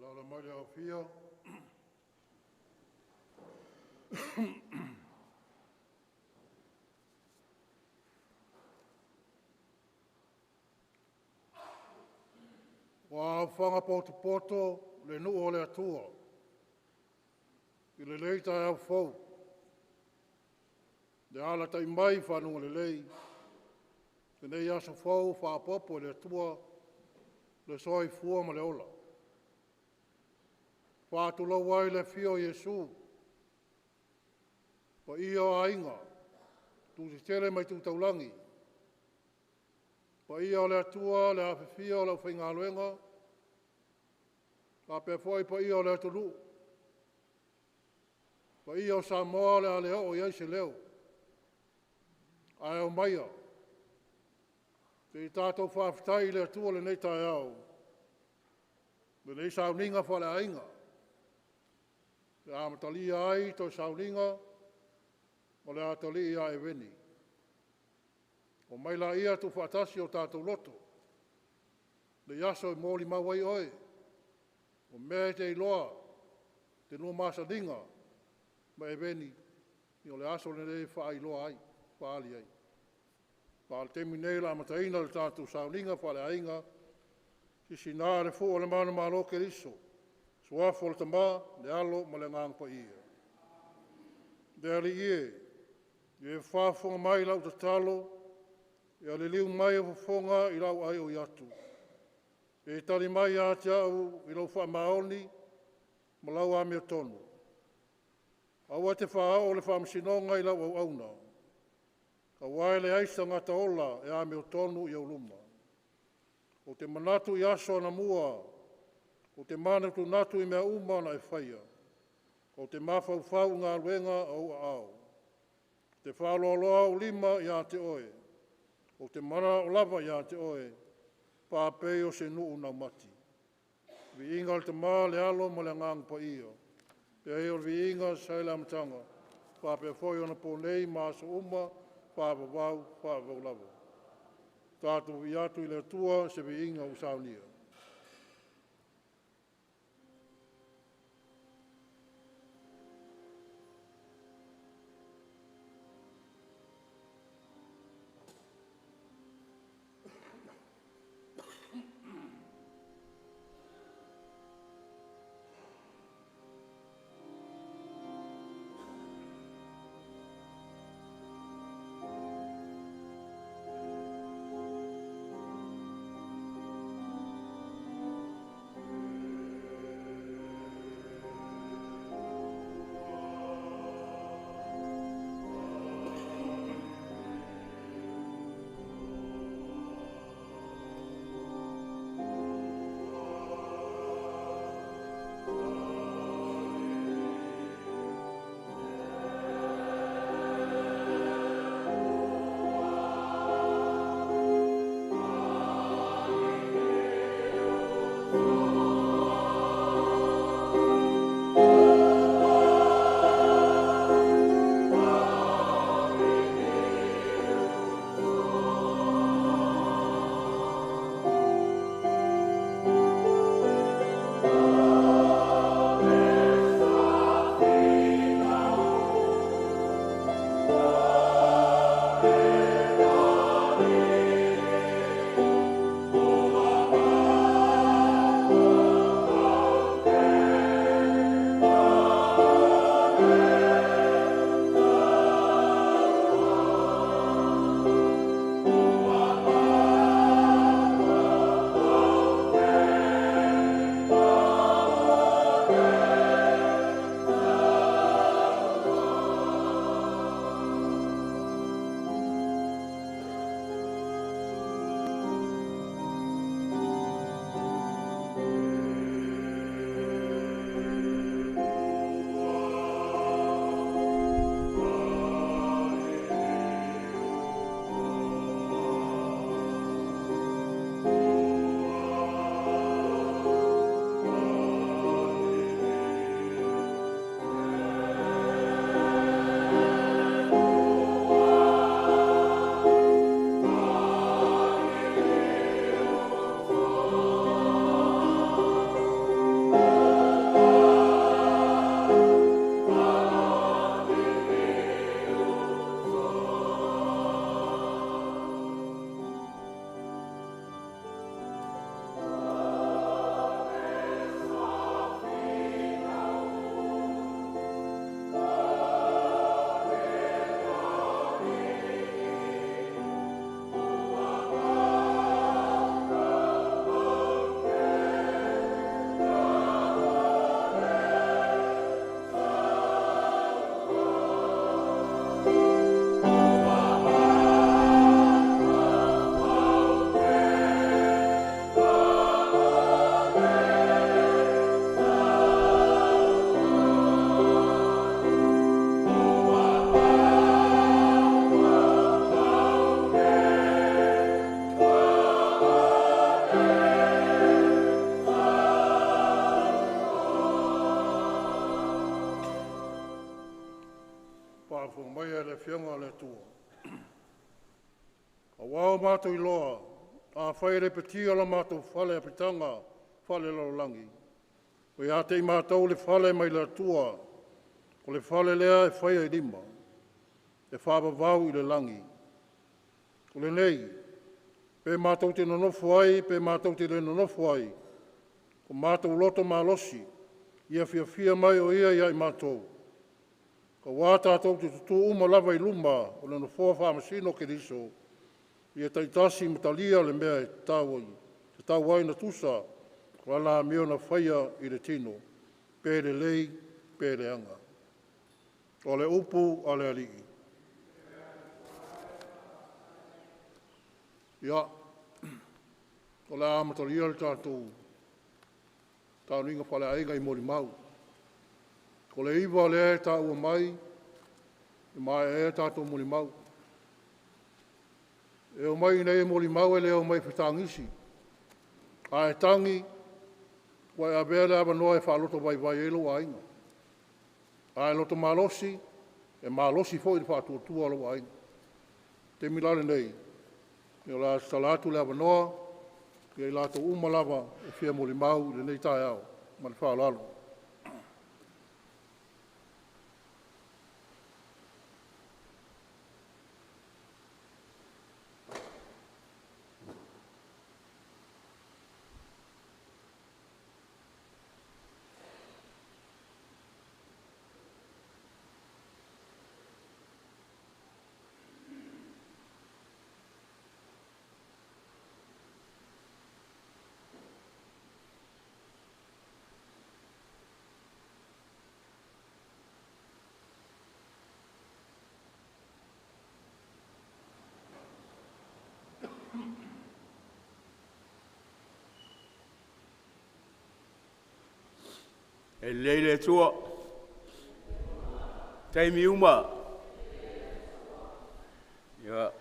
Alaala mai le aofia ua aofaga potopoto le nuu o le Atua i lenei taeao fou, i le alatai mai i fanuga lelei, lenei aso fou ua faaopoopo e le Atua le soifua ma le ola. E faatulou ai i le afio o Iesu, paia o Aiga, Itu tetele ma itu taulagi, paia o le Atua, le afifio o le aufaigaluega, faapea foi paia o le atunuu. Paia o Samoa o le a le oo i ai se leo, ae aumaia se i tatou faafetai i le Atua i lenei taeao i lenei sauniga faaleaiga e amatalia ai toe sauniga o le atalii ia Eveni. Omai laia e tuufaatasi o tatou loto i lenei aso e molimau ai oe, o mea e te iloa i le lua masaniga ma Eveni, ia o le aso lenei e faailoa ai, faaali ai. A o le taimi lenei o le a amataina le tatou sauniga faaleaiga, sisina le fua o le manumalo o Keriso, suafa o le Tama, le Alo ma le Agaga Paia. Le Alii e, ia e faafofoga mai i lau tatalo, ia liliu mai ou fofoga i lau aioi atu. Ia e tali mai ia te au i lou faamaoni ma lau amiotonu. Aua e te faaoo le faamasinoga i lau auauna, aua e leai se tagata ola e amiotonu i ou luma. Ou te manatu i aso anamua, ou te manatunatu i mea uma na e faia. Ou te mafaufau i galuega a ou aao. Ou te faaloaloa ou lima ia te Oe, ou te mananao lava ia te Oe, faapei o se nuu naumati. Viiga i le Tama, le Alo ma le Agaga Paia. E ai o le viiga sa i le amataga, faapea foi onaponei ma aso uma, faavavau, faavavau lava. Tatou viia atu i le Atua se viiga ua saunia. Afioga a le Atua. Auā ua matou iloa, afai e lepetia lo matou fale apitaga faalelalolagi, ua ia te i matou le fale mai le Atua, o le fale lea e faia i lima, e faavavau i le lagi. O lenei, pe matou te nonofo ai pe matou te le nonofo ai, ua matou loto malosi ia fiafia mai o Ia ia i matou, aua tatou te tutu uma lava i luma o le Nofoa faamasino o Keriso, ia taitasi ma talia le mea e tatau ai ona tusa o ala amio na faia i le tino, pe lelei pe leaga. O le upu a le Alii. Ia, o le a amatalia le tatou taoniga faaleaiga i molimau. O le 9:00 lea e taua mai e maea ai a tatou molimau. E omai i inei e molimau e le omai e fetagisi. A e tagi, ua e avea le avanoa e faaloto vaivai ai lou aiga. A e loto malosi, e malosi foi le faatuatua o lou aiga. O le taimi la lenei, o le a tatala atu le avanoa ia i latou uma lava e fia molimau i lenei taeao. Ma le faaaloalo. E lelei le Atua i taimi uma. Ia, ou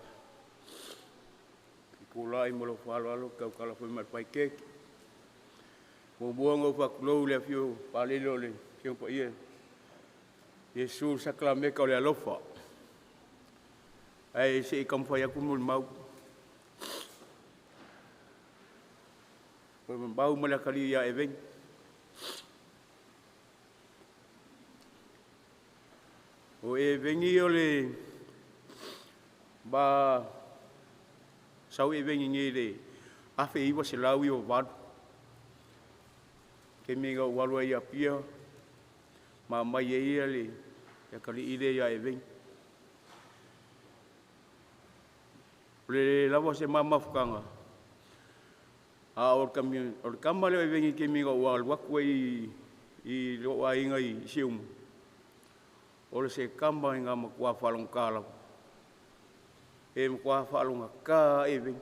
te tulai ma lou faaaloalo e tautala foi ma le fai keke. Muamua ona ou faatulou i le afio o Palele o le Afioga Paia Iesu i le Sakalameta o le alofa. Ae se i taumafai atu le molimau. Molimau ma le atalii ia Eveni. O Eveni o le ma sau Eveni i inei i le 1998, taimi na ou alu ai i Apia ma aumai ai le atalii lea ia Eveni. O le le lava o se ma mafutaga, a o le tama lea o Eveni i le taimi na ou alu atu ai i lou aiga i Siumu, o se tama na matua faalogogata lava. E matua faalogogata lava Eveni.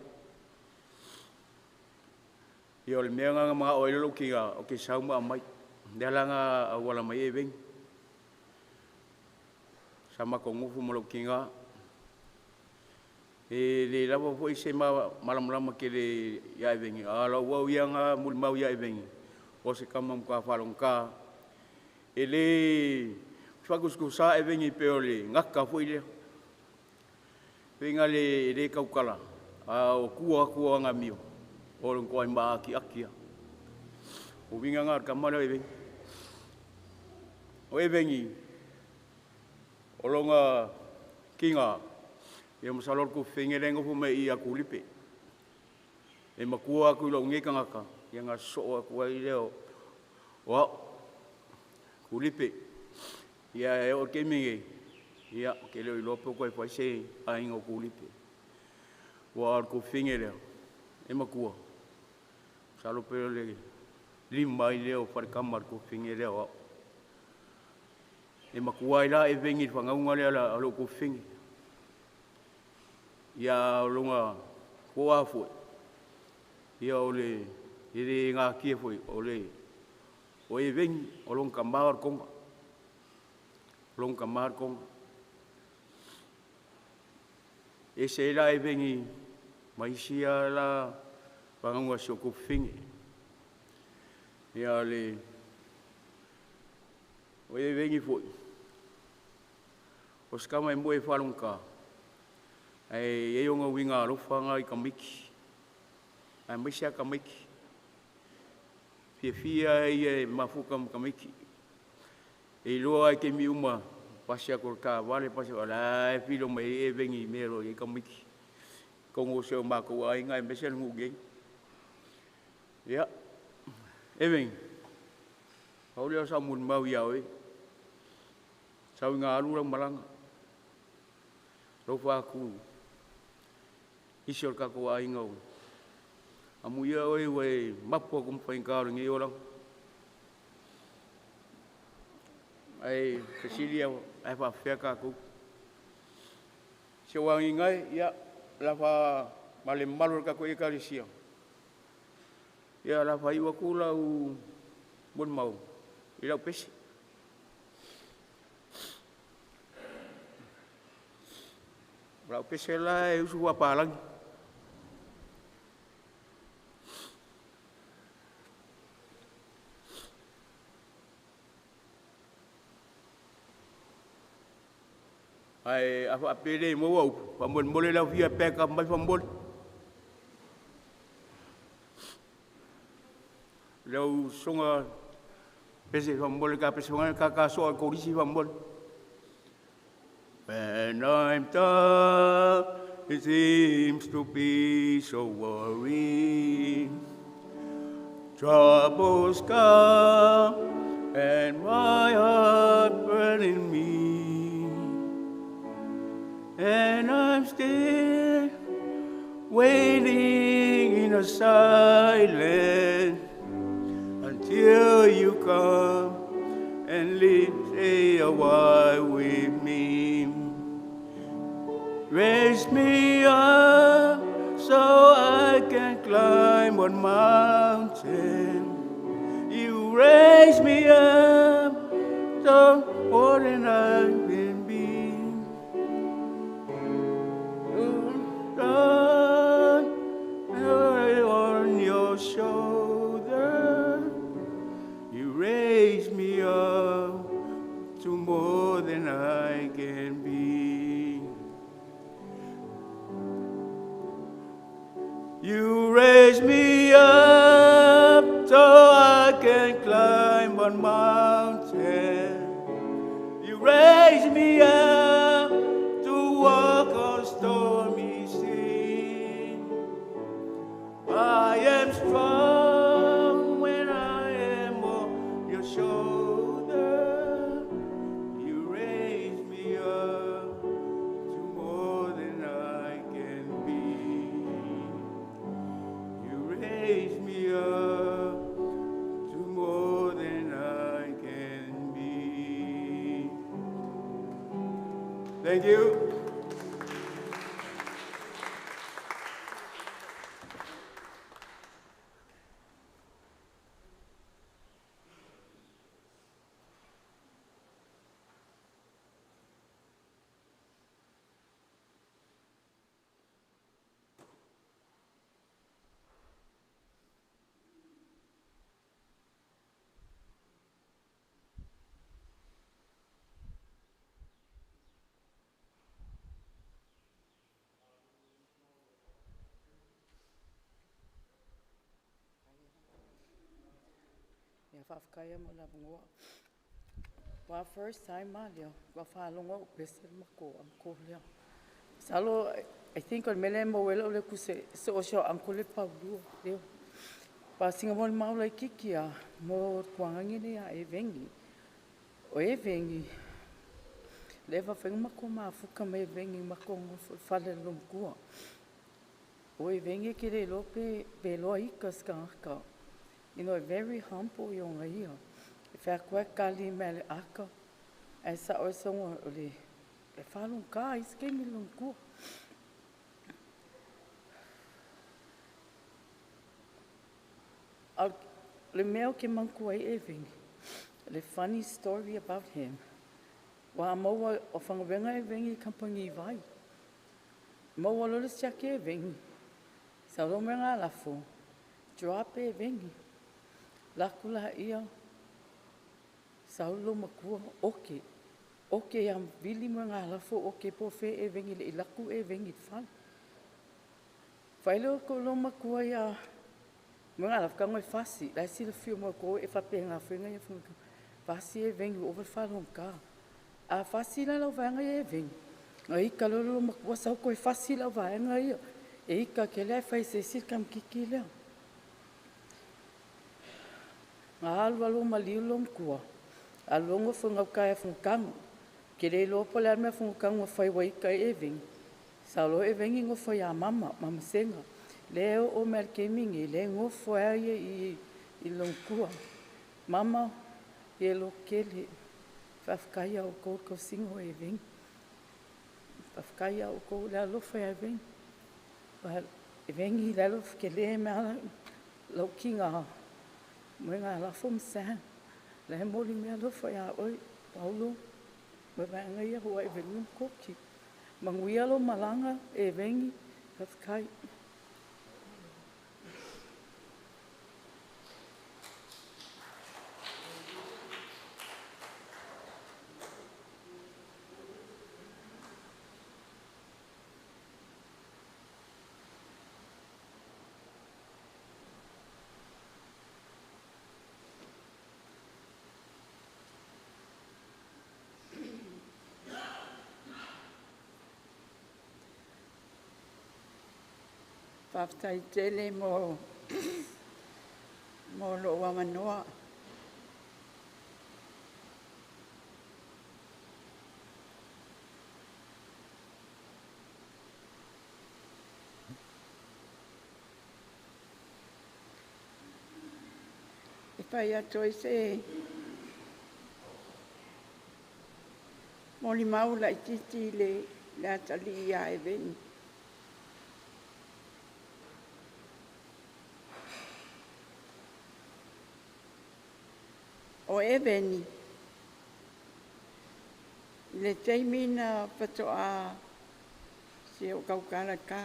Ia o le mea lena na manao ai lou tina ou te sau ma aumai, lea la na auala mai ai Eveni. Sa matou nofo ma lou tina, e le lava foi se malamalama tele ia Eveni, a o lau au ia na molimau ia Eveni, o se tama matua faalogogata. E le faatusatusa Eveni pei o le gata foi lea, uiga e le tautala, a o tua atu o ana amio, o le matua maatiati lava. O uiga na o le tama lea o Eveni. O Eveni, o lona tina, ia masalo o le tuafafine lea e nofo mai i ia Tulipe. E matua atu i lou nei tagata, ia ona sosoo atu ai lea o au, Tulipe. Ia e oo i le taimi nei, ia ou te le o iloa po o toe fai se aiga o Tulipe. Aua o le tuafafine lea, e matua, masalo pe o le 5 ai lea o faletama a le tuafafine lea o au. E matua ai la Eveni i le fanauga lea a lou tuafafine. Ia a o lona toa foi, ia o le e le natia foi, o Eveni, o lona tama o le Toga. O lona tama le Toga. E ese ai la Eveni ma isi ia la fanauga a si ou tuafafine. Ia o Eveni foi, O se tama e moe e faalogogata, ae i ai ona uiga alofa na i tamaiti, aemaise lava tamaiti. Fiafia ia e mafuta ma tamaiti. E iloa lava i taimi uma, pasi atu e le taavale, pasi atu, a o la e filo mai ai Eveni i mea o lo o i ai tamaiti i totonu o si o matou aiga aemaise le nuu nei. Ia, Eveni, pau lea o sau molimau ia oe, sau ina alu lau malaga, alofa atu i nisi o le tatou aiga, amuia oe ua e mapu atu ma faigata o lenei olaga. Ae fesili au, ae faapefea tatou? Si ou aiga e, ia, ma le mamalu o le tatou Ekalesia, ia o le a faaiu atu lau molimau i lau pese. O lau pese la e usu faapalagi. Ae a faapea e le maua upu, faamolemole le aufia backup mai faamolemole. Lau Sosoga Pese faamolemole ta pese foi lea ta soa i le Kolisi faamolemole. When I'm down, it seems to be so worried. Troubles come and my heart burning me. And I'm still waiting in a silence until you come and live a while with me. Raise me up so I can climb one mountain. You raise me up so more than I can be. On your shoulder, you raise me up to more than I can be. You raise me up so I can climb one mountain. You raise me up to walk on stormy seas. I am strong when I am on your shoulder. You raise me up to more than I can be. You raise me up to more than I can be. Thank you. Ia faafetai mo le avanoa. Ua first time a lea ua faalogo au pese le matou uncle lea. Masalo, I think o le mea lea e maua ai lou le tusi so o si o uncle le paulua lea. Pa singa mo le mau laitiiti lava mo tuagaga lea ia Eveni. O Eveni, leva foi ona matou mafuta ma Eveni, matou nonofo i le fale o le loomatua. O Eveni e te le iloa pe iloa ita se tagata. Very humble ia ia. E fai atu e kali mai le aka, ae sao e soga o le e faalogogata isi taimi le loomatua. A o le mea ou te manatua ai Eveni, le funny story about him, ua maua o faigaluega Eveni i kamupani vai. Maua loa le siaki e Eveni, sau loa ma lafo, drop Eveni. Alu atu laia, sau le loomatua, oke. Oke ia vili moegalafo oke po o fea Eveni e le i laku Eveni i le fale. Fai lea o ko loomatua ia Moegalafo, tago e fasi, la e silafia uma e outou e faapena foi ona ia fasi Eveni ua ova le faalogogata. A fasi la lau vaega ia Eveni, ona ita loa lea o le loomatua sau toe fasi le au vaega ia. E ita tele ae fai e se isi le tamaititi lea. Na alu alu ua maliu le loomatua, alu loa nofo i gauta ia Fagatanu. Ou te le iloa po o le a le mea a Fagatanu na fai ua ita ai Eveni, sau loa Eveni nofo ia mama, mama Sega, lea e oo mai lava i le taimi lenei, lea e nofo lava ia i i le loomatua. Mama, ia e lototele, faafetai ia outou i le tausiga o Eveni. Faafetai ia outou i le alofa ia Eveni. Eveni, e tele mai lava lou tina Moegalafo ma Sam, la e momoli mai alofa ia oe Paulo ma vaega ia aua Eveni ma Koki. Manuia lou malaga Eveni, faafetai. Faafetai tele mo lou avanoa. E fai atu ai se molimau laititi i le atalii ia Eveni. O Eveni, i le taimi na faatoa se o tautala i ka,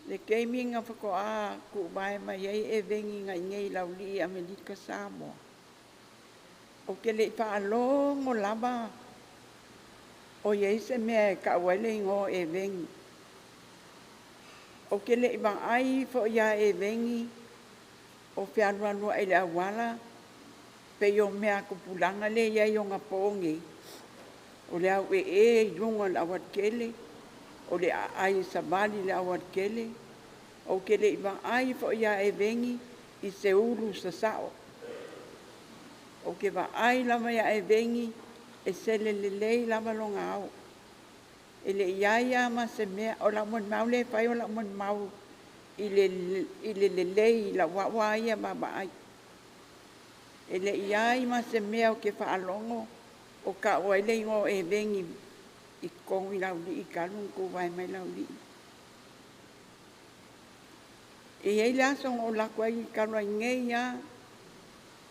le taimi na faatoa tuuvae mai ai Eveni na i inei i Laulii i Amerika Samoa, ou te le i faalogo lava o i ai se mea e tau ai le igoa o Eveni. Ou te le i vaai foi ia Eveni o fealualuai i le auala pei o mea a tupulaga lea e i ai onapo nei, o le auee i luga o le aualatele, o le aai savali i le aualatele. Ou te le i vaai foi ia Eveni i se ulu sasao. Ou te vaai lava ia Eveni e sele lelei lava lona ao. E le i i ai lava ma se mea, o lau molimau lea e fai o lau molimau i le lelei i lau lava ia vaavaai. E le i i ai ma se mea ou te faalogo o tau ai le igoa o Eveni i totonu i Laulii talu ona tuvae mai Laulii. E i ai le aso na ou alu atu ai talu ai nei lava,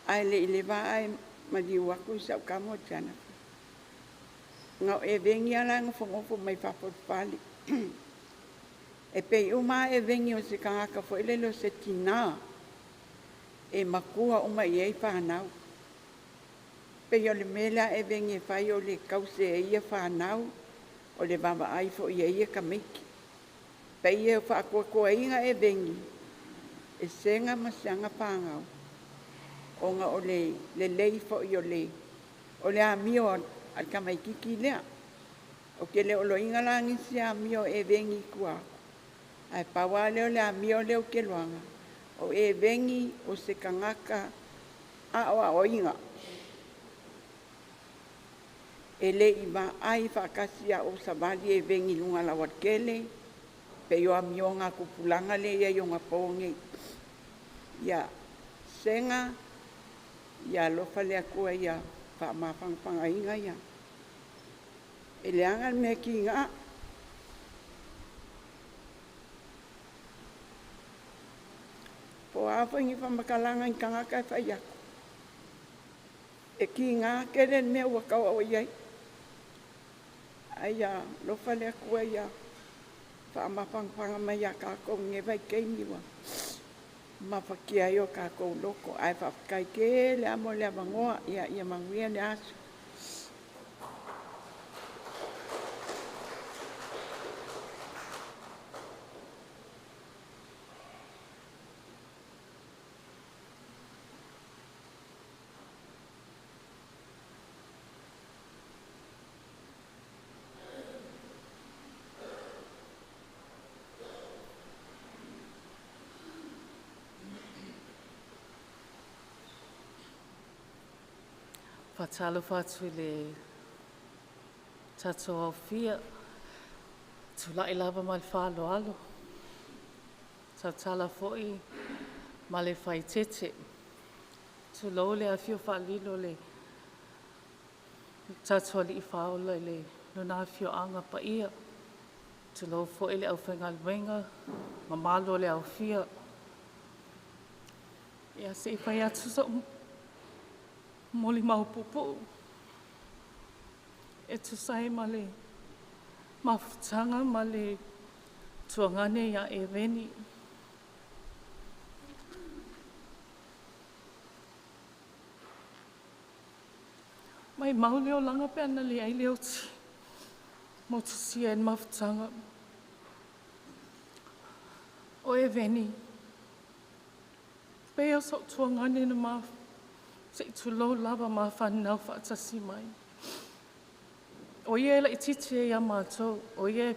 ae le i leva ae maliu atu si au tama o Jennifer. Na o Eveni lava la e nofonofo mai fafo o le fale. E pei uma lava Eveni o se tagata foi lele o se tina e matua uma i ai fanau. Pei o le mea lea a Eveni e fai o le tausi e ia fanau, o le vaavaai foi i ai ia tamaiti. Pei e faatuatuaina Eveni e sega ma si ana fanau ona o le lelei foi o le amio a le tamaitiiti lea. Ou te le o iloaina la nisi amio o Eveni i tua atu, ae pau lava lea o le amio lea ou te iloaina, o Eveni o se tagata aoaoina. E le i vaai faatasi au o savali Eveni i luga o le aualatele pei o amioga a tupulaga lea e i ai onapo nei. Ia sega, ia alofa le Atua ia faamafanafagaina ia. E leaga le mea tiga. Po o a foi ni faamatalaga a ni tagata e fai atu, e tiga tele le mea ua tauoo i ai. Ae ia alofa le Atua ia faamafanafanaga mai ia tatou i lenei vaitaimi ua mafatia ai o tatou loto. Ae faafetai tele lava mo le avanoa. Ia manuia le aso. Faatalofa atu i le tatou aofia, tulai lava ma le faaaloalo, tautala foi ma le faaeteete. Tulou le afio faalilo o le tatou Alii Faaola i le Lona afioaga paia. Tulou foi le aufaigaluega, mamalu o le aofia. Ia se i fai atu sou molimau puupuu e tusa ai ma le mafutaga ma le tuagane ia Eveni. Maimau le olaga pe ana leai le oti motusia ai le mafutaga. O Eveni, pei o sou tuagane na ma se i tulou lava mafanau faatasi mai. O ia e laitiiti ai ia matou, o ia e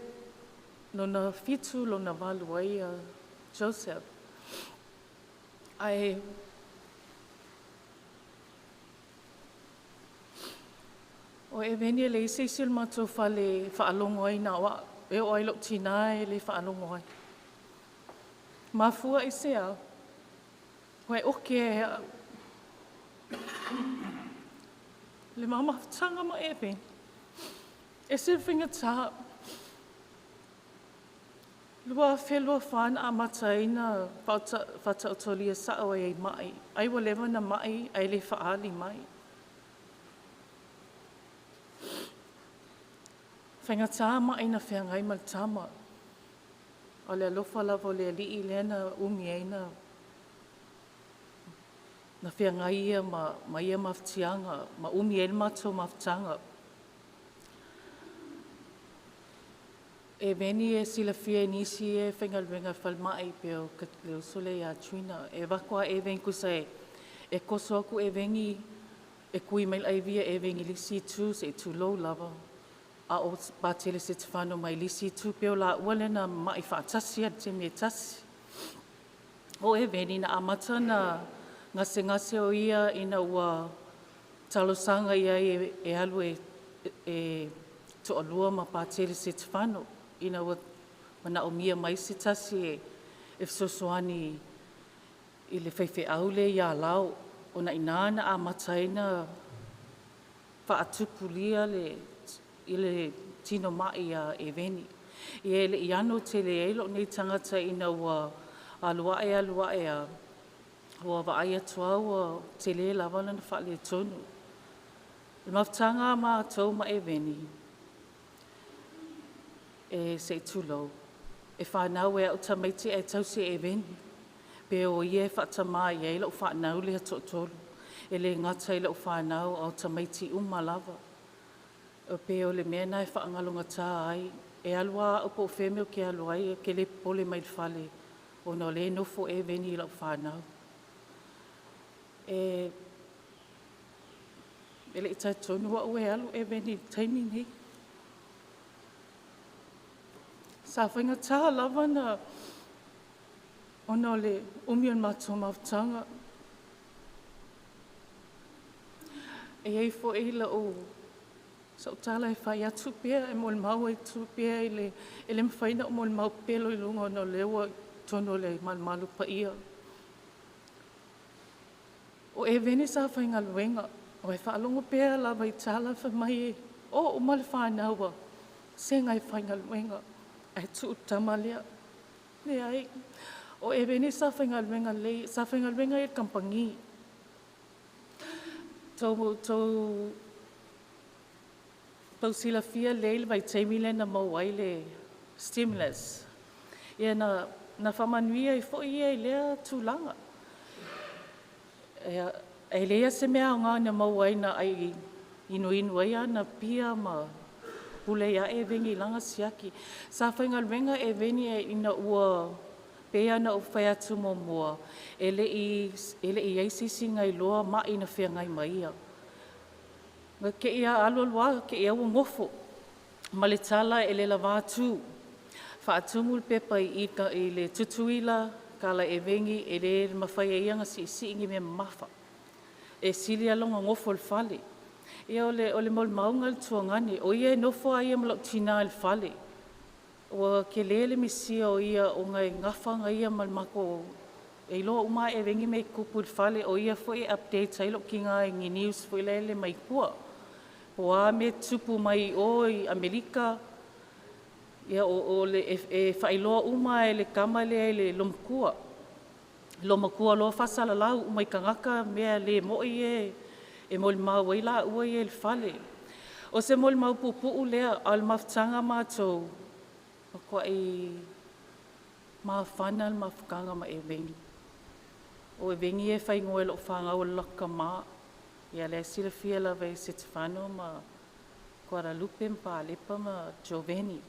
lona 7 lona 8 ai ia Joseph. Ae o Eveni e leai se isi o le matou fale e faalogo ai na o au, e oo lava i lou tina e le faalogo ai. Mafua i se a? Ua e oke ai e au. Le ma mafutaga ma Eveni, e ese le faigata. 2024 na amata ai na faataotolia sao ai mai, ai ua leva na mai ae le faaali mai. Faigata mai na feagai ma le tama. O le alofa lava o le Alii lea na umi ai na feagai ia ma ia mafatiaga, ma umi ai le matou mafutaga. Eveni e silafia e nisi e faigaluega falemai pe o le uso lea ia Trina. E avatu lava Eveni tusa e toso atu Eveni e tui mai le IV a Eveni i le isi itu se i tulou lava, a o Patele Setefano mai le isi itu, pei o laua lea na mamai faatasi lava i le taimi e tasi. O Eveni na amata na gasegase o ia ina ua talosaga i ai e alu e toalua ma Patele Setefano, ina ua manaomia mai se tasi e fesoasoani i le faifeau lea i Alao. Ona o i ina na amata ai ona faatupulia le tino mai ia Eveni. Ia e le i ano tele ai lou nei tagata ina ua alu ae alu ae lava, ua vaai atu lava ua tele lava lona faaletonu. O le mafutaga a matou ma Eveni, e se i tulou, e fanau e au tamaiti ae tausi e Eveni. Pe o ia e faatama i ai lau fanau lea toatolu. E le gata i lau fanau, a o tamaiti uma lava. E pei o le mea lena e faagalogata ai. E alu lava au po o fea le mea ou te alu ai, ou te le popole mai i le fale, ona o lea e nofo Eveni i lau fanau. E le i talitonu au e alu Eveni i le taimi lenei. Sa faigata lava ona o le umi o le matou mafutaga. E i ai foi sau tala e fai atu pea, e molimau atu pea i le, e le mafai ona ou molimau pepelo i luga ona o lea ua i totonu o le malumalu paia. O Eveni sa faigaluega, o e faalogo pea lava i tala fai mai e o uma le fanau a Sega e faigaluega, ae tuu le tama lea. Leai, o Eveni sa faigaluega lelei, sa faigaluega i le kamupani. Tou silafia lelei le vaitaimi lea na maua ai le stimulus. Ia na faamanuia ai foi ia i lea tulaga. E leai se mea aoga na maua ai na ai inuinu ai ana pia ma pule ai lava Eveni i lana siaki. Sa faigaluega Eveni ina ua pei ona ou fai atu muamua, e le i i ai se isi na iloa mai na feagai ma ia. Na te i alu alu lava, te i lava ua nofo. Ma le tala e le lava tu. Faatumu le pepa i le Tutuila, tala Eveni e le mafai e ia ona siisii ni mea mamafa. E sili lava lona nofo i le fale. Ia o le molimauga i le tuagane, o ia e nofo lava ia ma lou tina i le fale. Ua tele le misia o ia ona e nafa ia ma le matou, e iloa uma lava e vegi mea e tutupu i le fale, o ia foi e update ai lou tina i ni news foi lele mai tua. Po o a mea e tutupu mai o i Amerika, ia e faailoa uma e le tama lea i le loomatua. Loomatua loa faasalalau uma i tagata mea le moi ia e molimau ai laua ia i le fale. O se molimau puupuu lea, a o le mafutaga a matou, matuai mafana le mafutaga ma Eveni. O Eveni e faaigoa e lau fanau o le latou tama. Ia o la e silafia lava e Setefano ma Toalelupe ma Palepa ma Joeveni.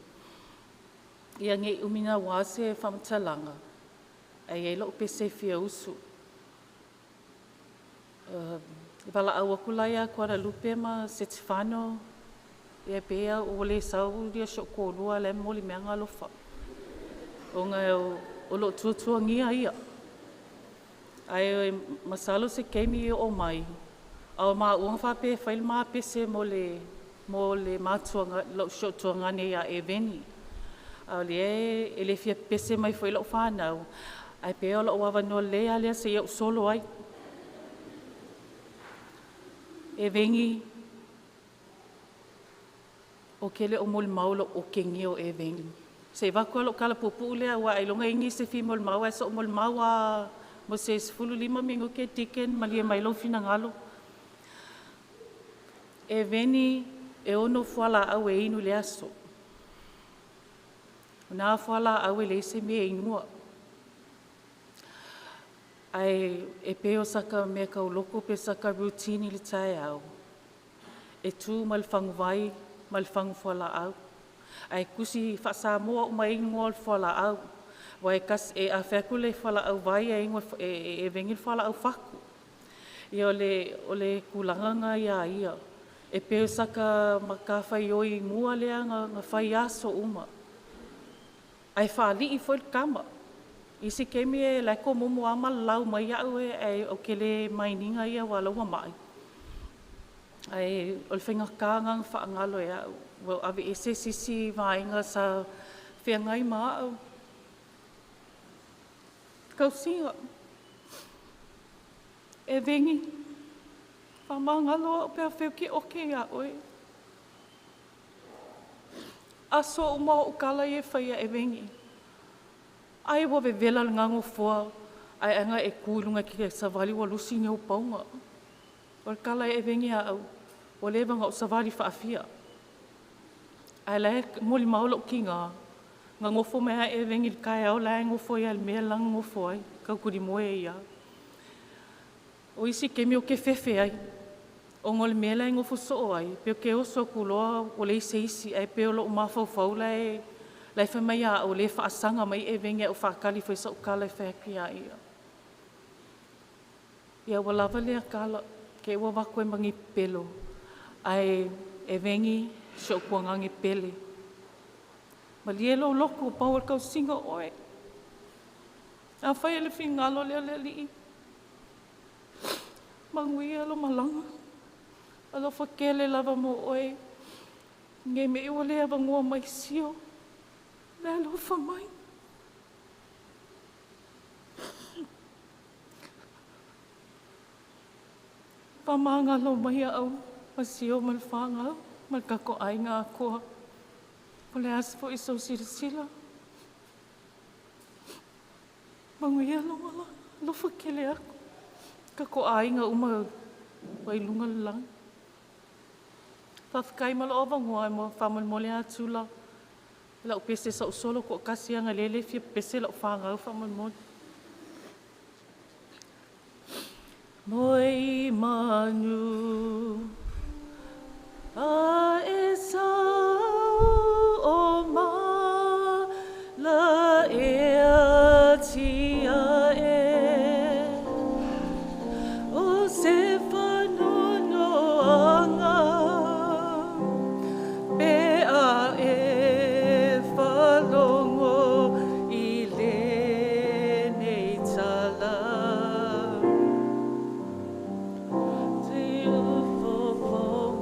Ia ne i umi naua se faamatalaga, ae i ai lau pese e fia usu. E valaau atu la ia Toalelupe ma Setefano, ia pei lava ua le sau si ou toalua la e momoli mai agaalofa. Ona o loo tuatuagia ia. Ae masalo o se taimi e oo mai, a o maua na faapea e fai le ma pese mo le si ou tuagane ia Eveni. A o lea e le fia pepese mai foi lau fanau, ae pei o lou avanoa lelei lava lea se i ou solo ai. Eveni, ou te le o molimau i lou okegia o Eveni. Se i avatu lava lau tala puupuu lea aua ailoga e i ai nisi e fia molimau, ae se i ou molimau lava mo se 15 minute Deacon, malie mai lou finagalo. Eveni e 6 fualaau e inu i le aso. O na fualaau e leai se mea e inua. Ae e pei o sata meatauloko pe o sata routine i le taeao, e tu ma le faguvai ma le fagu fualaau. Ae tusi faa-Samoa uma ai igoa o le fualaau. Aua a fai atu le fualaau vai ae igoa e Eveni le fualaau fatu. Ia o le tulaga lena ia ia. E pei o sata matafaioi mua lea na fai i aso uma. Ae faalii foi le tama. Isi taimi la e tomomo lava ma lalau mai au ae ou te le mind ina ia aua o la e ua mai. Ae o le faigata lena ona faagalo e au. Ua aveese se isi vaega sa feagai ma au. Tausiga. Eveni, faamagalo au pe afai ou te oke ia oe. Aso uma ou tala ia e fai ia Eveni. Ai ua vevela lena nofoa, ae ana e tu i luga e te savali ua lusi nei ou pauga. O le tala a Eveni ia au, ua leva ona ou savali faafia. Ae la e molimau lou tina, na nofo mai lava Eveni i le taeao la e nofo ai lava i le mea la e nonofo ai, tautulimoe ai lava. O isi taimi ou te fefe ai, ona o le mea la e nofo soo ai, pe ou te oso atu loa ua leai se isi, ae pei o lou mafaufau la e fai mai ia au o lea e faasaga mai Eveni a o faatali foi sau tala e fai atu ia ia. Ia ua lava lea tala, te i ua avatu ai ma ni pepelo, ae Eveni, si ou tuagane pele. Malie lou loto, pau o le tausiga o oe. Afai o le finagalo lea o le Alii, manuia lou malaga, alofa tele lava mo oe. Nei mea ua le avanoa mai Sio, le alofa mai. Faamagalo mai au ma Sio ma le whāngau, ma le kako aiga atoa. O le asa foi sou silasila. Manuia lou malaga, alofa tele aku. Kako aiga uma ua i luga o le lagi. Faafetai ma lou avanoa e faamolemole atu Tula lau pese sa ou solo toatasi ona o lea e le fia pepese lau fanau faamolemole. Moe i manu a e sau o mala e atia e o se whanonoanga pe a e whalongo i lenei tala. Te ufofonga.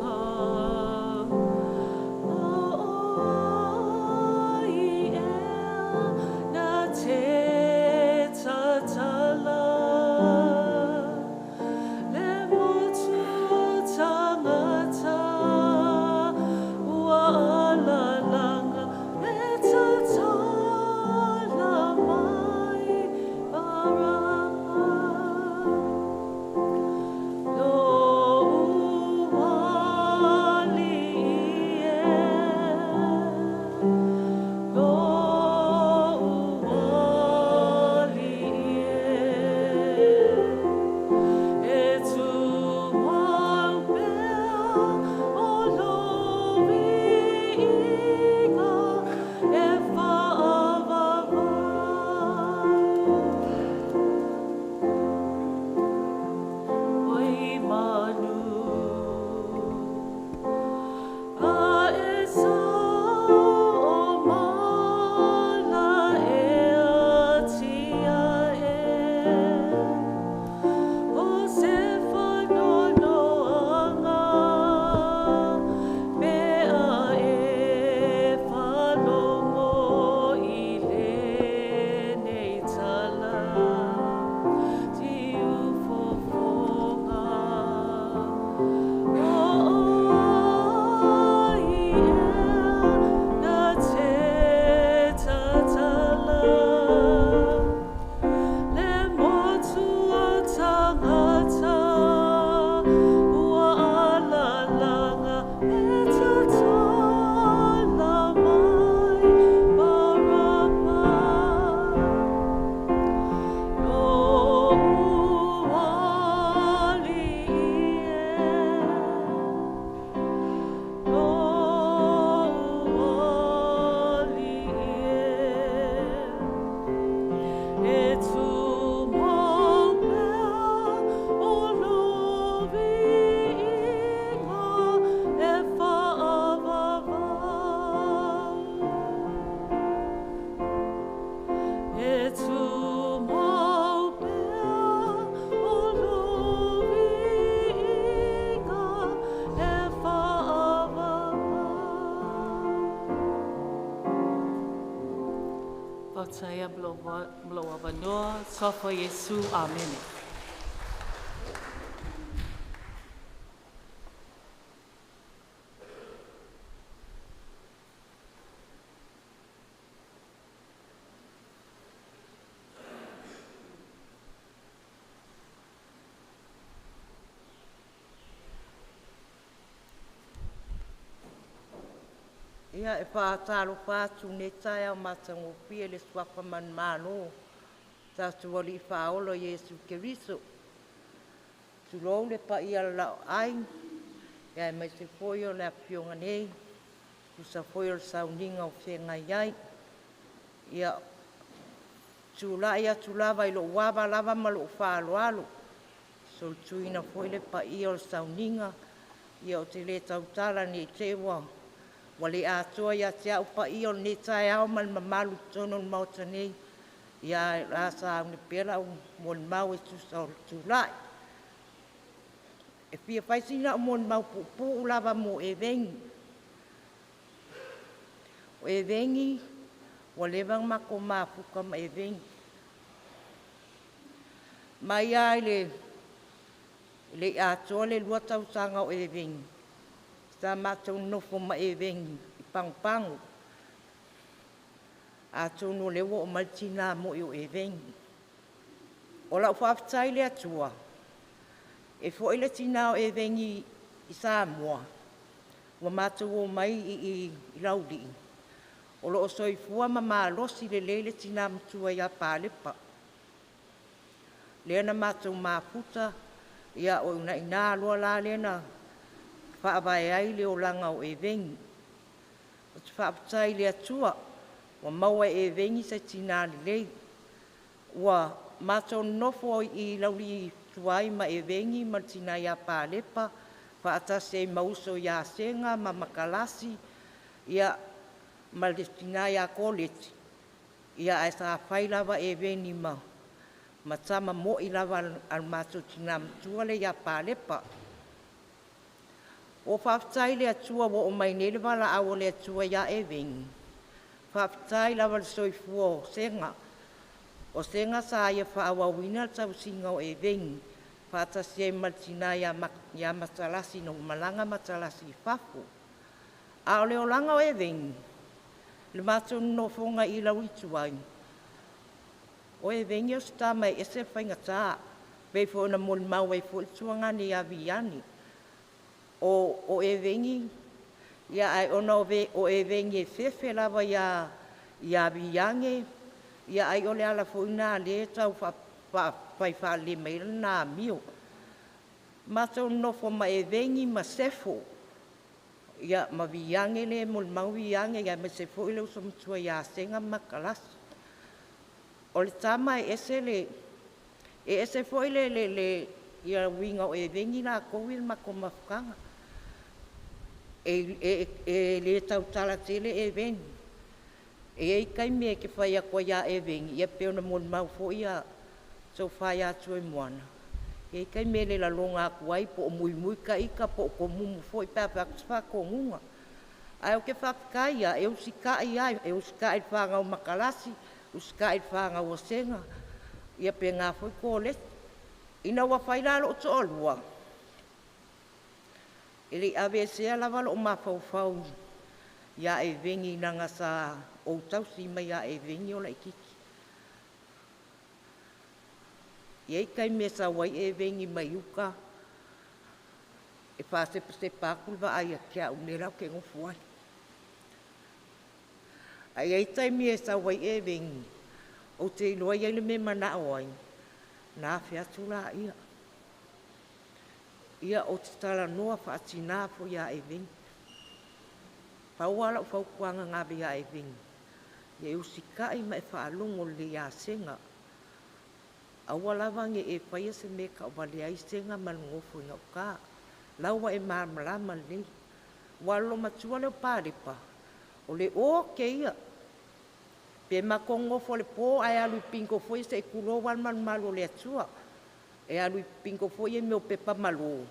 Faafetai mo lou avanoa, suafa Iesu, amene. Ia, e faatalofa atu i lenei taeao matagofie i le suafa manumalo o tatou Alii Faaola Iesu Keriso. Tulou le paia o le Laoai, aemaise foi o le afioga nei, tusa foi o le sauniga o feagai ai. Ia, tulai atu lava i lou ava lava ma lou faaaloalo, solituina foi le paia o le sauniga. Ia ou te le tautala ne i te i ua le atoa ia te au paia o lenei taeao ma le mamalu i totonu o le Maota nei, ia ae o le a sauni pea lau molimau e tusa o le tulai. E fia fai sina au molimau puupuu lava mo Eveni. O Eveni, ua leva ona matou mafuta ma Eveni. Mai lava i le le i atoa le 2 tausaga o Eveni, sa matou nonofo ma Eveni i Pagopago. Atonu o lea ua oo mai le tina moi o Eveni. O lau faafetai i le Atua, e foi le tina o Eveni i Samoa, ua matou omai i Laulii, o lo o soifua ma malosi lelei le tina matua ia Palepa. Lea na matou mafuta, ia o i ina loa la lea na faavae ai le olaga o Eveni. Ou te faafetai i le Atua ua maua e Eveni se tina lelei. Ua matou nonofo i Laulii tuai ma Eveni ma le tina ia Palepa, faatasi ai ma uso ia Sega ma Matalasi, ia ma le tina ia Koleti, ia ae sa fai lava Eveni ma tama moi lava a le matou tina matua lea ia Palepa. Ua faafetai i le Atua ua oo mai nei le valaau a le Atua ia Eveni, faafetai lava i le soifua o Sega. O Sega sa ia faaauauina le tausiga o Eveni faatasi ai ma le tina ia Matalasi ina ua malaga Matalasi i fafo. A o le olaga o Eveni, le matou nofoga i Laulii tuai, o Eveni o se tama e ese le faigata, pei foi ona molimau ai foi le tuagane ia Viane. O Eveni, ia ae ona o Eveni e fefe lava ia Viane, ia ai o le ala foi lena lea e tau fai faalelei mai ai lana amio. Matou nonofo ma Eveni ma Sefo, ia ma Viane lea e molimau Viane, aemaise foi le uso matua ia Sega ma Matalasi. O le tama e ese le e ese foi le ia uiga o Eveni latou i le matou mafutaga. E le tautala tele Eveni. E i ai taimi e te fai atu ai ia Eveni, ia pei ona molimau foi ia Tofa ia Tuaimoana, e i ai taimi e le lalona atu ai po o muimui taita po o tomumu foi pe a fai atu se faatonuga. Ae ou te faafetai lava, e usitai lava, e usitai i le fanau a Matalasi, usitai i le fanau a Sega, ia faapena foi Koleti. Ina ua fai la lou toalua, e le i aveesea lava lou mafaufau ia Eveni leaga sa ou tausi mai ia Eveni o laitiiti. E i ai taimi e sau ai Eveni mai uta e faasepasepa atu le vaai ia te au i le mea la ou te nofo ai. Ae i ai taimi e sau ai Eveni, ou te iloa e i ai le mea e manao ai, ona afe atu lea. Ia, ou te talanoa faatina foi ia Eveni. Pau lava lau fautuaga na ave ia Eveni, ia e usitai ma e faalogo lelei ia Sega. Aua lava ne i e faia se mea e tauvalea ai Sega ma le nonofo i gauta. O la ua e malamalama lelei. Aua o le loomatua lea o Palepa, o le ote ia. Pe matou nonofo i le po ae alu i bingo foi ia se i tulou lava le malumalu o le Atua, e alu i bingo foi ia i mea o pepa malo.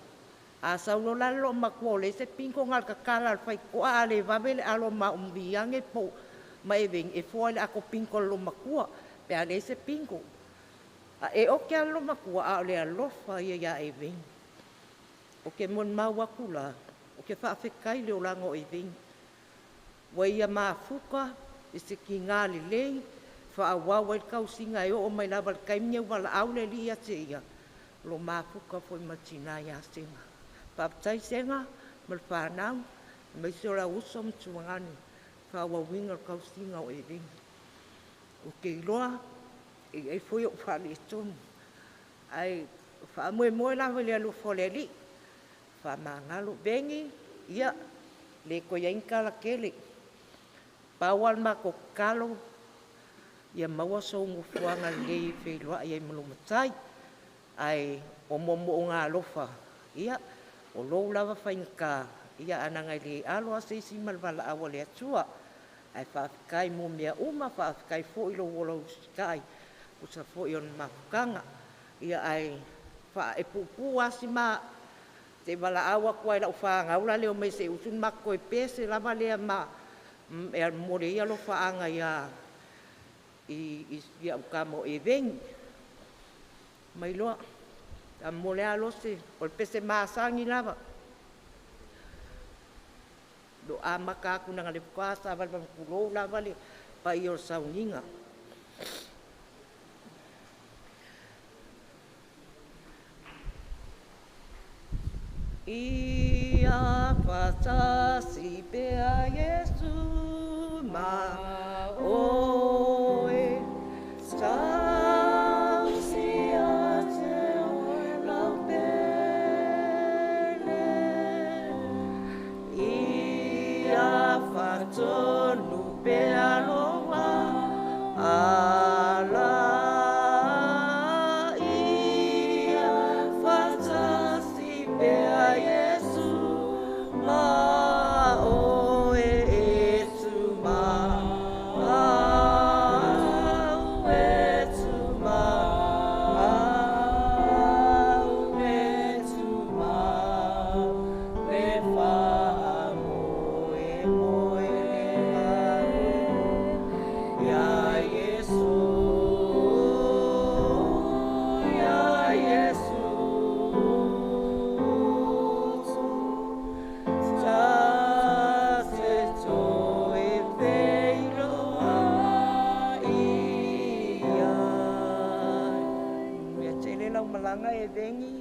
A sau loa la le loomatua ua leai se bingo na o le tatala lava o le faitotoa, a le vave le alo o Viane po ma Eveni e foa i le ato pingo a le loomatua pe a leai se pingo. A e oke lava le loomatua, a o le alofa ia iā Eveni. Ou te molimau atu la, ou te faafetai i le olaga o Eveni. Ua ia mafuta i se tinā lelei, faaauau ai le tausiga e oo mai lava i le taimi lenei ua valaau le Alii ia te ia, o lo o mafuta foi ma le tinā ia Sega. Faafetai Sega ma le fanau, aemaise o lau uso ma tuagane, faaauauina o le tausiga o Eveni. Ou te iloa e i ai foi ou faaletonu, ae faamoemoe lava i le alofa o le Alii, faamagalo. Veni, ia, le toe i ai ni tala tele, pau lava le matou tatalo, ia maua sou nofoaga lelei e feiloai ai ma lou Matai, ae o moomooga alofa, ia, o lou lava faigata, ia ae leaga e le alo lava se isi ma le valaau a le Atua. Ae faafetai mo mea uma, faafetai foi i lou ola usitai e tusa foi o le mafutaga. Ia ae e puupuu lava si ma… se i valaau atu lava i lau fanau la e omai se i usu ona matou toe pese lava lea ma e momoli ai alofaaga i au tama o Eveni. Omai loa. Momoli lava Lose, o le pese masani lava. O lo o amata atu leaga o lea faatoa savalivali, tulou lava le paia o le sauniga. Ia faatasi pea Iesu ma oe, tausi ia te oe lau pele. Ia faatonu pea lou ala, ia faatasi pea Iesu ma oe e tumau, e tumau, e tumau le faamoemoe, le faamoemoe ia Iesu, ia Iesu. Ta te toe feiloai ai. Manuia tele lau malaga Eveni,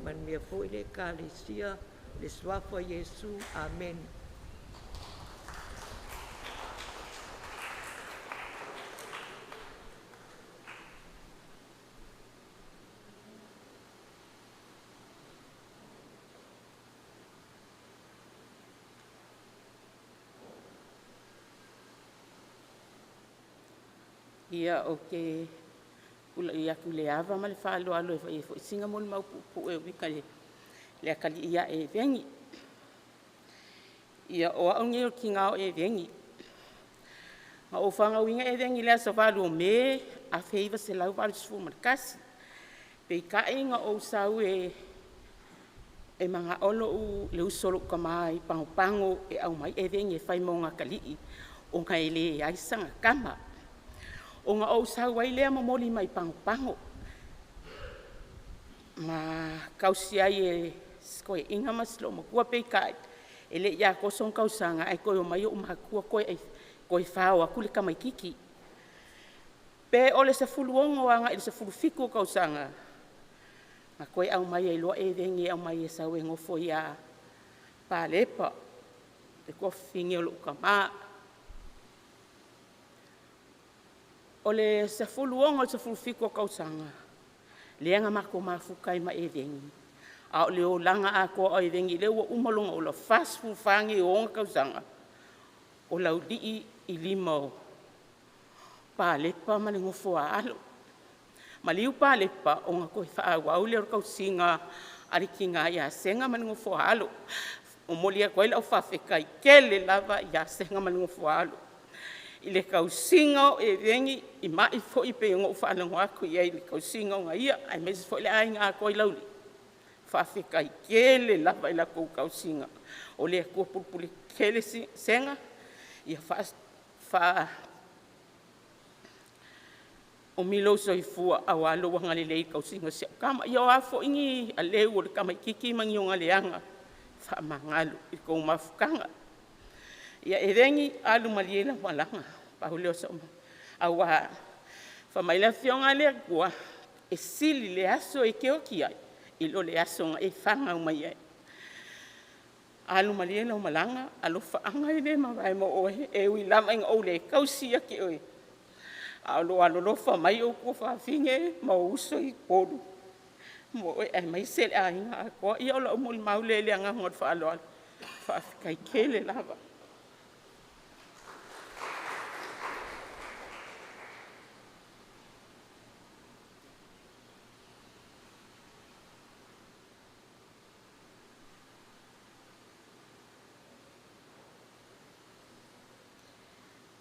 manuia foi le Ekalesia, i le Suafa o Iesu. Amene. Ia, ou te tulai atu i le ava ma le faaaloalo e fai ai foi sina molimau puupuu e uiga i le atalii ia Eveni. Ia, o au lenei o le tina o Eveni. Na ou fanauina Eveni i le aso 8 o Me 1981. Peitai na ou sau e manao le uso a lou tama i Pagopago e aumai Eveni e fai ma ona atalii ona e leai sana tama. Ona ou sau ai lea momoli mai Pagopago ma tausi ai e si toeaina ma si olomatua. Peitai, e le i atoa sona tausaga ae toe omai ou matua toe fao atu le tamaititi. Pe o le 16 agai i le 17 o tausaga na toe aumai ai loa Eveni e aumai e sau e nofo ia Palepa, le tuafafine o lou tama. O le 16 i le 17 o tausaga lea na matou mafuta ai ma Eveni, a o le olaga atoa o Eveni lea ua uma lona ola, e 44 nei o ona tausaga, o laulii i lima o Palepa ma le nofo a alo. Maliu Palepa ona toe faaauau lea o le tausiga a le tina ia Sega ma le nofo a alo. E momoli atu ai lau faafetai tele lava ia Sega ma le nofo a alo i le tausiga o Eveni i mai foi pei ona ou faalogo atu i ai i le tausiga o ia aemaise foi le aiga atoa i Laulii. Faafetai tele lava i la outou tausiga. O le Atua pulepuletele Sega ia Faa umi lou soifua auā lou agalelei i le tausiga o si au tama. Ia o a foi ni aleu o le tamaititi ma ni ona leaga, faamagalo i tou mafutaga. Ia Eveni, alu malie lau malaga, pau lea o sau aua fai mai le Afioga a le Atua, e sili le aso e te oti ai i lo le aso na e fanau mai ai. Alu malie lau malaga, alofaaga e le mavae mo oe, e ui lava ina ou le tausi ia te oe, a o lo o alolofa mai ou tuafafine ma ou uso i Upolu mo oe aemaise le aiga atoa. Ia o lau molimau lea i le agaga o le faaaloalo, faafetai tele lava.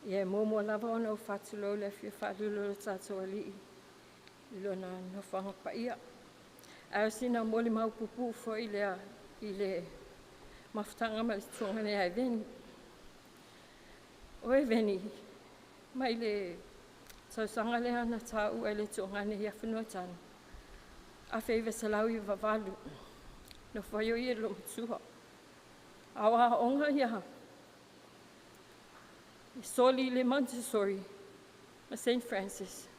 Ia e muamua lava ona ou faatulou i le afio faaluulu o le tatou Alii i Lona nofoaga paia. Ae o sina molimau puupuu foi lea i le mafutaga ma le tupuga ia Eveni. O Eveni, mai le tausaga lea na taua ai e le Tuagane ia Fanuatanu 1998, nofo ai o ia i le loomatua. A o aoaoga ia soli i le Montessori ma St. Francis,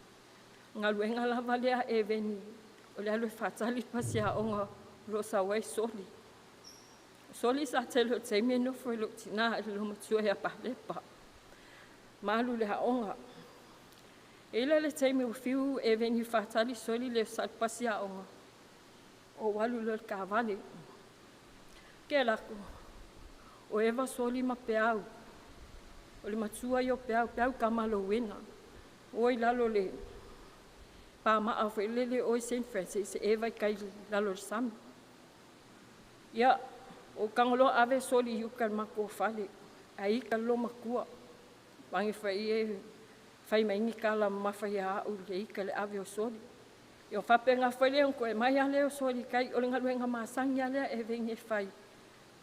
o galuega lava lea a Eveni o le alu e faatali le pasi aoga o lo o sau ai soli. O soli sa tele o taimi e nofo i lou tina i le loomatua ia Palepa ma alu i le aoga. E i ai la le taimi ua fiu Eveni e faatali soli le pasi aoga, ou alu loa i le taavale. Ou te alu atu o eva soli ma Peau. O le matua ia o Peau, o Peau Tamalauena, o i lalo o le pamaa foi lele o i St. Francis eva i tai i lalo o le sami. Ia, ou tago loa ave soli i uka i le matou fale, ae ita le loomatua, vaai ane foi ai e fai mai ni tala mamafa ia au i le ita i le ave o soli. Ia ona faapena foi lea ona toe aumai lava lea o soli i tai. O le galuega masani lava lea a Eveni e fai,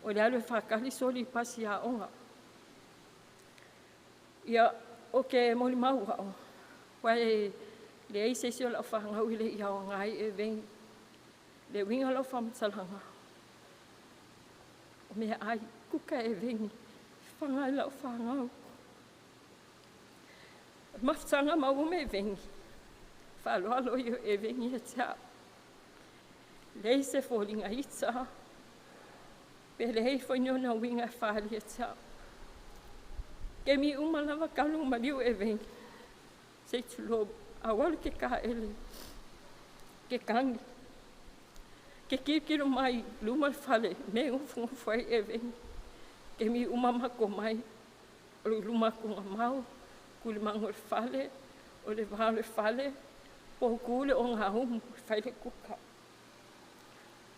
o le alu e faatali soli i pasi aoga. Ia, ou te molimau au, aua e leai se isi o lau fanau e le i aoga ai Eveni. O le uiga o lau faamatalaga, o meaai, kuka Eveni e fafaga ai lau fanau. O le mafutaga maua ma Eveni, o le faaaloalo ia o Eveni ia te au. E leai se foliga ita, pe leai foi ni ona uiga e faali ia te au. O taimi uma lava talu ona maliu Eveni, se i tulou, a ou alu i ke taele, ke tagi, ke tilotilo mai i luma o le fale i le mea e nofonofo ai Eveni. O taimi uma matou omai, o le luma tuugamau, tulimagu o le fale, o le va o le fale, poutu le ogaumu e fai le kuka.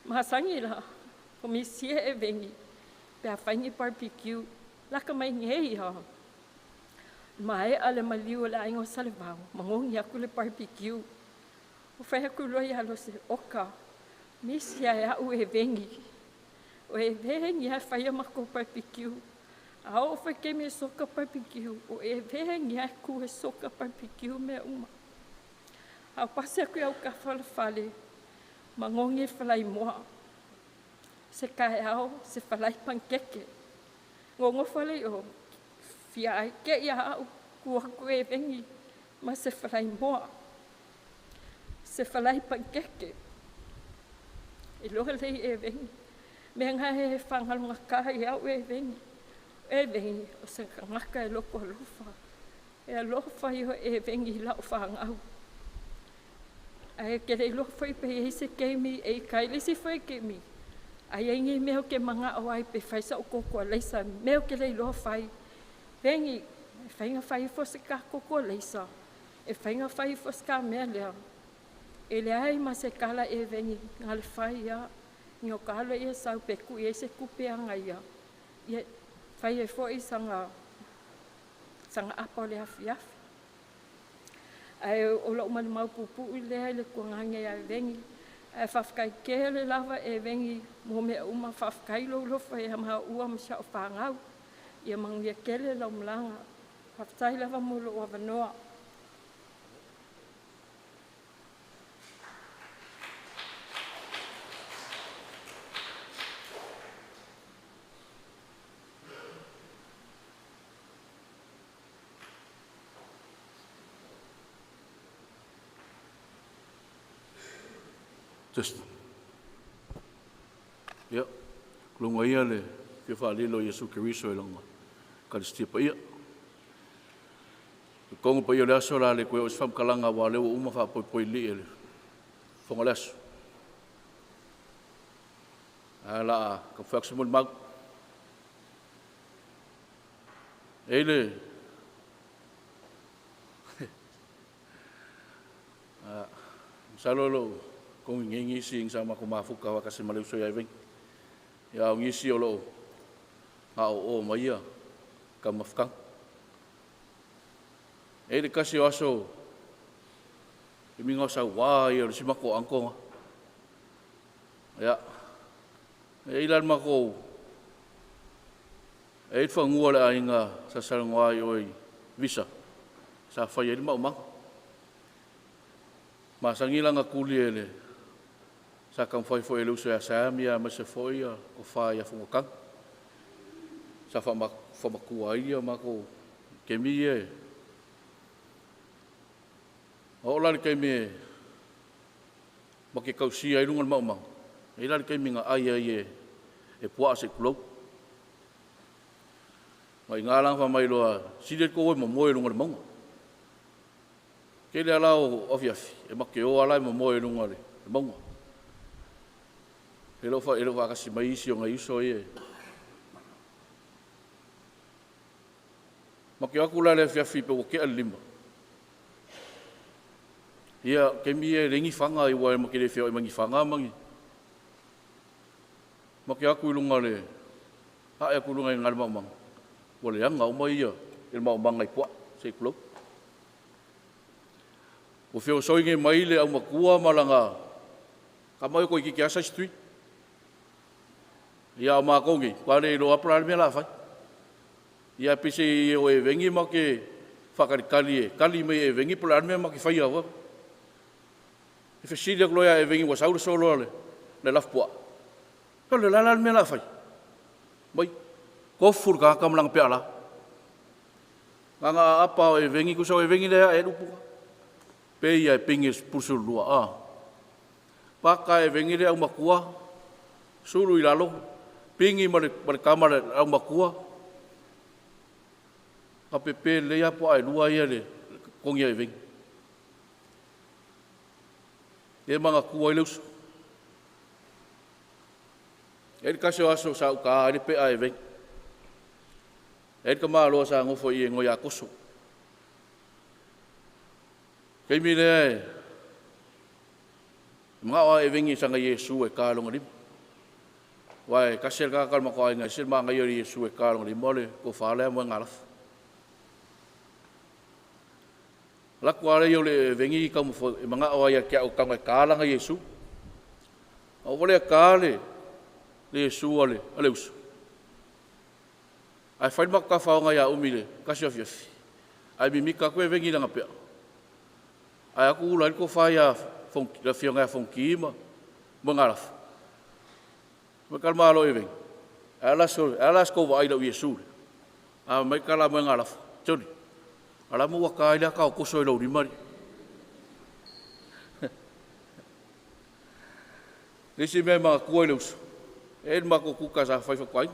Masani la, o misia Eveni pe a fai ni barbecue, laka mai nei lava. Maea le maliu o le aiga o Salevao, magogi atu le barbecue. Ua fai atu loa ia Lose, oka, misi lava e au Eveni. O Eveni lava e fai a matou barbecue. A oo foi i le taimi e soka barbecue, o Eveni lava e tu e soka barbecue mea uma. A ou pasi atu i autafa o le fale, magogi le falaimoa. Se taeao, se falai panikeke. Ona ou nofo lea i o, fia ai, te i lava au, tu atu Eveni ma se falaimoa, se falai panikeke. E iloa lelei Eveni. O le mea lena e faagalogata ai ia au Eveni. O Eveni, o se tagata e loto alofa. E alofa ia o Eveni i lau fanau. Ae ou te le iloa foi pe i ai se taimi e ita ai. Le isi foi taimi, a i ai ni mea ou te manao ai pe fai sau koko alaisa, mea ou te le iloa fai, Veni, e mafai ona fai ifo se ta koko alaisa, e mafai ona fai ifo se ta mea lea. E leai ma se tala Eveni, na o le fai lava. Ina o ta alu lea sau pe tuu i ai se tupe a ia, ia fai ai foi sana apa o le afiafi. Ae o lou malimau puupuu lea i le tuagaga ia Eveni. Ae faafetai tele lava Eveni mo mea uma, faafetai lou alofa ia maua ma si au fanau. Ia manuia tele lau malaga. Faafetai lava mo lou avanoa. Just ia luga ia le fia faalilo o Iesu Keriso i lona Ekalesia paia. O totonu paia o le aso o le a le toe oo se faamatalaga aua o lea ua uma faapoipoilii e le Fofoga o le aso. Ae o le a taumafai atu se molimau. E i ai le masalo e le o i totonu i inei nisi sa matou mafuta faatasi ma le uso ia Eveni. A o nisi o lo o na o o mai taumafataga. E i ai le tasi o aso, taimi na o saua ia o le isi matou ato lena. Ia, e i ai la le matou, e i ai le fanua o le aiga sa salasalanoa ai i o i Visa sa fai ai le maumaga. E masani la ona tuli e le sa taumafai foi e le uso ia Sam aemaise foi le tofa ia Faugataga. Sa faamatua ai matou taimi ia. Na oo la i le taimi matou te tausia ai luga o le maumauga, e i ai la le taimi na ai ai e puaa se i tulou. Na i ina la na fai mai loa, sili le tou o e momoe i luga o le mauga. O le tele lava la o afiafi, e matou te o lava la e momoe i luga o le mauga. E le o faatasi mai nisi o nai uso ia. Matou te o atu la i le afiafi pei ua tea le 5:00, ia o taimi ia e leai ni fana aua matou te le feoai ma ni fana ma ni… Matou te o atu i luga ae atu i luga i le maumauga, ua leaga uma le maumauga i puaa se i tulou. Ua fesoasoani mai le aumatua ma lana tama ia toeitiiti lava size 3. Ia a o matou nei, matua le iloa lava po o le a le mea o le a fai. Ia ae peiseai o Eveni e matou te faatalitali e tali mai e Eveni po o le a le mea e matou te faia. E fesili atu loa ia Eveni ua sau le solo a le lafupuaa, sole o le a la le mea o le a fai? Fai mai, tofu le tagata ma lana peala. Na ona aapa lava o Eveni, tusa o Eveni lea e ae ai le upu lena. Pei lava e pigi i le 12. Paka e Eveni le aumatua, sulu i lalo, pigi ma le tama a le aumatua, na pepe lelei lava puaa e lua ia e totogi e Eveni. Lea e manatua ai le uso. E i ai le tasi o aso sa ou taina ai le pea a Eveni. E i ai le tamaloa sa nofo i i e igoa ia Toso. O le taimi lea e manao lava Eveni e saga Iesu e ta i lona lima. Aua e tasi lava le tagata o le matou aiga e ese le manaia o le Iesu e ta i lona lima o le tofa lea a Moegalafo. Alu atu a lea o le Eveni e manao lava ia te au e tago e ta lana Iesu. Na ou vaai e ta le Iesu a le uso, ae fai le matou tafaoga ia Umi i le tasi o afiafi, ae mimita atu Eveni i lana pea, ae o atu ula ai le tofa le afioga ia Fonoti ma Moegalafo. Fai mai le malo a Eveni, ae a la se tou vaai i lau Iesu lea? Ae fai mai le tala a Moegalafo, sole, a o le a le mea ua ta ai le ata o Toso i lou lima alii? O le isi mea e manatua ai le uso, e i ai le matou kuka sa fai fatuaiga.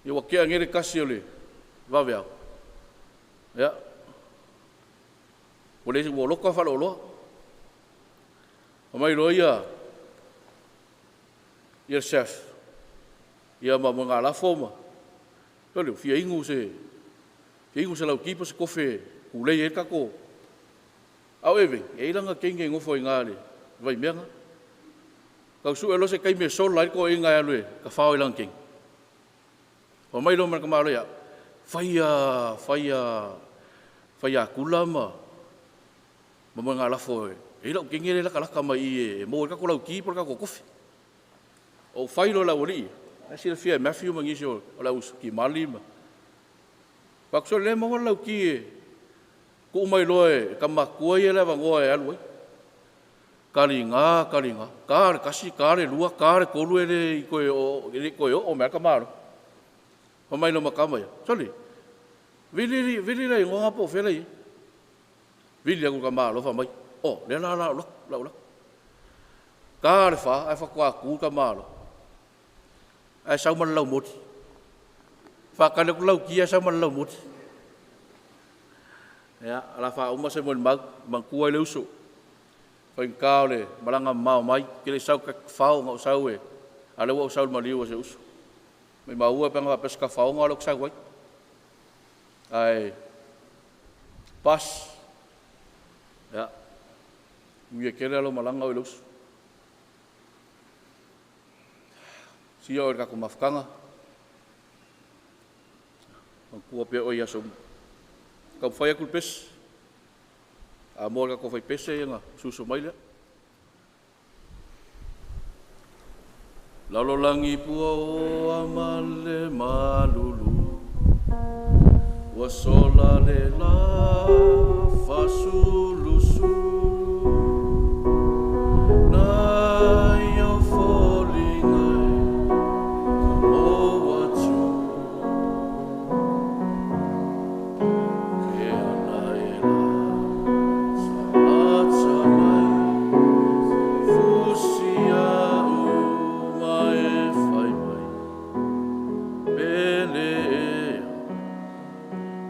Ina ua tea nei le 1:00 o le vaveao, ia ua loka le faleoloa. Fai mai loa le Chef ia ma Moegalafo ma, sole ua fia inu se lauti po o se kofe e pulei ai le tatou… A o Eveni, e i ai lana teine e nofo i ina i le vaimea lena. Tau sue loa se taimi e sola ai le toeaina e alu e tafao i lana teine, fai mai loa ma le tamaloa ia au, fai ia Tula ma Moegalafo e i ai lau teine lea e latalata mai i i e maua ai le tatou lauti po o le tatou kofi. Ou fai loa e le aualii ia, la e silafia e Mathew ma nisi o le au timalii ma… Fai atu, sole lea e maua le lauti e tuu mai loa e tama matutua ia le avanoa e alu ai. Taliga, taliga, ta le 1, ta le 2, ta le 3 e le i toe oo mai lava le tamaloa. Fai mai lea o ma tama ia, sole, vili, vili le igoa po o fea la e i ai. Vili atu i le tamaloa fai mai, o, lea la o le a ou alu atu. Ta le 4 ae faatoa tu le tamaloa ae sau ma le laumoli. Faatali atu le lauti ae sau ma le laumoli. Ia, o le a faauma se molimau, matua ai le uso, faigata o le malaga mamao mai, ou te le i sau ou te tafao na ou sau e... a o lea ua ou sau i le maliu o si ou uso. Maumau e pe ana faapea o se tafaoga lea ou te sau ai. Ae Pas, ia manuia tele lau malaga oe le uso. Sia oe i le tatou mafutaga, manatua pea oe i aso uma. Taumafai atu le pese, a moa i le tatou fai pese ona usu mai lea. Lalolagi puaoa ma le malulu, ua sola le la fasulusulu. Nai ou foliga e ou atu, ke ana e la sa mai, fusi au ma e fai mai, pele ea,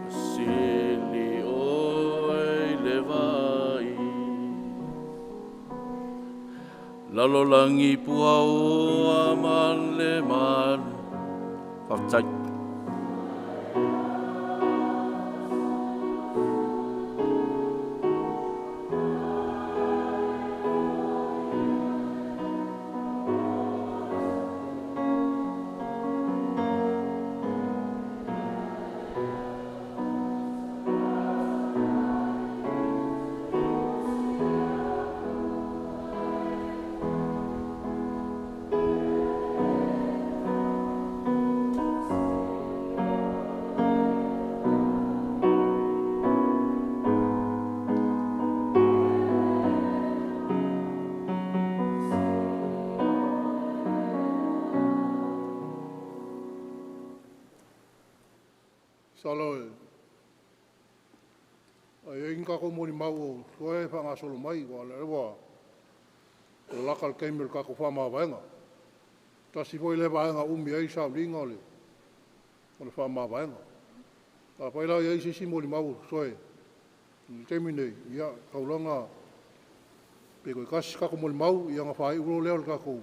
sili oe i le vai. Lalolagi puaoa ma le malu. Faafetai. Masalo a i ai ni tatou molimau o totoe faagasolo mai aua o lea ua lalata le taimi o le tatou faamavaega. Tasi foi lea vaega e umi ai le sauniga o le faamavaega. Afai la o i ai se isi molimau o totoe i le taimi lenei, ia e tatau loa ona... pe toe tasi se tatou molimau ona faaiu loa lea o le tatou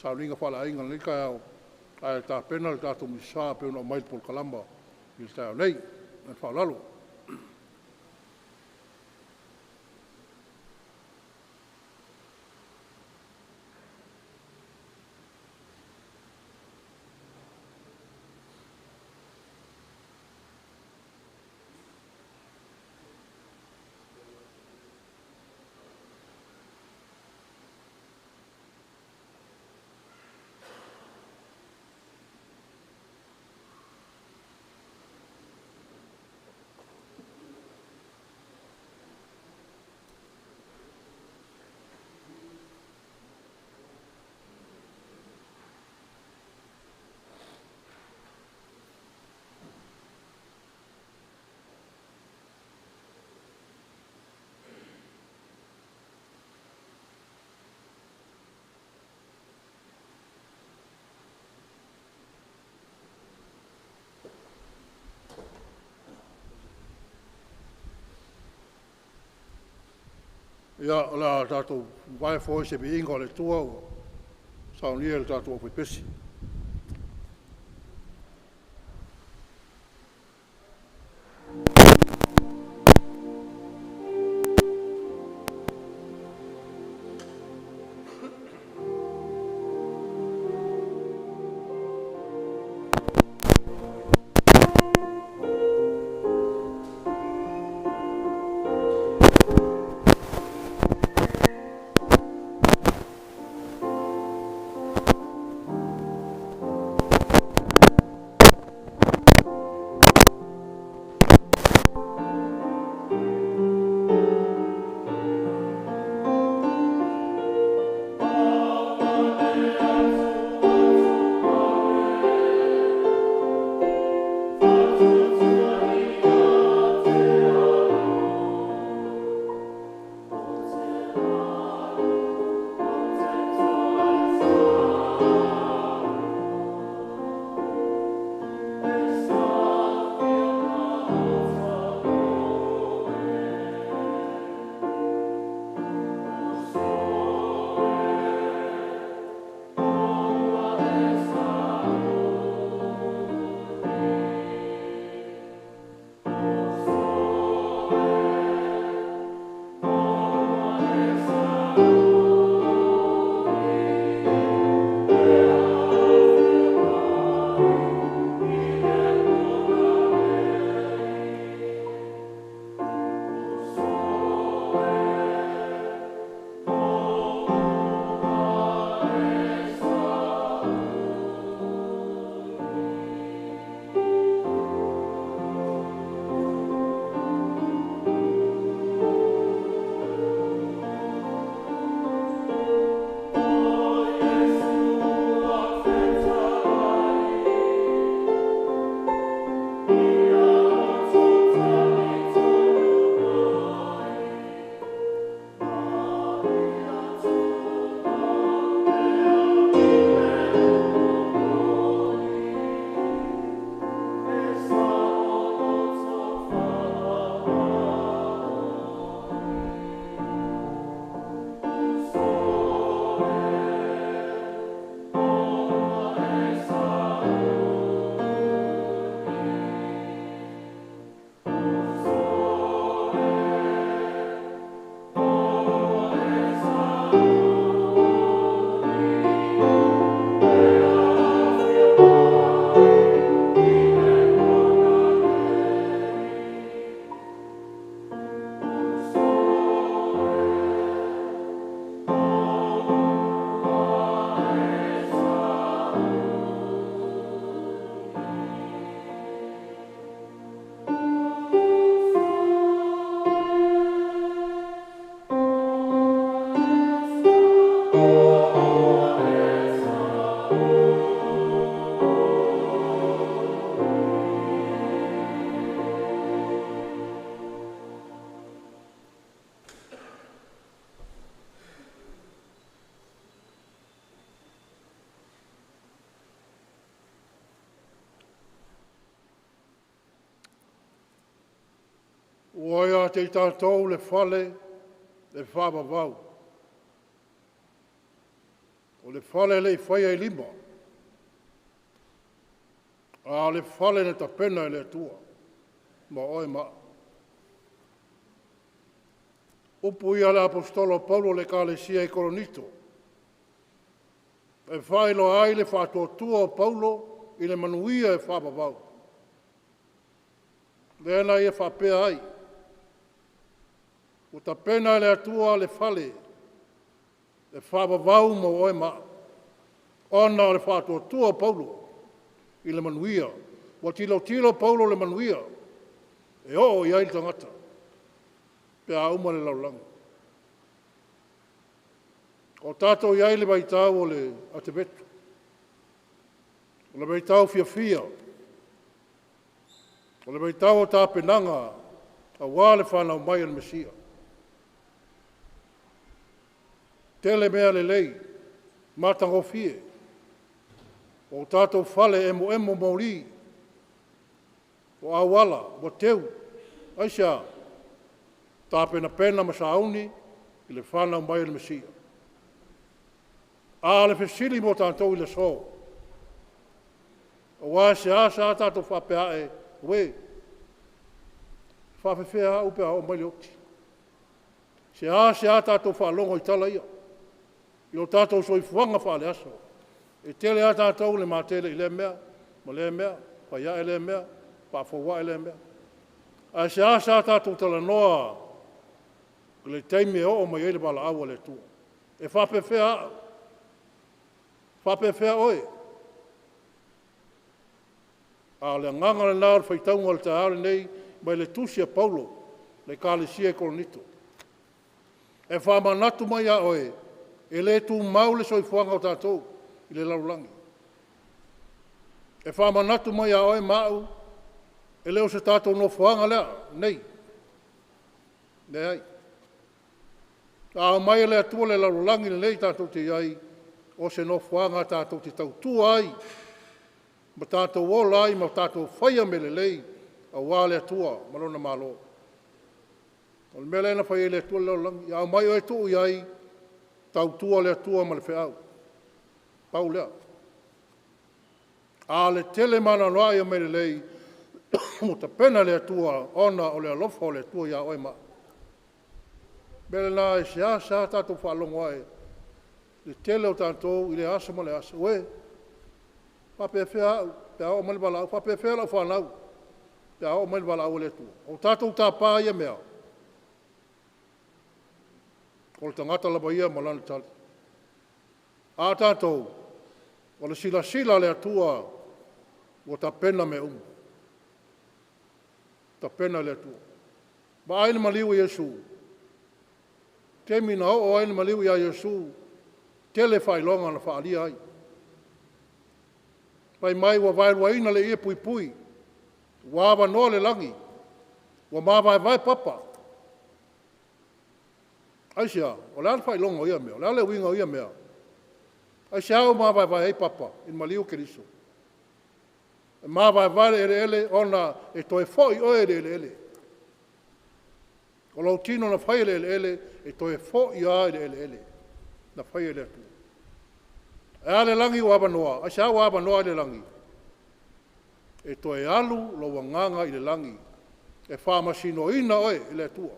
sauniga faale-aiga i lenei taeao, ae tapena le tatou Misasa e pei ona aumai i le polokalama i le taeao nei. Ma le faaaloalo. Ia, o le a tatou vae foi i se viiga o le Atua ua saunia e le tatou aufaipese. Ua ia te i tatou le fale e faavavau, o le fale e le i faia i lima, a o le fale na tapena e le Atua mo oe ma au. O upu ia a le Aposetolo o Paulo i le Ekalesia i Korinito, e faailoa ai le faatuatua o Paulo i le manuia e faavavau, lea na ia faapea ai, “Ua tapena e le Atua le fale e faavavau mo oe ma au,” ona o le faatuatua o Paulo i le manuia. Ua tilotilo Paulo i le manuia e oo i ai le tagata pe a uma le lalolagi. O tatou i ai i le vaitau o le Atevetu, o le vaitau fiafia, o le vaitau o tapenaga aua le fanau mai o le Mesia. Tele mea lelei, matagofie, o tatou fale emoemo moli, o auala ua teu. Aisea? Tapenapena ma sauni i le fanau mai o le Mesia. A o le fesili mo tatou i le aso, aua e seasea tatou faapea a'e, auē, e faapefea au pe a oo mai le oti? E seasea tatou faalogo i tala ia i o tatou soifuaga faaleaso. E tele lava tatou e matele i lea mea ma lea mea, fai ae lea mea, faafou ae lea mea. Ae seasea tatou talanoa i le taimi e oo mai ai le valaau a le Atua. E faapefea au? E faapefea oe? A o le agaga lena o le faitauga o le taeao lenei mai le tusi a Paulo i le Ekalesia i Korinito, e faamanatu mai ia oe, e le tumau le soifuaga o tatou i le lalolagi. E faamanatu mai ia oe ma au, e le o se tatou nofoaga lenei, leai. A aumai e le Atua le lalolagi lenei tatou te i ai, o se nofoaga tatou te tautua ai ma tatou ola ai ma tatou faia mea lelei aua le Atua ma Lona Malo. O le mea lea na fai ai e le Atua le lalolagi, ia aumai oe tuu i ai, tautua le Atua ma le feau. Pau lea. A o le tele ma anoanoai o mea lelei ua tapena e le Atua ona o le alofa o le Atua ia oe ma au. O le mea lena e seasea tatou faalogo a'e i le tele o tatou i lea aso ma lea aso, auē, e faapefea au pe a oo mai le valaau? E faapefea lau fanau pe a oo mai le valaau a le Atua? O tatou tapa ia mea? O le tagata lava ia ma lana tali. A o tatou, o le silasila a le Atua ua tapena mea uma, tapena e le Atua. Vaai le maliu o Iesu, taimi na oo ai le maliu ia Iesu, tele faailoga na faaalia ai. Fai mai ua vaeluaina le ie puipui, ua avanoa le lagi, ua mavaevae papa. Aisea? O le a le faailoga o ia mea? O le a le uiga o ia mea? Aisea ua mavaevae ai papa i le maliu o Keriso? E mavaevae le eleele ona e toe foi oe i le eleele. O lou tino na fai i le eleele, e toe foi lava i le eleele na faia e le Atua. Ae a le lagi ua avanoa? Aisea ua avanoa ai le lagi? E toe alu lou agaga i le lagi e faamasinoina oe e le Atua.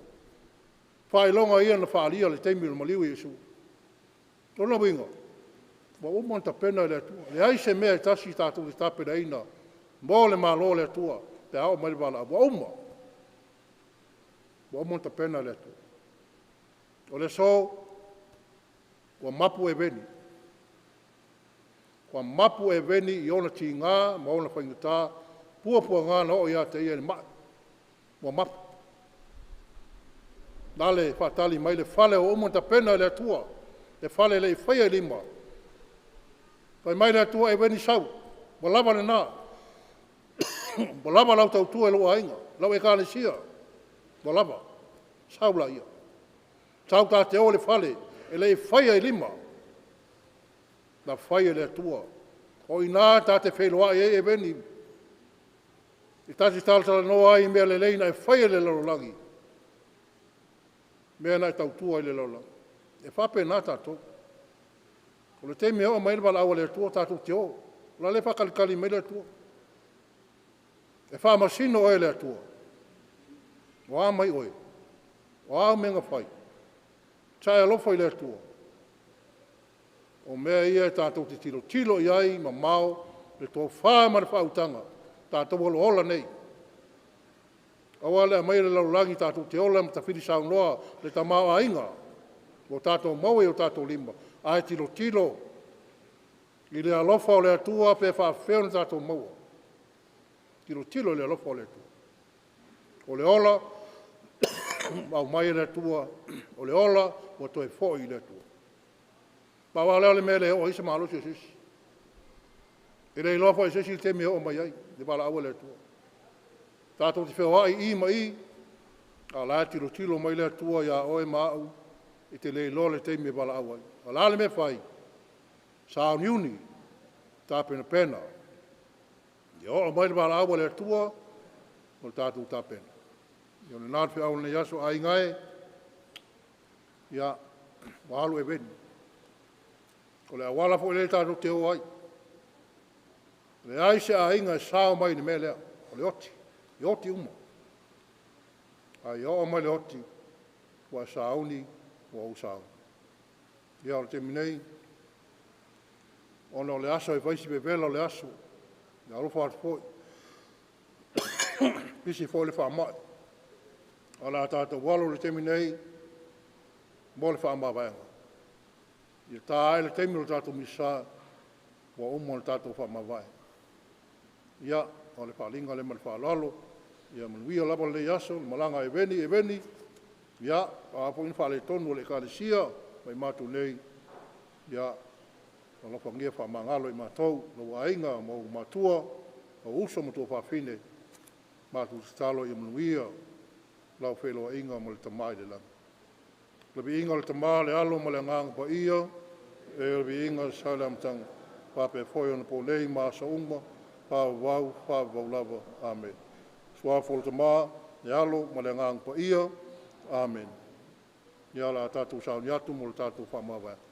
Faailoga ia na faaalia i le taimi o le maliu o Iesu. O lona uiga, ua uma ona tapena e le Atua. E leai se mea e tasi tatou te tapenaina mo le Malo o le Atua pe a oo mai le valaau, ua uma, ua uma ona tapena e le Atua. O le aso, ua mapu Eveni, ua mapu Eveni i ona tiga ma ona faigata, puapuaga na oo ia te ia le mai, ua mapu. O le a le faatali mai le fale ua uma ona tapena e le Atua le fale e le i faia i lima. Fai mai le Atua, Eveni sau, ua lava lena, ua lava lau tautua i lou aiga, lau ekalesia, ua lava, sau laia. Sau ta te o i le fale e le i faia i lima, na fai e le Atua. O i ina ta te feiloai ai Eveni, e ta te talatalanoa ai i mea lelei na e faia i le lalolagi, mea na e tautua ai i le lalolagi. E faapena tatou. O le taimi e oo mai ai le valaau a le Atua tatou te o. O la e faatalitali mai le Atua. E faamasino oe e le Atua. O a mai oe? O a au mea na fai? Sa e alofa i le Atua? O mea ia tatou te tilotilo i ai mamao le tofa ma le faautaga, tatou o ola nei. Aua le aumaia o le lalolagi tatou te ola ma tafili saunoa le tamaoaiga ua tatou maua i o tatou lima, ae tilotilo i le alofa o le Atua pe faapefea ona tatou maua. Tilotilo i le alofa o le Atua. O le ola ua aumai e le Atua, o le ola ua toe foi i le Atua. Pau lava lea o le mea e le oo i ai se malosi o se isi. E le iloa foi e se isi le taimi e oo mai ai le valaau a le Atua. Tatou te feoai i ma i, a o la e tilotilo mai le Atua ia oe ma au, e te le iloa le taimi e valaau ai. A o le a le mea e fai? Sauniuni, tapenapena, ia oo mai le valaau a le Atua, ua tatou tapena. Ia o lena le feau o lenei aso. Aiga e, ia, ua alo Eveni, o le auala foi lea tatou te o ai. E leai se aiga e sao mai i le mea lea, o le oti, e oti uma. A ia oo mai le oti, ua e sauni ua ou sauni. Ia o le taimi nei, ona o le aso e fai si vevela o le aso, e alofa atu foi, pisi foi le faamai, ae o le a tatou alo i le taimi nei mo le faamavaega. Ia ta ae le taimi o le tatou Misa, ua uma ona tatou faamavae. Ia, o le faaaliga lea ma le faaaloalo. Ia manuia lava lenei aso i le malaga a Eveni. Eveni, ia, o a foi ni faaletonu o le Ekalesia ma i matou nei, ia alofagia faamagalo i matou, lou aiga ma ou matua, ou uso ma tuafafine, matou te tatalo ia manuia lau feiloaiga ma le Tama i le Lagi. Le viiga o le Tama le Alo ma le Agaga Paia, le viiga e sa i le amataga, faapea foi onaponei ma aso uma, faavavau, faavavau lava. Amene. I le Suafa o le Tama, le Alo ma le Agaga Paia. Amene. Ia o le a tatou sauni atu mo le tatou faamavaega.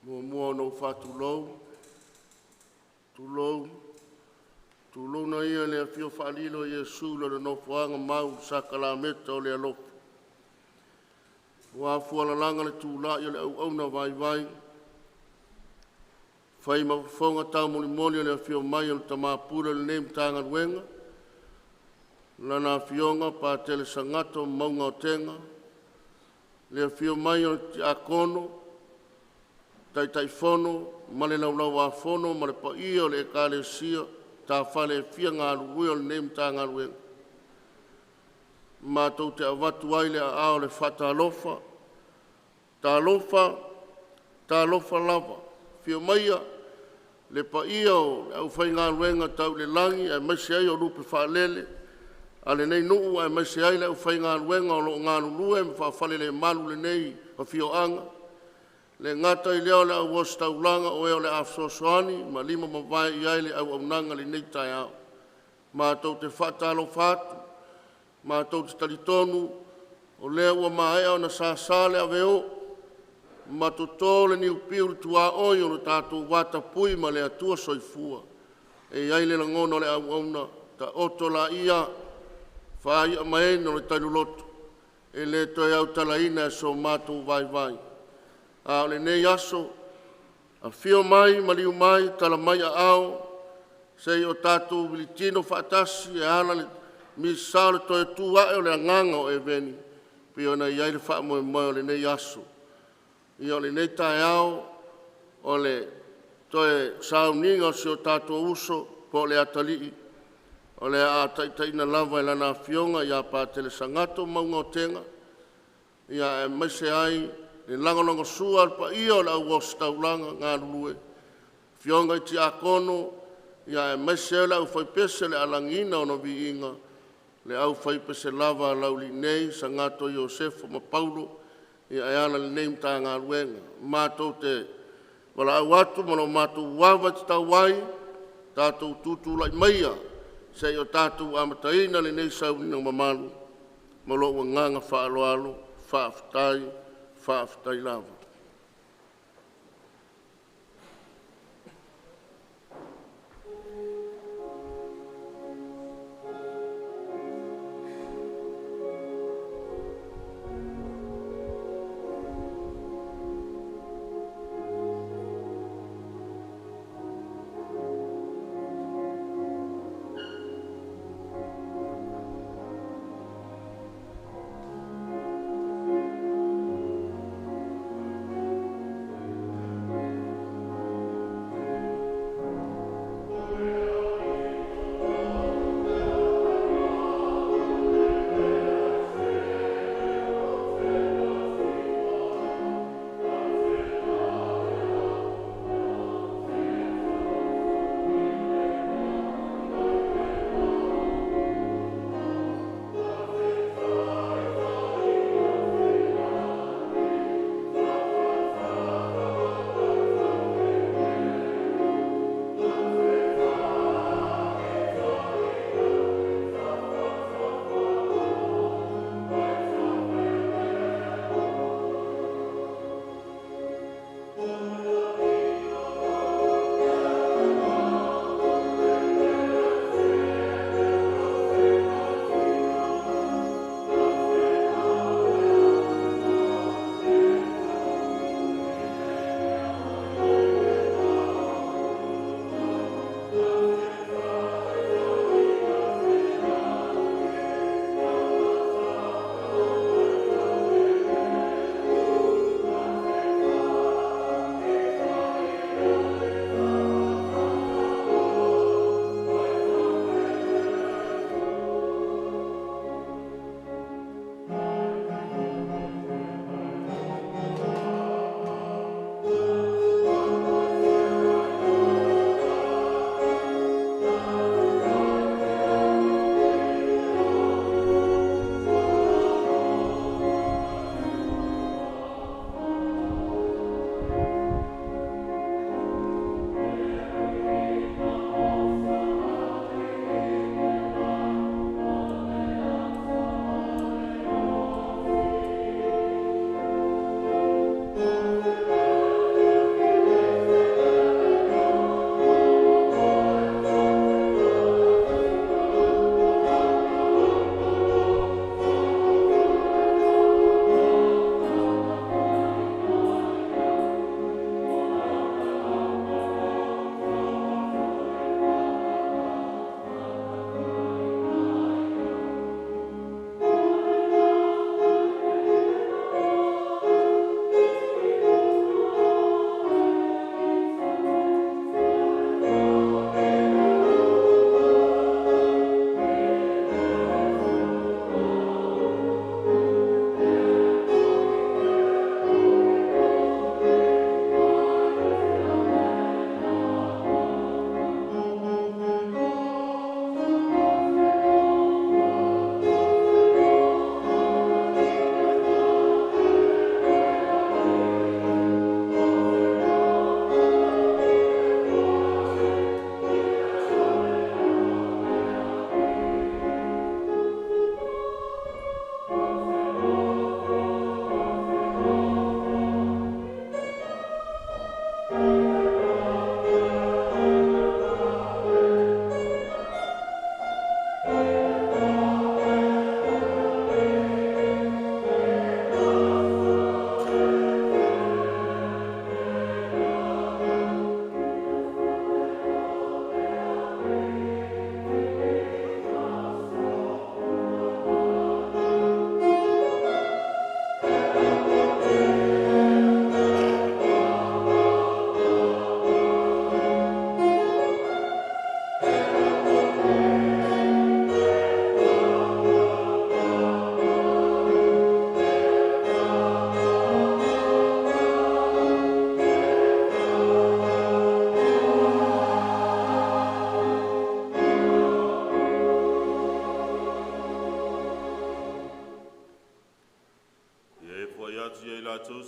Muamua ona ou faatulou, tulou, tulouna ia le afio faalilo o Iesu i Lona nofoaga mau i le sakalameta o le alofa, ua afualalaga le tulai o le auauna vaivai, fai ma fofoga taumolimoli o le afio mai o le Tama Pule o lenei Matagaluega, Lana Afioga Patele Sagatto Mauga Otega, le afio mai o le Tiakono, Taitaifono ma le Laulau-a-Fono ma le paia o le Ekalesia ta fale e fia galulue o lenei Matagaluega. Matou te avatu ai le aao o le faatalofa, talofa, talofa lava. Afio maia le paia o le aufaigaluega tau i le lagi aemaise ai o lupe faalele a lenei nuu aemaise ai le aufaigaluega o lo o galulue ma faafalelemalu lenei afioaga. E le gata i lea o le au ositaulaga o e o le a fesoasoani ma lima ma vae i ai le auaunaga i lenei taeao. Matou te faatalofa atu, matou te talitonu o lea ua maea ona sasa le aveo ma toto le niupiu i le tuaoi o le tatou vatapuia ma le Atua Soifua. E i ai le lagona o le auauna, taoto laia faai'a ma e o le tailoloto e le toe autalaina e so matou vaivai. A o lenei aso, afio mai, maliu mai, tala mai aao se i o tatou militino faatasi e ala le misa o le toe tu ae o le agaga o Eveni e pei ona i ai le faamoemoe o lenei aso. Ia o lenei taeao o le toe sauniga o si o tatou uso po o le atalii o le a taitaiina lava e Lana Afioga ia Patele Sagatto Mauga Otega, aemaise ai le lagolagosua a le paia o le au ositaulaga galulue, afioga i Tiakono aemaise le aufaipese o le a lagiina ona viiga, le aufaipese lava a Laulii nei Sagatto Iosefo ma Paulo e ala i lenei Matagaluega. Matou te valaau atu ma lo matou ava e tatau ai, tatou tutulai maia se i o tatou amataina lenei sauniga mamalu. Ma lou agaga faaaloalo, faafetai, faafetai lava.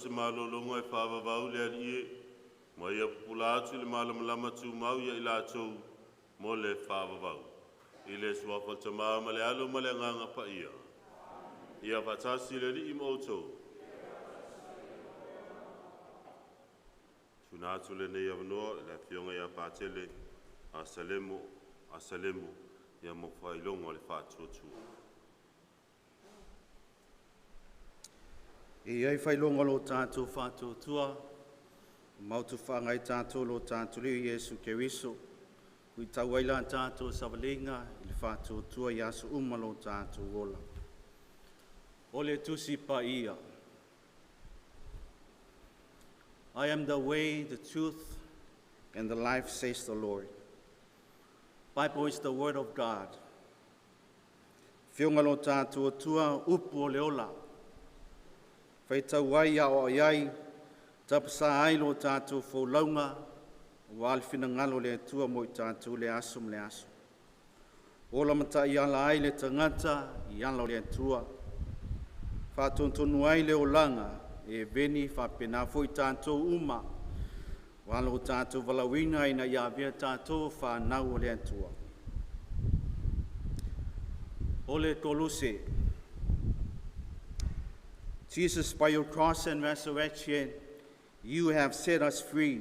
se malologa e faavavau le Alii e, ma ia pupula atu i le malamalama tumau ia i latou mo le faavavau. I le suafa o le Tamā ma le Alo ma le Agaga Paia. Ia faatasi le Alii ma outou. Tuuina atu lenei avanoa i le Afioga ia Patele Asalemo Asalemo ia mo faailoga o le faatuatua. E i ai faailoga o lo tatou faatuatua, mautu whaangai tātou lo tātou leo Iesu Keriso, ui tau ai la tātou savaliga i le faatuatua i aso uma lo tātou ola. O le tusi paia. I am the way, the truth, and the life, says the Lord. Bible is the word of God. Whionga lo tātou atua upu o le ola. Whaitau ai a o ai, tapasa ai lo tātou fōlaunga, wa le finagalo le Atua mo i tātou le aso ma le aso. Ola matai ala ai le tagata i ala o le Atua. Whātontonu ai le olanga, e veni whapena foi tātou uma. Wa lo tātou valauina ina ia avea tātou whānau o le Atua. O le Koluse. Jesus, by your cross and resurrection, you have set us free.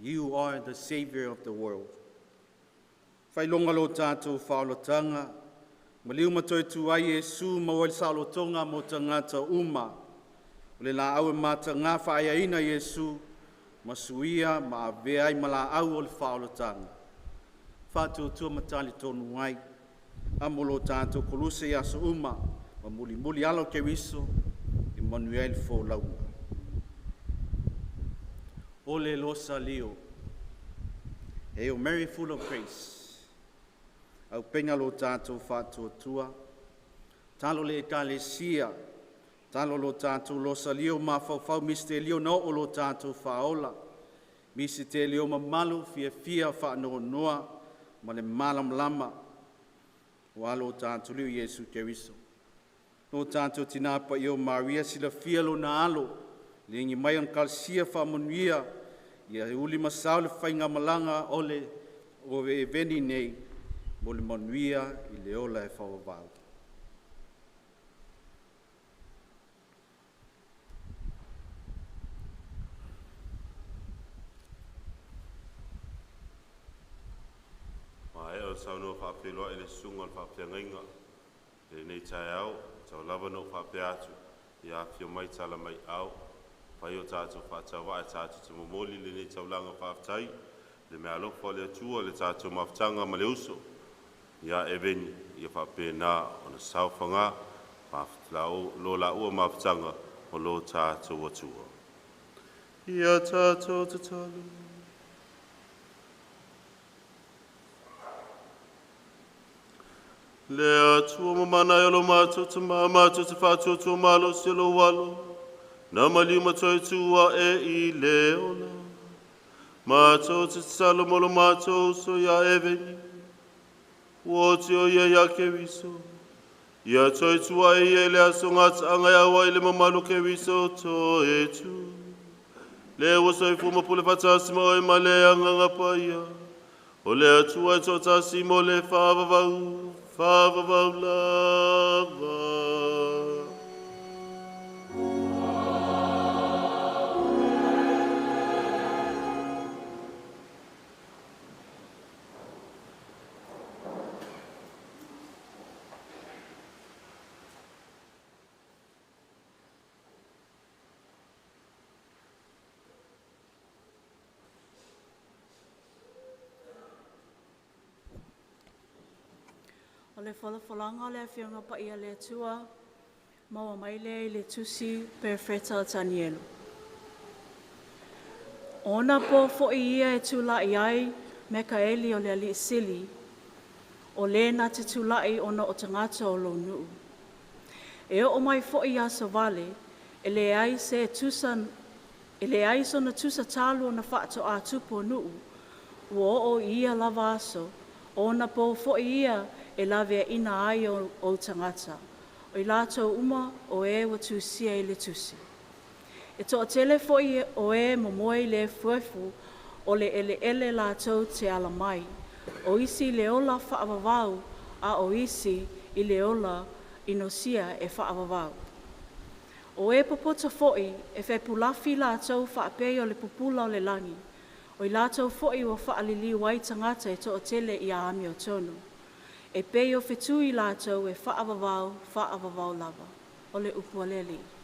You are the Savior of the world. Whailonga lo tātou whaolotanga, maliu matoi tu ai Iesu maua le saolotoga mo tagata uma. O le laau e mataga faaaiaina Iesu, ma suia ma avea ai ma laau o le faaolataga. Faatuatua ma talitonu ai, amo lo tātou koluse i aso uma, ma mulimuli ala o Keriso, e manuia ai le folauga. O le Losalio. Hail Mary, full of grace. Au penga lo tātou faatuatua. Talo le ekalesia. Talo lo tātou losalio mafaufau mistelio na o lo tātou faaola. Misitelio mamalu fia fia whaanonoa ma le malamalama. O alo tātou liu Iesu Keriso. No tātou tinapa i o Maria sila fia lo na alo. Le ingi mai on kalsia whaamanuia. Ia uli masao le whainga malanga o le o e veni nei mo le manuia i le ola e whawawau. Ma e o saunoa faafeiloai i le susuga o le faafeagaiga lenei taeao, tau lava na ou faapea atu, ia afio mai tala mai ao, fai o tatou faatauvaa e tatou te momoli lenei taulaga faafetai, le meaalofa o le Atua, le tatou mafutaga ma le uso, ia Eveni, ia faapena ona saofaga, lo laua mafutaga o lo tatou Atua. Ia tatou tatalo. Le Atua mamana e o lo matou tamā matou te faatuatua malosi o lou alo, na maliu ma toe e i le ola. Matou te tatalo mo lo matou uso ia Eveni, ua oti o ia ia Keriso. Ia toe tua e ia i le aso gataaga e aua i le mamalu Keriso toe tu. Le ua soifua ma pule faatasi ma oe ma le Agaga Paia. O le Atua e toatasi mo le faavavau, faavavau lava. O le folafolaga o le Afioga Paia a le Atua, maua mai lea i le tusi Perofeta o Tanielo. Ona po foi ia e tula'i ai Mekaeli o le alii sili, o lē na te tula'i ona o tagata o lou nu'u. E oo mai fo'i i aso vale, e leai se tusa e leai sona tusa talu ona faatoā tupu o nu'u, ua oo i ia lava aso, o ona pō fo'i ia e laveaina ai ou tagata, o i latou uma o e ua tusia i le tusi. E toatele foi o e momoe i le efuefu o le eleele latou te ala mai, o isi i le ola faavavau, a o isi i le ola inosia e faavavau. O e popota foi e fepulafi latou faapei o le pupula o le lagi, o i latou foi ua faaliliu ai tagata e toatele ia amiotonu. E pei o fetui latou e faavavau, faavavau lava. O le upu a le Alii.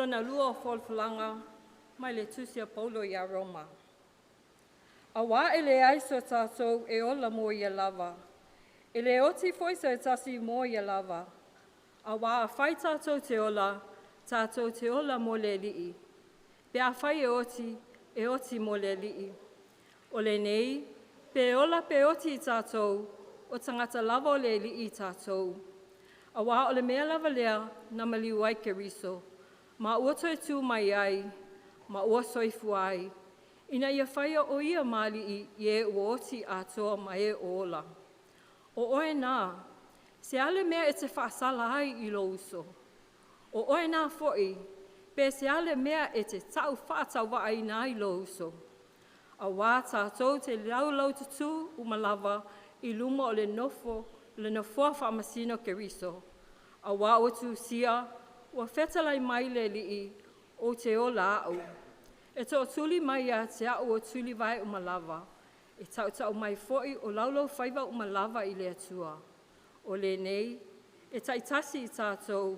Lona lua o folafolaga mai le Tusi a Paulo ia Roma. Auā e leai so tatou e ola mo ia lava. E le oti foi se tasi mo ia lava. Auā afai tatou te ola, tatou te ola mo le Alii. Pe afai e oti, e oti mo le Alii. O lenei, pe ola pe oti i tatou, o tagata lava o le Alii i tatou. Auā o le mea lava lea na maliu ai Keriso, ma ua toe tū mai ai, ma ua soifua ai, ina ia faia o ia ma Alii i e ua oti atoa ma e o ola. O oe na, se a le mea e te faasala ai i lou uso? O oe na foi, pe se a le mea e te tau faatauvaaina ai lou uso? Auā tatou te laulaututū uma lava i luma o le nofo, le nofoa faamasino o Keriso, auā ua tusia, ua fetalai mai le Alii, ou te ola au. E tootuli mai ia te au o tulivae uma lava, e tautau mai foi o laulaufaiva uma lava i le Atua. O lenei, e taitasi i tatou,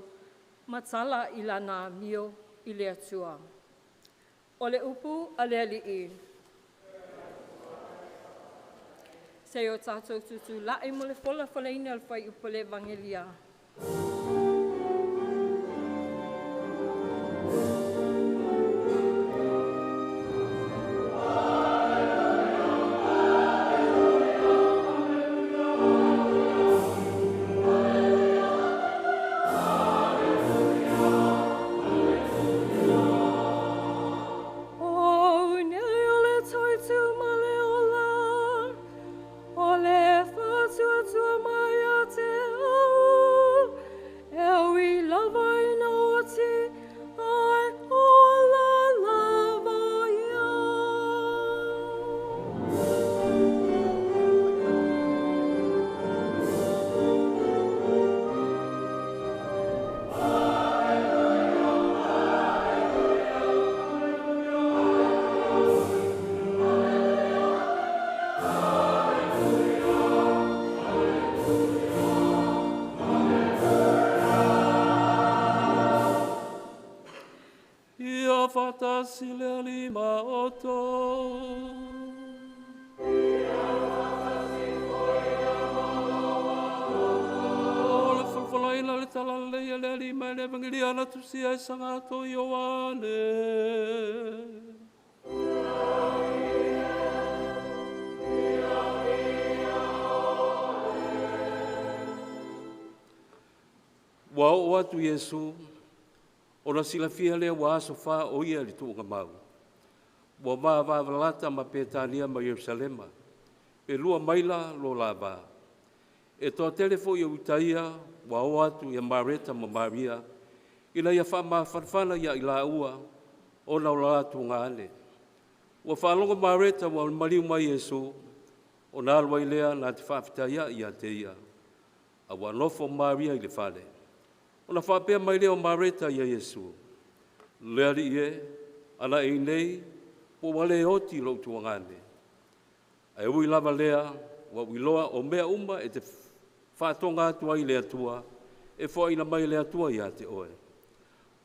ma tala i lana amio i le Atua. O le upu a le Alii. Se i o tatou tutulai mo le folafolaina o le fuaiupu o le Evagelia. O nei o le toetū ma le ola, o le faatuatua mai ia te au, e ui lava ina oti, ae ola lava ia. Ia faatasi le Alii ma outou. O le folafolaina o le Talalelei a le Alii mai le Evagelia na tusia e Saga Ioane. Ua oo atu Iesu, ona silafia lea ua aso 4 o ia i le tuugamau. Ua vavalalata ma Petania ma Ierusalema, pe 2 maila lo la va. E toatele foi o Iutaia ua o atu ia Mareta ma Maria, ina ia faamafanafana ia i laua ona o lo latou tuagane. Ua faalogo Mareta ua maliu mai Iesu, ona alu ai lea na te faafetaia'i ia te ia, a ua nofo Maria i le fale. Ona faapea mai lea o Mareta ia Iesu, “Le Alii e, ana e i inei, po ua le oti lou tuagane. Ae ui lava lea, ua ou iloa o mea uma e te faatoga atu ai i le Atua, e foaina mai e le Atua ia te oe.”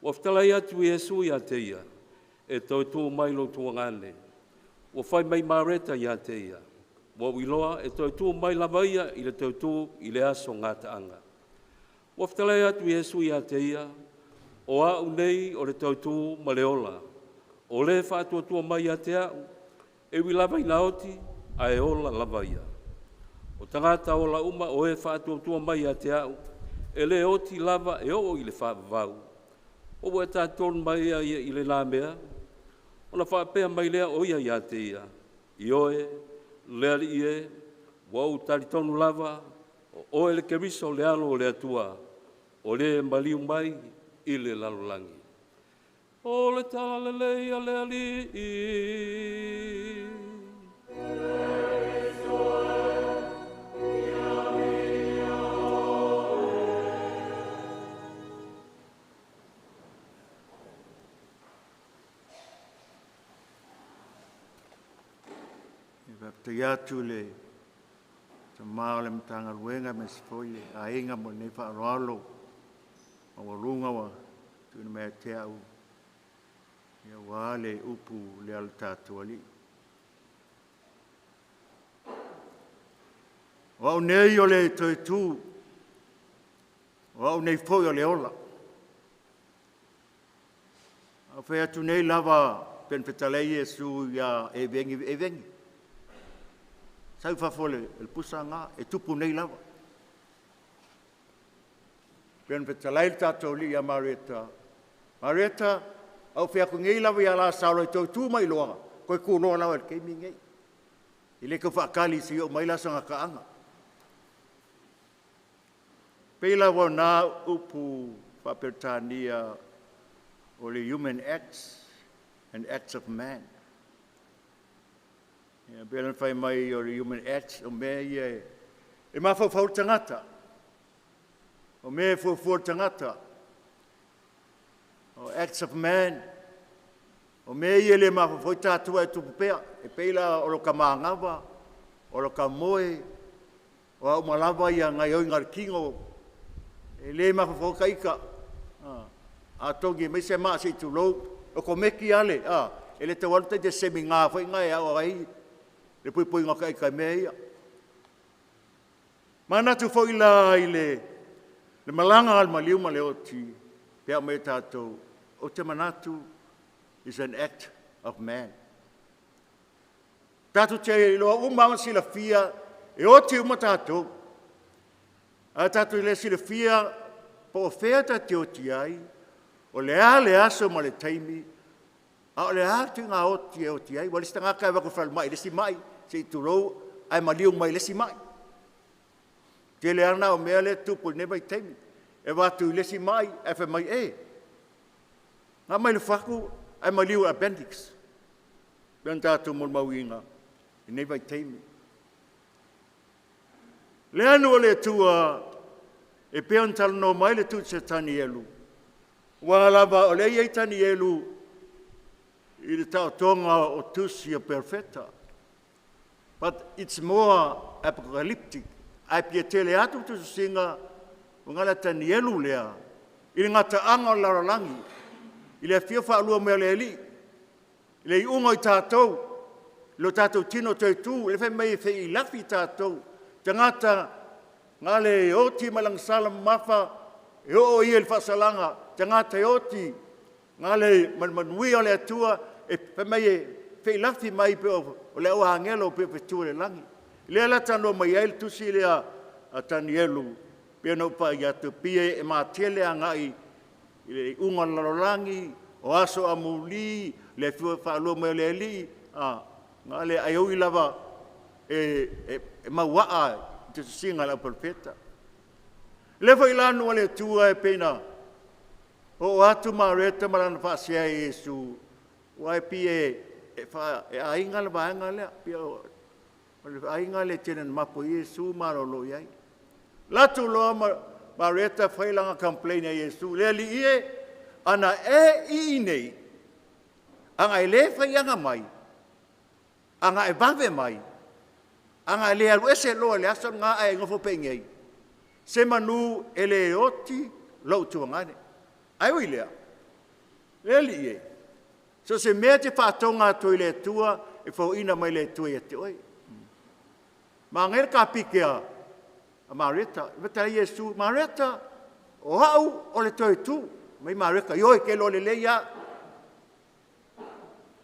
Ua fetalai atu Iesu ia te ia, “E toe tu mai lou tuagane.” Ua fai mai Mareta ia te ia, “Ua ou iloa e toe tu mai lava ia i le toe tu i le aso gataaga.” Ua fetalai atu Iesu ia te ia, “O a'u nei o le toetū ma le ola. O le faatuatua mai ia te a'u, e ui lava ina oti, ae ola lava ia. O tagata ola uma o e faatuatua mai ia te a'u, e le oti lava e oo i le faavavau. Po ua e talitonu mai ia i lena mea?” Ona faapea mai lea o ia ia te ia, “Ioe, le Alii e, ua ou talitonu lava, o Oe le Keriso le Alo o le Atua, o Le e maliu mai i le lalolagi.” O le Talalelei a le Alii. Faafetai atu i le tamā o le Matagaluega aemaise foi le aiga mo lenei faaaloalo maualuga ua tuuina mai ia te au Ia ua le upu le ala tātou ali. O au nei o le toe tū, o au nei foi o le ola. Au whai atu nei lava pen fetalai Iesu ia e vengi e vengi. Sau fafo le pusa ngā, e tupu nei lava. Pen fetalai le tātou li ia Marieta. Marieta, au whai aku ngei lava ia la saulo i tau tū mai loa, koe ku loa lawa le keimi ngei. I le kau whaakali si o mai la sanga kaanga. Pei lava nā upu whapertania o le human acts and acts of man. Ia, pei lana whai mai o le human acts o mea ia e mawhau tangata. O mea e fuafua tangata. O acts of man. O mea ia le mawhau tātua e tupu pea. E peila o lo ka maangawa, o lo ka moe, o au malava ia ngai oi ngā kingo, e le mawhau ka ika. A tongi mai se maa se i tulou, o ko meki ale, e le tau alu te semi ngā whai ngai au ai, le pui pui ngā ka ika mea ia. Manatu foi la i le malanga al maliu ma le oti, pea me tātou, o te manatu is an act of man. Tātou te iloa uma ma silafia, e oti uma tātou. A tātou le silafia, po o whea ta te oti ai, o le a le aso ma le taimi, a o le a te ngā oti e oti ai, wa le sitanga kai wako whal mai, le si mai, se i tulou, ai maliu mai le si mai. Te le ana o mea le tupu ne mai taimi, e watu i le si mai, e whai mai e. Ngā mai le whaku, ai maliu appendix. Pean tātou mo mauinga, i nei vai taimi. Le anu o le tua, e pean talano mai le tu se Tanielu. Ua lava o le iei Tanielu i le taotonga o tusi o perfecta. But it's more apocalyptic. Ai pia tele atu tusinga o ngala Tanielu lea. I le ngata anga o laralangi. I le fia whaalua mea le eli. I le iunga i tātou. Lo tātou tino te tū. Le whai mai e i lafi tātou. Tangata ngā le oti malang sala mafa. E o i le whasalanga. Tangata e oti. Ngā le manmanuia o le atua. E whai mai e whai lafi mai pe o le au angelo pe o tua le langi. Lea la tano mai ai le tusi lea a Tanielu. Pea no pa ia te pia e mātele a ngai i le unga lalolangi, o aso a muli, le fua whaalua mai o le ali, ngā le ai oi lava e mauaa i te tusinga lau profeta. Le whai lanu a le tua e pena, o atu mareta malana whaasea e Yesu, o ai pi e ainga le vaenga lea, pia o le ainga le tenen mapo Yesu marolo iai. Latu loa Mareta whailanga complain a Yesu, le li ie, ana e i nei, anga e le whaianga mai, anga e vave mai, anga e le alu ese loa le aso ngā e ngofo pe ngei. Se manu e le oti lau tuangane. Ai ui lea, le li ie. So se mea te whaatonga atu i le tua, e whauina mai le tua i te oi. Ma ngere ka pikea a Mareta, i wata Yesu, Mareta, o hau o le toi tū. Mai Mareta, ioi ke lo le leia.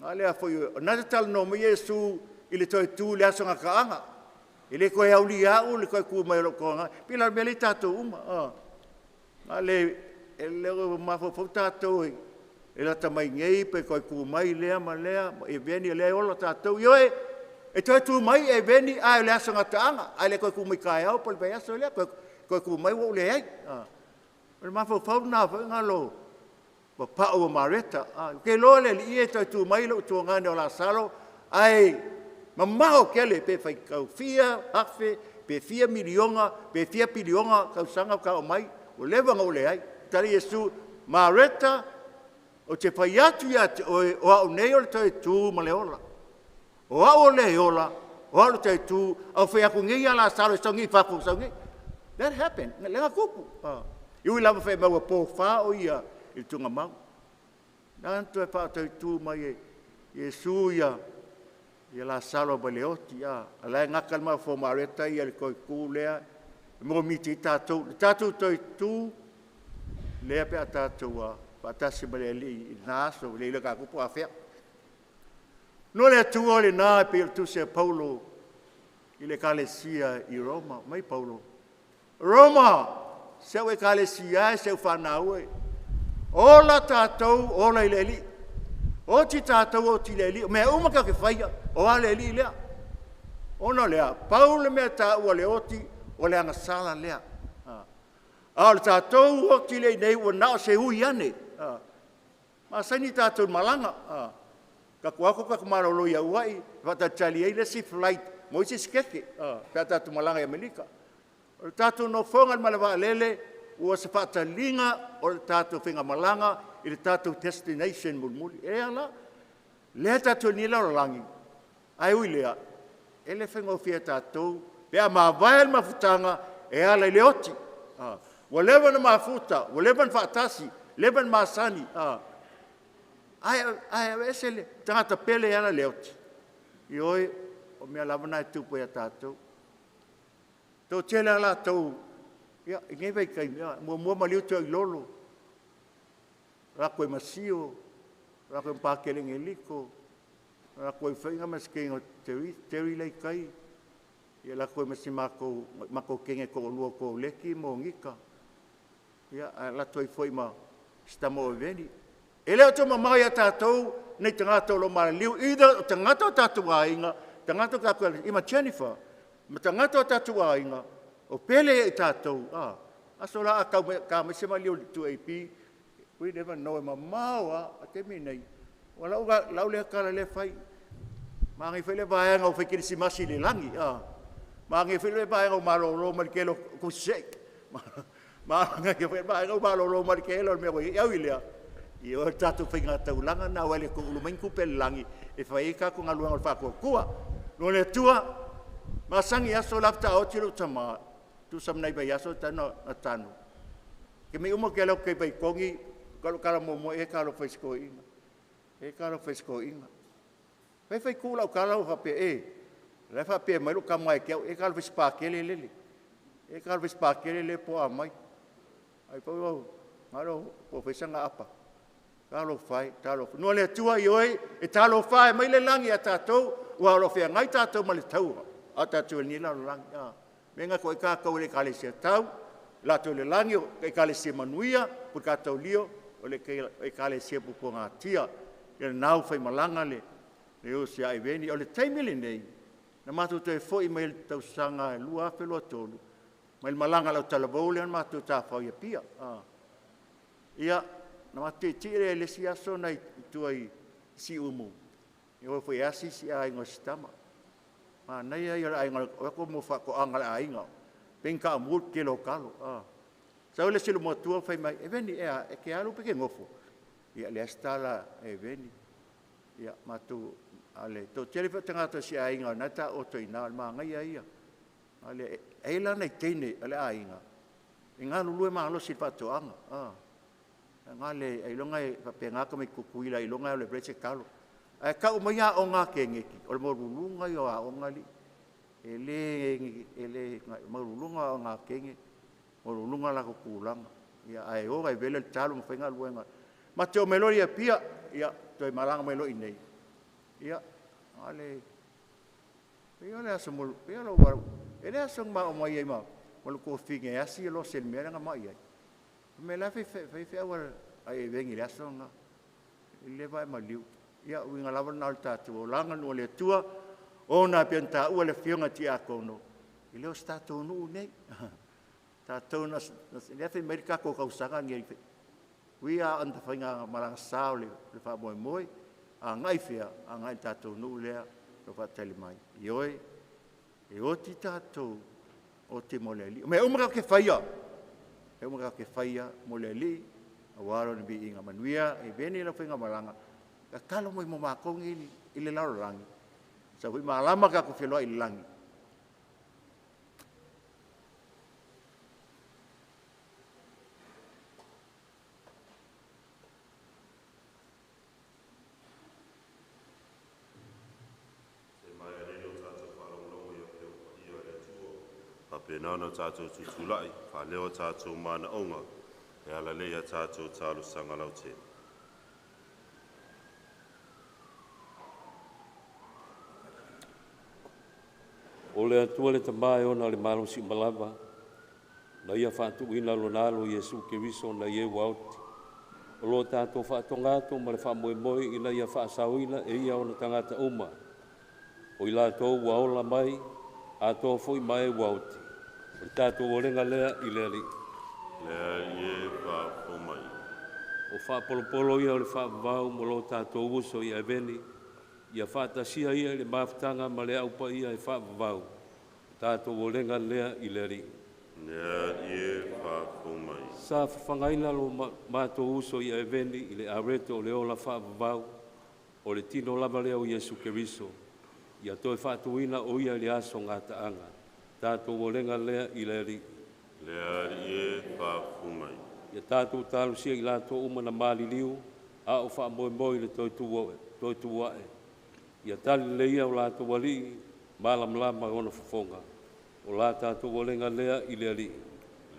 Ngā lea foi, o nā te tala no mai Yesu i le toi tū le aso ngā kaanga. I le koe auli au, le koe ku mai o loko ngā. Pila mea le tātou uma. Ngā le, e le o mawhau tātou e lata mai ngei, pe koe ku mai lea ma lea, e veni lea ola tātou. Ioi, e toi tū mai e veni ai le aso ngā taanga. Ai le koe ku mai kai au, po le vai aso lea, koe ku mai wau le ai. O le mawhau nā whai ngā lo, wa pa'u o Mareta. Ke loa le li e toi tū mai lo tuangane o la salo, ai mamaho kele pe whai kau fia, hafe, pe fia milionga, pe fia pilionga, kau sanga ka o mai, o lewa ngau le ai. Tari Yesu, Mareta, o te whai atu ia te oe, o au nei o le toi tū ma le ola. O au o le ola, o au le toi tū, au whai aku ngei a la salo, sau ngei whaku, sau ngei. That happened, lenga kupu. Iwi lava whai maua pō whā o ia i tunga mau. Na toe whaatau mai e Iesu ia ia la salo ma le oti a la ngaka ma fo mareta ia le koi ku lea mo mi ti tātou le tātou toi tu lea pe a tātou a whaatasi ma le ali i nā aso le ila ka kupu a fea. No le atua le nā pe o tu se Paulo i le kalesia i Roma mai Paulo. Roma se e kalesia se whanau e. Ola tātou ola i le ali. O ti tātou o ti le ali. Mea uma ka ke whaia o a le ali lea. Ona lea, pau le mea tā ua le oti o le angasala lea. A o le tātou o ti le nei ua nao se ui ane. Ma saini tātou malanga. Ka kuako ka kumarolo ia uai, whatatali ai le si flight, mo isi skeke, pea tātou malanga i Amerika. O le tātou no whonga ma le waalele, ua se whaatalinga o le tātou whenga malanga i le tātou destination mulmuli. E ala, lea tātou ni lau langi. Ai ui lea, e le whenga o fia tātou, pea mavae le mafutanga, e ala i le oti. Ua lewa na mafuta, ua lewa na whaatasi, lewa na masani. Ai, ai, ese le tangata pele e ala le oti. I oi, o mea lava nai tupu ia tātou. Tō tele ala tau, ia, i ngei vai kai mea, mua mua maliu tau i lolo. Rako e masio, rako e mpākele liko, rako e whainga mas kenga teri, teri lei kai, ia lako e masi mako, mako kenge ko olua ko leki mo ngika. Ia, a lato i foi ma stamo o veni. E leo tō mamau ia tātou, nei tangata o lo maraliu, ida o tangata o tātou ainga, tangata o tātou, i ma Jennifer, ma tangata o tātou ainga, o pele i tātou, aso la a kau ka me se maliu tu AP, we never know e mamau a te mi nei. O lau, lau lea kala le whai, ma ngai whai le vaenga o whai kirisimasi le langi, Ma ngai whai le vaenga o malolo ma le kelo kusei. Ma ngai whai vaenga o malolo ma le kelo mea koe, au i lea. I o tātou whainga taulanga nā wale ko ulu main kupe langi e whai e kako ngā luanga o le whakua kua. No le tua, ma sangi aso lafta o tiro tama, tu samnai bai aso tano na tanu. Ke me umo ke lau ke bai kongi, kalo kala mo mo e kalo whaisko inga. E kalo whaisko inga. Whai whai kula o kala o whape e. Lai whape mai lo ka mai ke au, e kalo whaispa kele lele. E kalo whaispa kele le po a mai. Ai pau au, ngaro po whaisanga apa. Talo whai, talo whai. Noa le atua i oi, e talo whai mai le langi a tātou, ua alo whia ngai tātou ma le taua. A tātou e ni lalo langi. Me ngā ko e kākau le kalesia tau, lātou le langi o e kalesia manuia, pu kātou lio, o le e kalesia pupu ngā tia. Ia nau whai malanga le, le o se ai veni. O le taimi le nei, na mātou toe foi mai le tausanga e lua afe lua tolu, mai le malanga lau talavou le mātou tāwhau ia pia. Ia, na mātou te tire le si aso nei i tua i si umu. I oe foi asi si a ingo sitama. Ma nei ai o ainga, o ko mo whako anga le ainga. Penka amur ke lo kalo. Sa ole si lo motua whai mai, e veni ea, e ke alu peke ngofo. Ia le astala e veni. Ia mātou, ale, tō tere wha si ainga, nā tā oto i nā, maa ngai a ia. Ale, e lana i teine, ale ainga. E ngā lulue maa alo si whāto anga. Ngā le, ai longa e whapenga ka mai kukuila, i longa e o le bretse kalo. Ai kau mai a o ngā kengeki, o le maurulunga i o a o ngā li. E le, e le, maurulunga o ngā kenge, maurulunga la kukulanga. Ia, ai o ai vele le talo ma whainga luenga. Ma te o melori a pia, ia, toi malanga mai loi nei. Ia, ale, pia le aso molu, pia lo waru, e le aso ma o mai ai ma, ma lo kōwhinga e asi e lo sen mea nga mai ai. Me la fai fai fai awa ai vengi le aso nga, le vai maliu. Ia uinga lava na o le tātou o langa no le atua, o nā pia tā ua le fionga ti a kono. I leo se tātou nuu nei. Tātou na, lea fai mai kako kausanga ngi ai. We are on the whainga maranga sao le, le wha moe moe, a ngai whia, a ngai tātou nuu lea, lo whaatali mai. I oi, e oti tātou, o te mo le ali. Me umara ke whaia, e umara ke whaia mo le ali, a waro ni bi inga manuia, e veni la whainga maranga, ka talo mo i mo mākongi i le laro rangi. Sa hui mālama ka ko wheloa i le langi. Faapena ona tatou tutulai, faaleo a tatou manaoga, e ala lea ia tatou talosaga lautele. O le Atua le Tamā e ona le malosi uma lava, na ia faatuuina lona alo Iesu Keriso na ia ua oti. O lo tatou faatoga atu ma le faamoemoe ina ia faasaoina e ia ona tagata uma. O i latou ua ola mai, atoa foi ma e ua oti. O le tatou olega lea i le Alii. Le Alii e faafofoga mai. O faapolopolo ia o le faavavau mo lo tatou uso i Eveni, ia faatasia ia i le mafutaga ma le aupaia e faavavau. O tatou olega lea i le Alii. Le Alii e faafofoga mai. Sa fafagaina lo matou uso i Eveni i le areto o le ola faavavau, o le tino lava lea o Iesu Keriso, ia toe faatuina o ia i le aso gataaga. Tatou olega lea i le Alii. Le Alii e faafofoga mai. Ia tatou talosia i latou uma na maliliu, a o faamoemoe i le toe tuuae. Ia tali lelei ia o latou alii, malamalama ona fofoga. O la tatou olega lea i le Alii.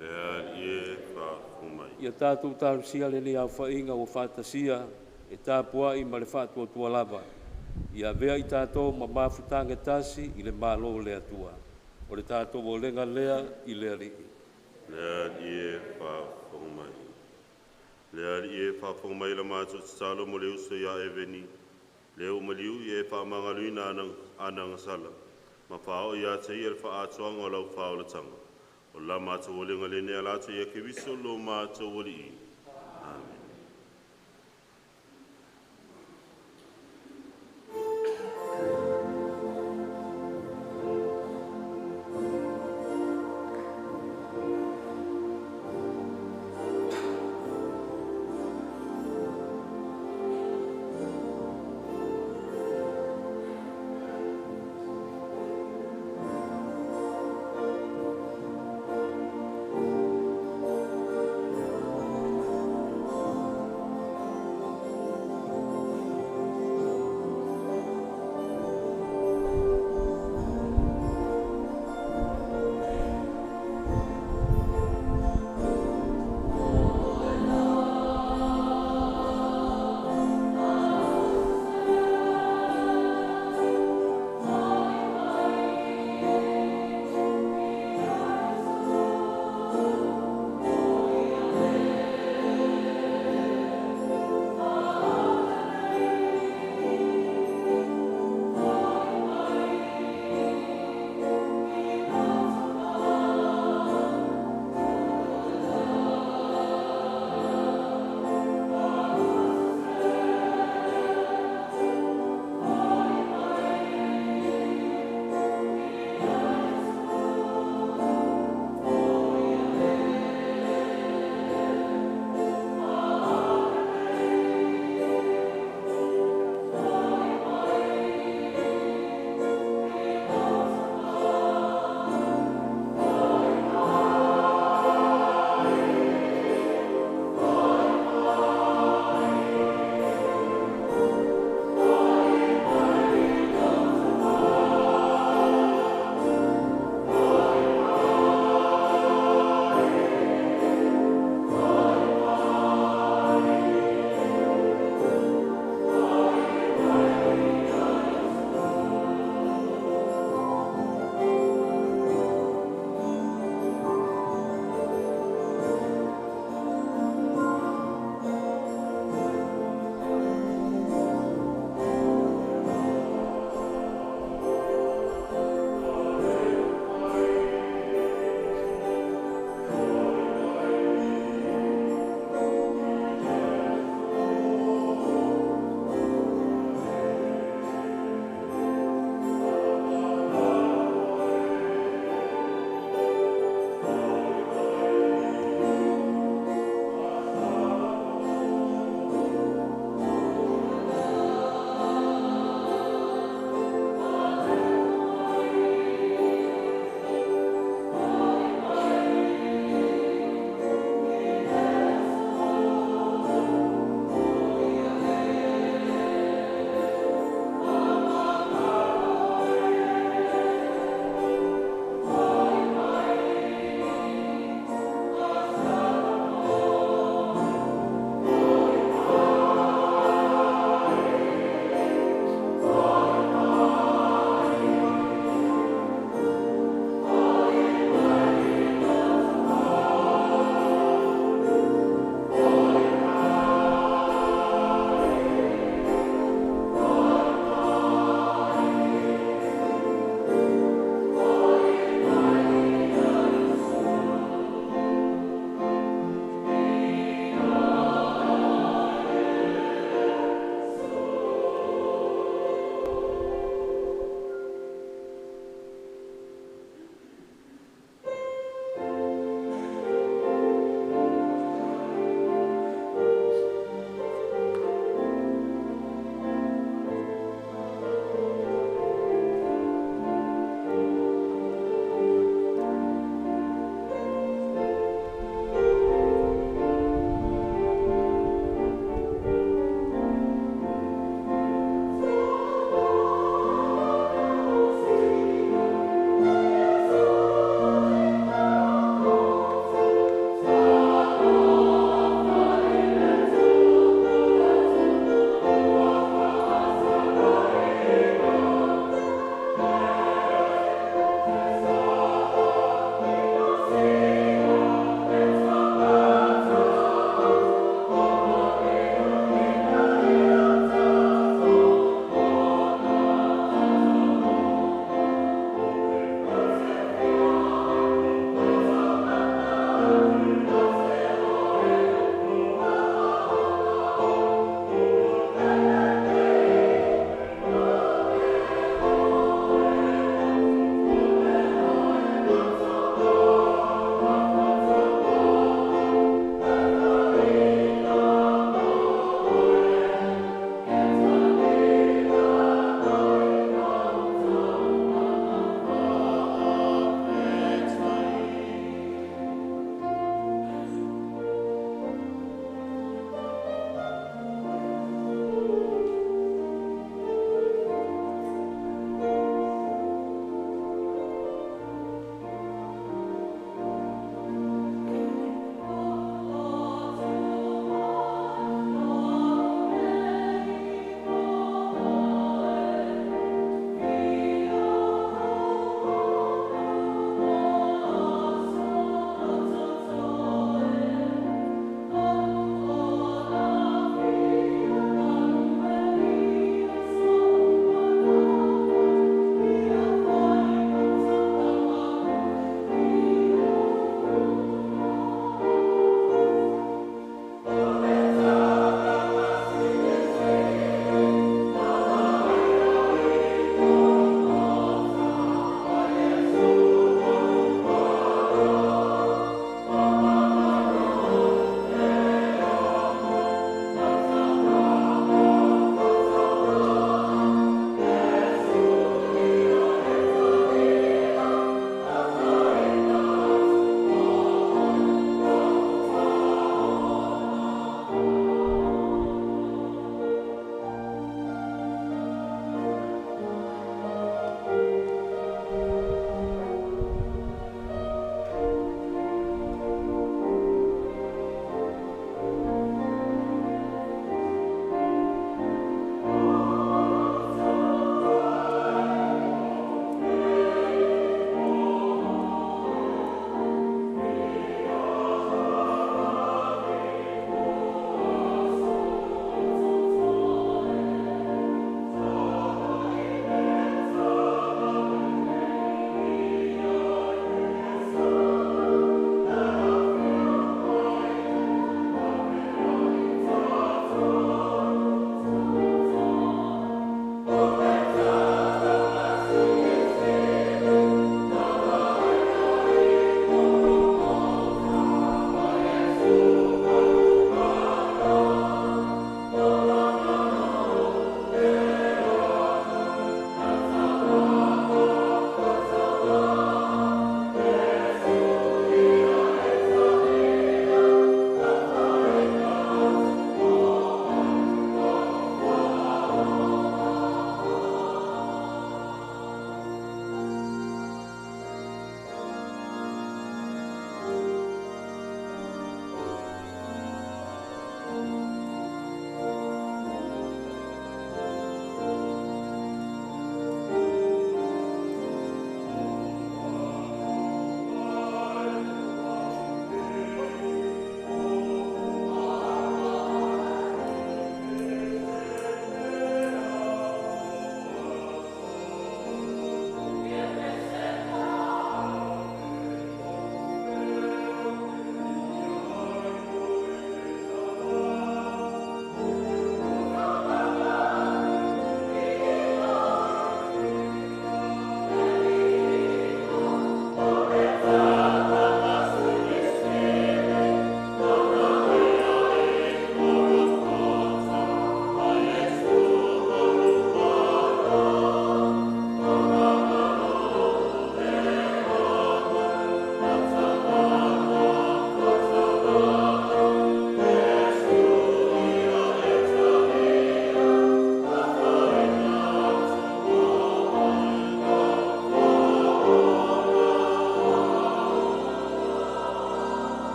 Le Alii e faafofoga mai. Ia tatou talosia lenei aofaiga ua faatasia e tapuai ma le faatuatua lava. Ia avea i tatou ma mafutaga tasi i le Malo o le Atua. O le tatou olega lea i le Alii. Le Alii e faafofoga mai. Le Alii e faafofoga mai la matou tatalo mo le uso ia Eveni, le ua maliu ia e faamagaloina ana agasala, ma faaoo ia te ia le faaatoaga o lau faaolataga. O la matou olega lenei ala atu ia Keriso lo matou Alii. Amen.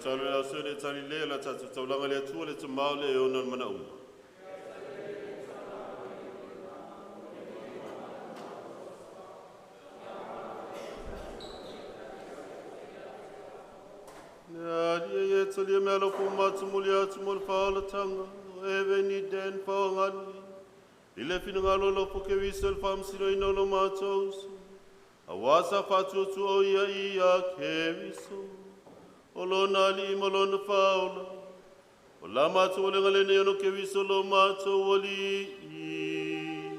Talo le aso le tali le la tātou taulaga le Atua le tamao le ona le mana uma. Le alia e talia mea lo fumatu muli atu mo le whaolatanga, o ewe ni den whaongani. I le finangalo lo fokewisa le whamsino ina lo mātauso. A wasa whatuatu o ia ia kewiso. O lona ali ma lona whaola. O la mātou o le ngalene ono kewiso lo mātou ali i.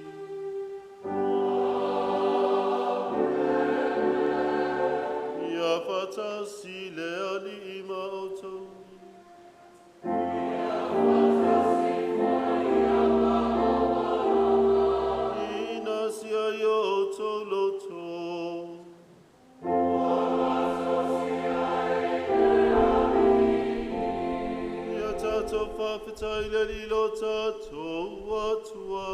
Ia whatasi le ali i mātou. Ina sia i o tau loto. Tātou whawhitai le lilo tātou atua.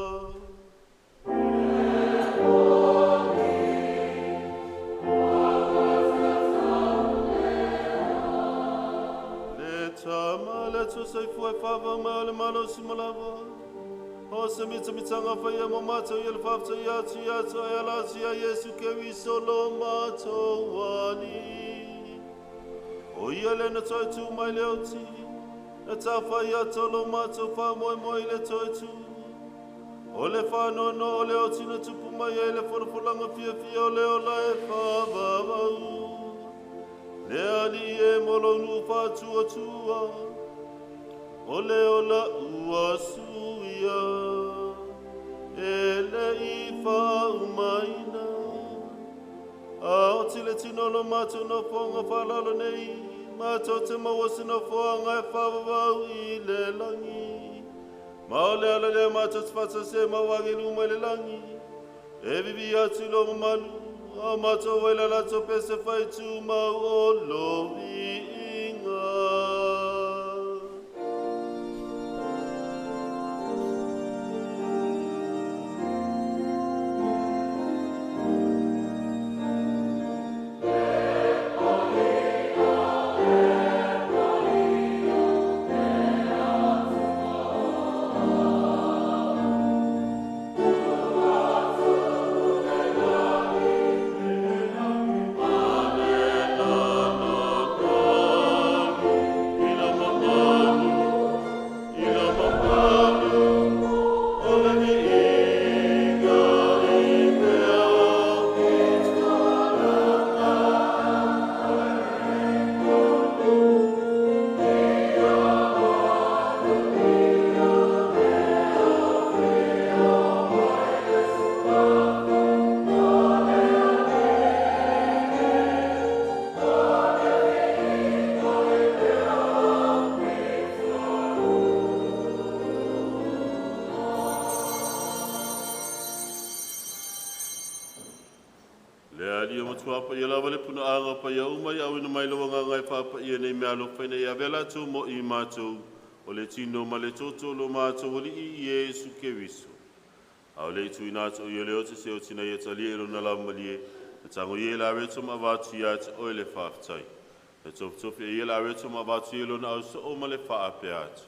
Le tama le tōsaifu e whawa mea le malo simalava. O se mitamitanga whaia mo mātou i le whawhitai atu i atu ai ala atu ia Yesu Keriso lo mātou ali. O ia le na toi tū mai le oti. Na tawhai ato lo mātou wha moe moe le toitu. O le whanono o le oti na tupu mai e le whanafolanga fia fia o le ola e whawawau. Le ali e molonu whātua tua. O le ola ua suia. E le i whaumaina. A o tile tino lo mātou no whonga whalalo nei. Mātou te mawasina whoanga e whawawau i le langi. Mao le ala le mātou te whatase mawangi luma le langi. E vivi atu lo mamalu, a mātou wai la lato pese whaitu mau o lo viinga. Ia nei mea alofa ia vela tō mo i mātou, o le tino ma le toto lo mātou oli i Iesu Keriso. A o le itu ina atu o ia le ote se o tina ia talia e lona lava malie, na tango ia la reto ma vatu ia atu o le whaftai. Na tofutofi e ia la reto ma vatu ia lona au so o ma le whaapea atu.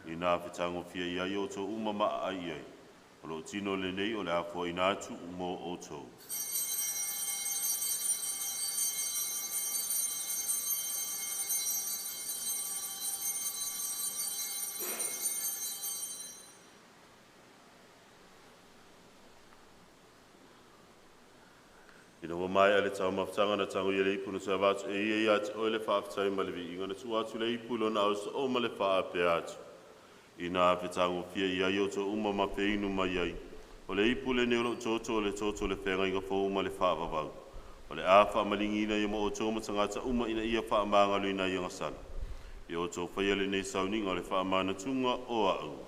Ina whitango fia ia i o tō uma maa ai ai. O lo tino le nei o le afua ina atu mo o tō. Ina ua mai ale tau mafutanga na tango ia le ipu na tua vatu e ia ia atu o le whaaftai ma le viinga na tua atu le ipu lona au so o ma le whaapea atu. Ina awhitango fia ia i o tō uma ma wheinu mai ai. O le ipu le neo lo toto o le toto le whenga fō uma le whaavavau. O le a whaamalingina ia mo o tō matangata uma ina ia whaamanga ina ia ngasala. I o tō whaia le nei sauninga o le whaamana tunga o au.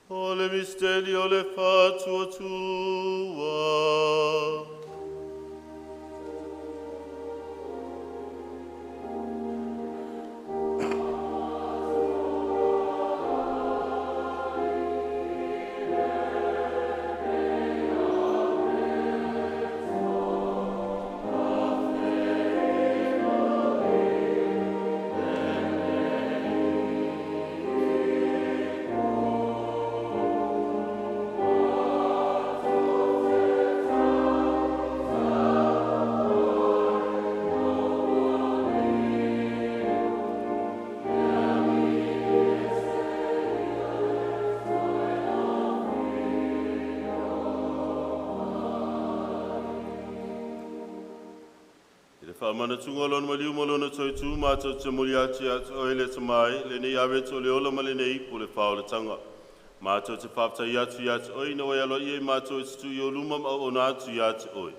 O le misteri o le whatua tua. Faamanatuga o lona maliu ma lona toetū matou te moli atu ia te oe le Atamai, lenei ave atu o le ola ma lenei ipu o le faaolataga. Matou te faafetai atu ia te oe ina ua e aloaia i matou e te tuu i ou luma ma auauna atu ia te oe.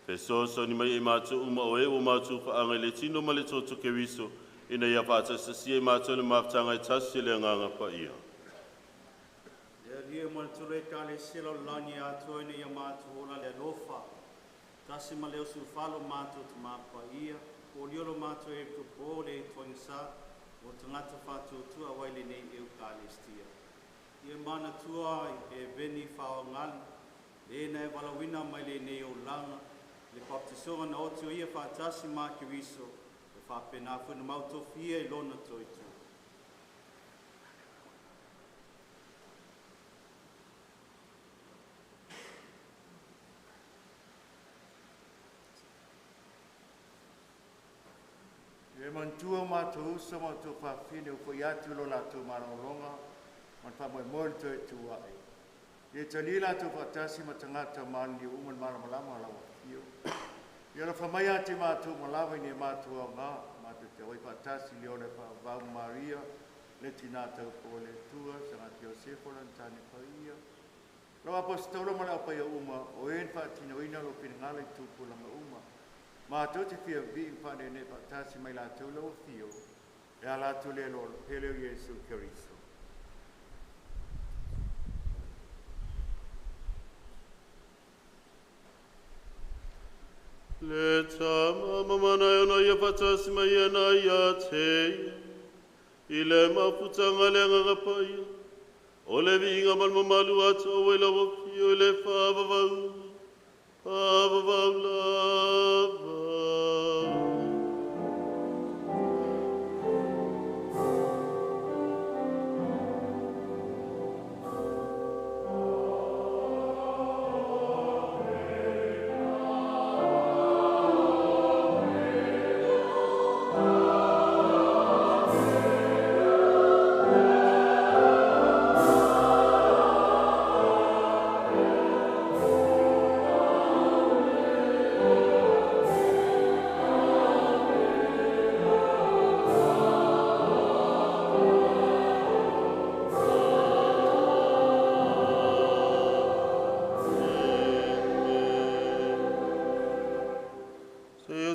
Fesoasoani mai e matou uma o e ua matou faaga i le tino ma le toto Keriso, ina ia faatasitasia i matou le mafutaga e tasi e le Agaga Paia. Le Alii e manatua le Ekalesia lalolagi atoa ina ia matou ola le alofa. Tasi ma le usuufalo matou te mapaia, po lo matou e tupo le tuangisa, o tagata faatuatua ai lenei Eukalestia. Ia manatua e veni whaangali, le na e walawina mai lenei o langa, le baptisoga na oti o ia whaatasi ma Keriso, e whaapena funa mautofia i lona toitu. E manatua matou uso matou fafine o foi atu lo latou malologa ma le faamoemoe le toe tu ae. Ia tali latou faatasi ma tagata maliliu uma le malamalama o lau afio. Ia alofa mai ia te matou ma lava i ni matou aoga, matou te auai faatasi le ola e faavavau Maria, le tina taupo o le Atua, Sagati Iosefo lana tane paia. Lau aposetolo ma le aupaia uma, o e na faatinoina lou finagalo i tupulaga uma. Matou te fia vi'i ma faaneenee faatasi mai latou lau afio, e ala atu lea i lo pele o Iesu Keriso. Le tama mamana e ona ia faatasi mai ana ia te ia, i le mafutaga le Agaga Paia, o le viiga ma le mamalu atu o e lau afio i le faavavau, faavavau lava.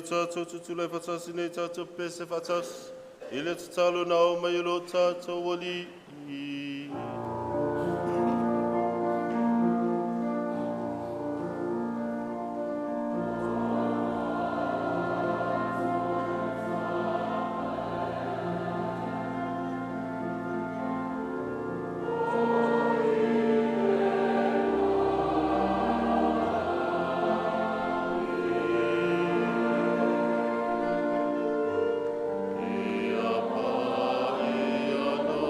Tātou tutulai whatasi nei tātou pese whatasi, i le tatalo na o mai o lo tātou Alii. Ia pa ia no.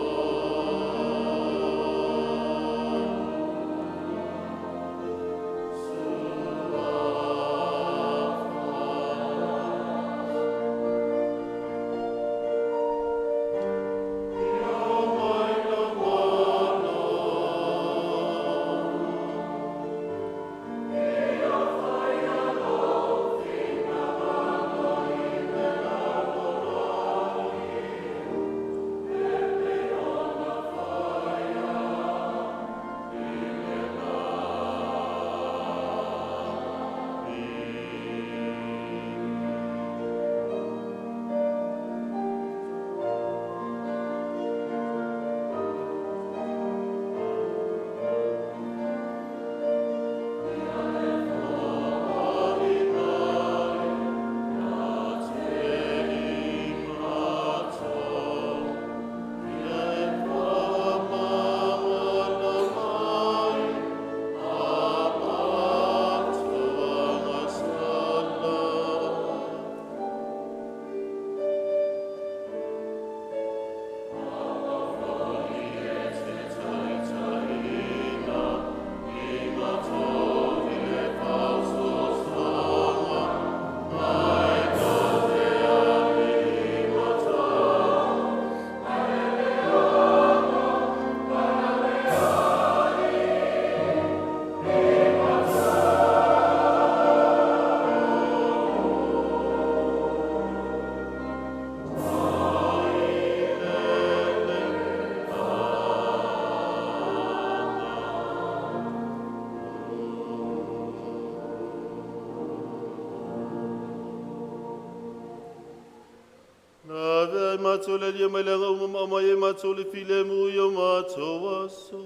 matou le Alii mai le aga uma ma aumai ai matou le filemu i o matou aso.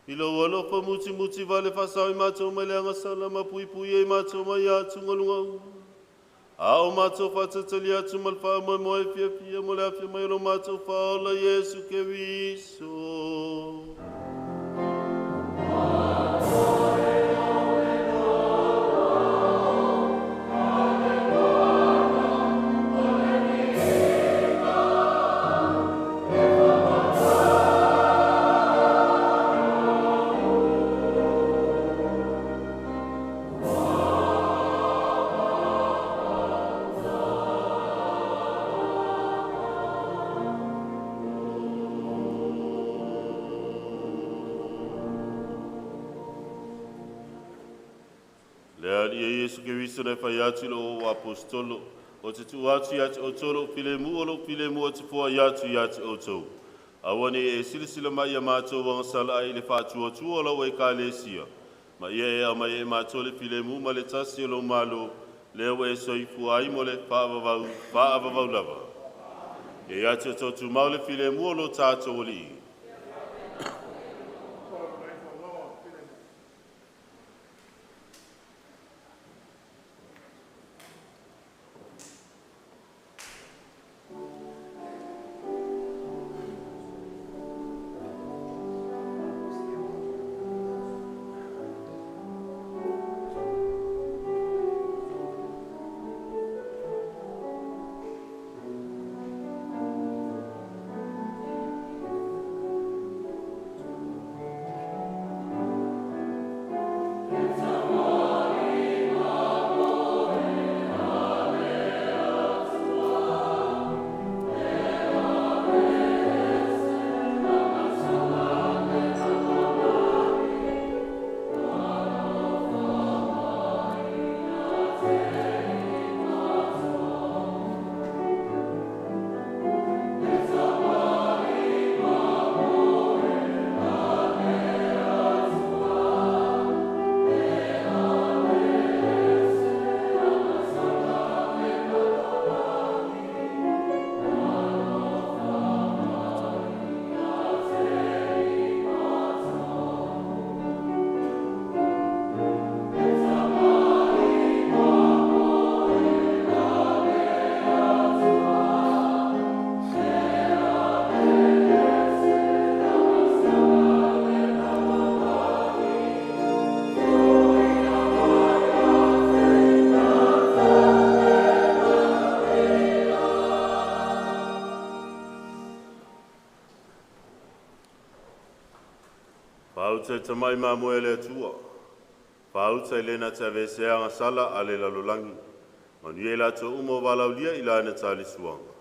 I lou alofa mutimuti vale faasao i matou mai le agasala ma puipui ai matou mai atugaluga uma. A o matou faatatali atu ma le faamoemoe fiafia mo le afio mai o lo matou Faaola Iesu Keriso. Le Alii e Iesu Keriso na fai atu i lou apostolo, o te tuu atu ia te outou lou filemu, o lou filemu o te foai atu ia te outou. Aua ne i e silasila mai ia matou agasala ai i le faatuatua o lau Ekalesia, ma ia e aumai e matou le filemu ma le tasi o lou Malo, lea ua e soifua ai mo le faavavau faavavau lava. Ia ia te outou tumau le filemu o lo tatou Alii. Fauta i tamai mamoe le Atua, fauta i lena te aveseaga sala a le lalolagi, manuia i latou uma o valaulia i lana talisuaga.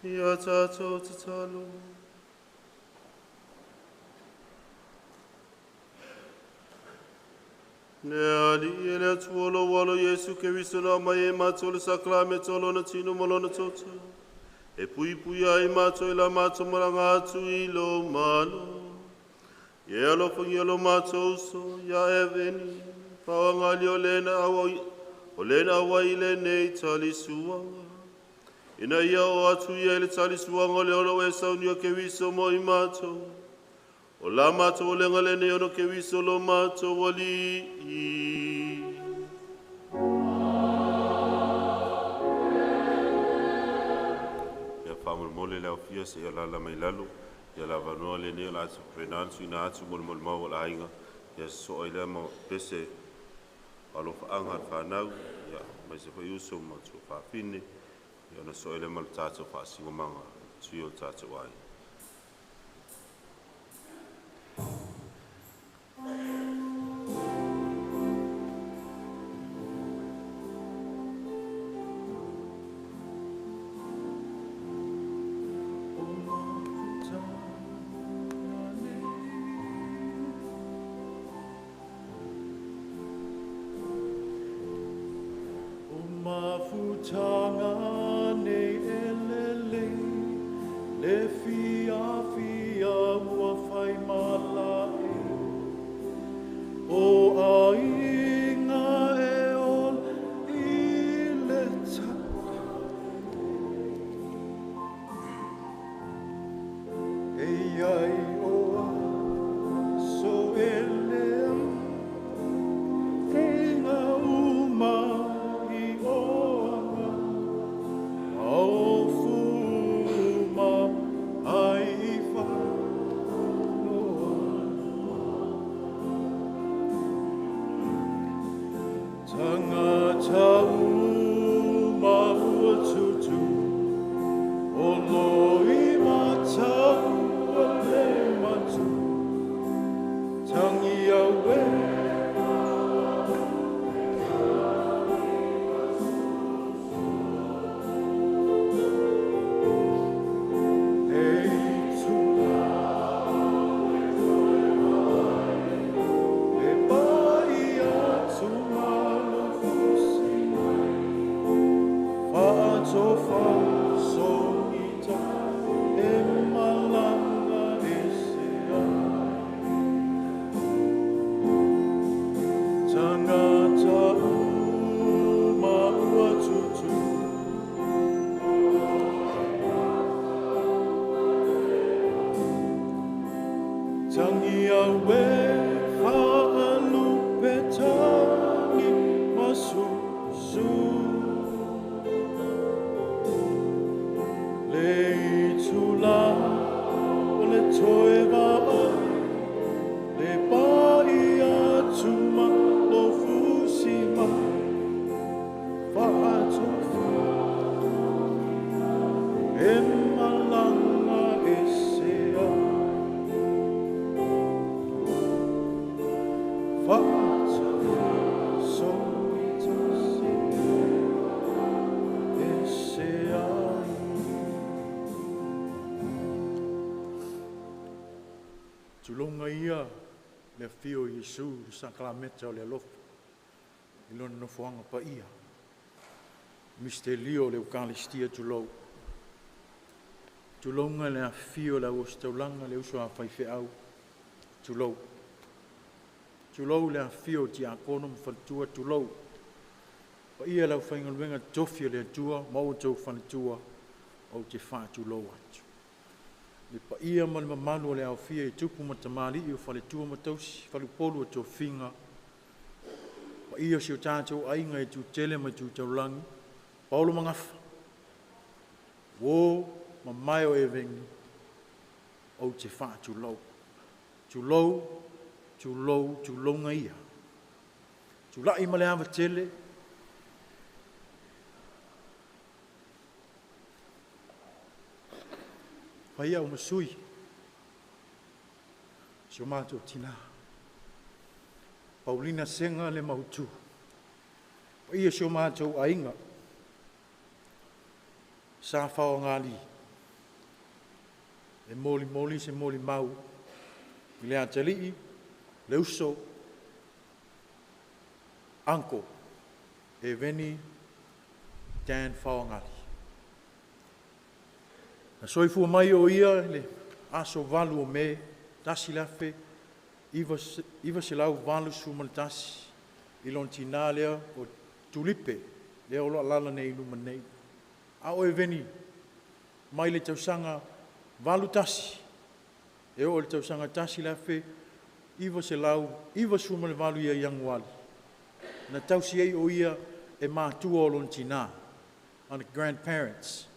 Ia tātou tatalo. Le ali e le atua lo walo Yesu Keriso na mai e mātou le sakramento o lona tino ma lona toto. E pui pui ai mātou i la mātou maranga atu i lo malo. Ia alofangia lo mātou uso, ia eveni, pawangali o lena awa, o lena awa i lenei talisuanga. Ina ia o atu ia i le talisuanga o le olo e saunia Keriso mo i mātou. O la mātou o lenga lenei ono Keriso lo mātou ali i. Ia whaamolmole le aufia se ia lala mai lalo, ia la vanoa lenei o la atu prenansu ina atu molimoli mau o la aiga, ia soa i lea ma pese alofaanga al whanau, ia mai se foi uso ma tu whawhine, ia na soa i lea ma le tātou whaasingomanga, tui o tātou ai. Mafutanga nei elele, le fia fia ua whai malae. O ainga e ol i le ta. E iai o a so elea, e ngā uma i oanga, au fuma ai i whanoa. Tangata uma ua tutu, o loi matau a le matu, tangi au e. Tangi au e whaalupe tangi masusu. Le itula o le toe vaai, le pai atu ma lo fusi ma whaatofa. E malanga e se ai. Tulonga ia le fio Iesu le sakramenta o le alofa i lona nofoaga paia. Mistelio o le Eukalistia tulou. Tulonga le afio le auositaulaga le uso a faifeau tulou. Tulou le afio o tiakono ma faletua tulou. Paia le aufaigaluega tofi o le Atua ma outou faletua ou te faatulou atu. Le paia ma le mamalu o le aofia i tupu ma tamalii o faletua ma tausi, falupolu o tofiga. Paia o si o tātou aiga i tutele ma i tutaulagi, Paolo Magafa, uō mamae o Eveni, ou te faatulou. Tulou, tulou, tulouga ia. Tula'i ma le avatele, fai au ma sui, si o mātou tina. Paulina Senga le mautu. Paia si o mātou aiga, sa whaongali. E molimoli se molimau i le atalii, le uso, uncle, Eveni Dan Faoagali. Na soifua mai o ia i le aso 8 o Me 1981 i lona tinā lea o Tulipe, lea o lo o alaala nei i luma nei. A o Eveni, mai le tausaga 81 e oo i le tausaga 1998 ia Ianuari, na tausi ai o ia e matua o lona tinā, lona grandparents,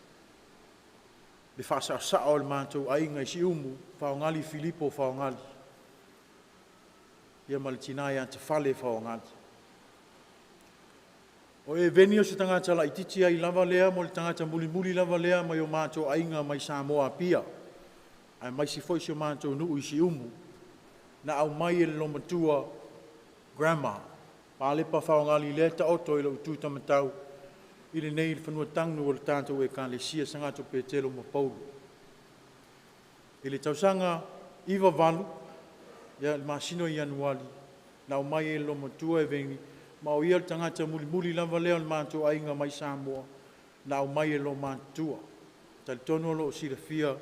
le faasaosao o le matou aiga i Siumu, Faogali Filipo Faogali, ia ma le tina ia Tafale Faogali. O Eveni o se tagata laitiiti ai lava lea ma o le tagata mulimuli lava lea mai o matou aiga mai Samoa Apia, aemaise foi si o matou nuu i Siumu, na aumai e le olomatua Grandma, Palepa Faogali lea e taoto i lou itu taumatau i lenei fanua tanu o le tatou Ekalesia Sagatru Petelo ma Paulo. I le tausaga 98, ia le masina o Ianuari, na aumai ai e le olomatua Eveni, ma o ia le tagata mulimuli lava lea o le matou aiga mai Samoa na aumai e le olomatua. E talitonu o lo o silafia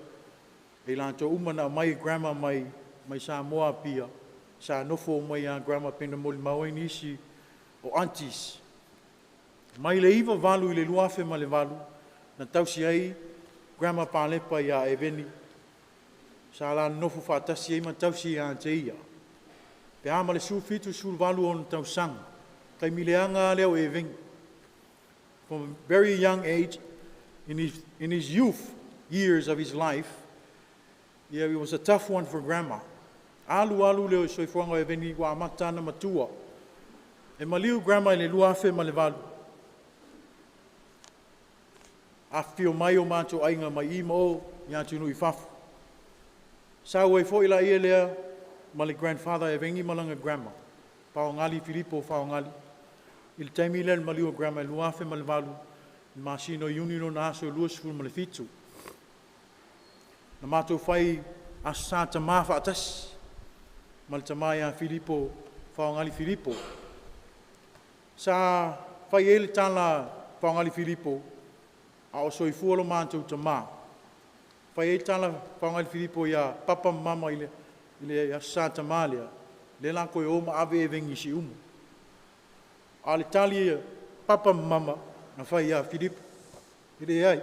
e i latou uma na aumai e Grandma mai Samoa Apia, sa nofo uma ia Grandma pei ona molimau ai nisi o aunties. Mai le 98 i le 2008, na tausi ai Grandma Palepa ia Eveni, sa la nonofo faatasi ai ma tausi ia te ia. Pe a ma le 17, 18 ona tausaga, taimi leaga lava lea o Eveni. From a very young age, in his youth years of his life, yeah, it was a tough one for Grandma. Alu alu lea o le soifuaga o Eveni ua amata ana matua. E maliu Grandma i le 2008. Afifio mai o matou aiga mai i ma o i atunuu i fafo. Sau ai foi la ia lea ma le grandfather Eveni ma lana grandma, Faogali Filipo Faogali. I le taimi lea le maliu o Grandma i le 2008, le masina o Iuni lona aso 27. Na matou fai Aso Sa Tamā faatasi ma le tama ia Filipo Faogali Filipo. Sa fai ai le tala a Faogali Filipo, a o soifua lo matou tamā, fai ai le tala a Faogali Filipo ia Papa ma Mama i le Aso Sa Tamā lea, lea o le a toe o ma ave Eveni i Siumu. A o le tali a Papa ma Mama na fai ia Filipo, e leai.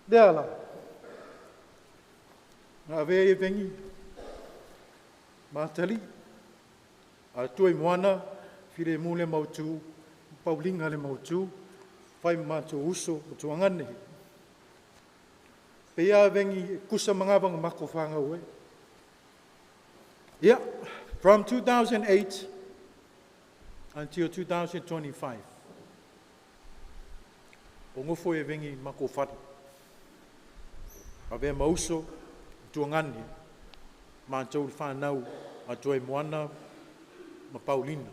Lea la, na avea Eveni ma atalii, a Tuaimoana, Filemu le mautu, Pauliga le mautu, fai ma matou uso ma tuagane. Pe ia Eveni e kusa ma gava na mako whangau ai. Yeah, from 2008 until 2025. O gofo Eveni mako fale. Avea ma uso, tuagane, matou le whanau a Tuaimoana ma Paulina.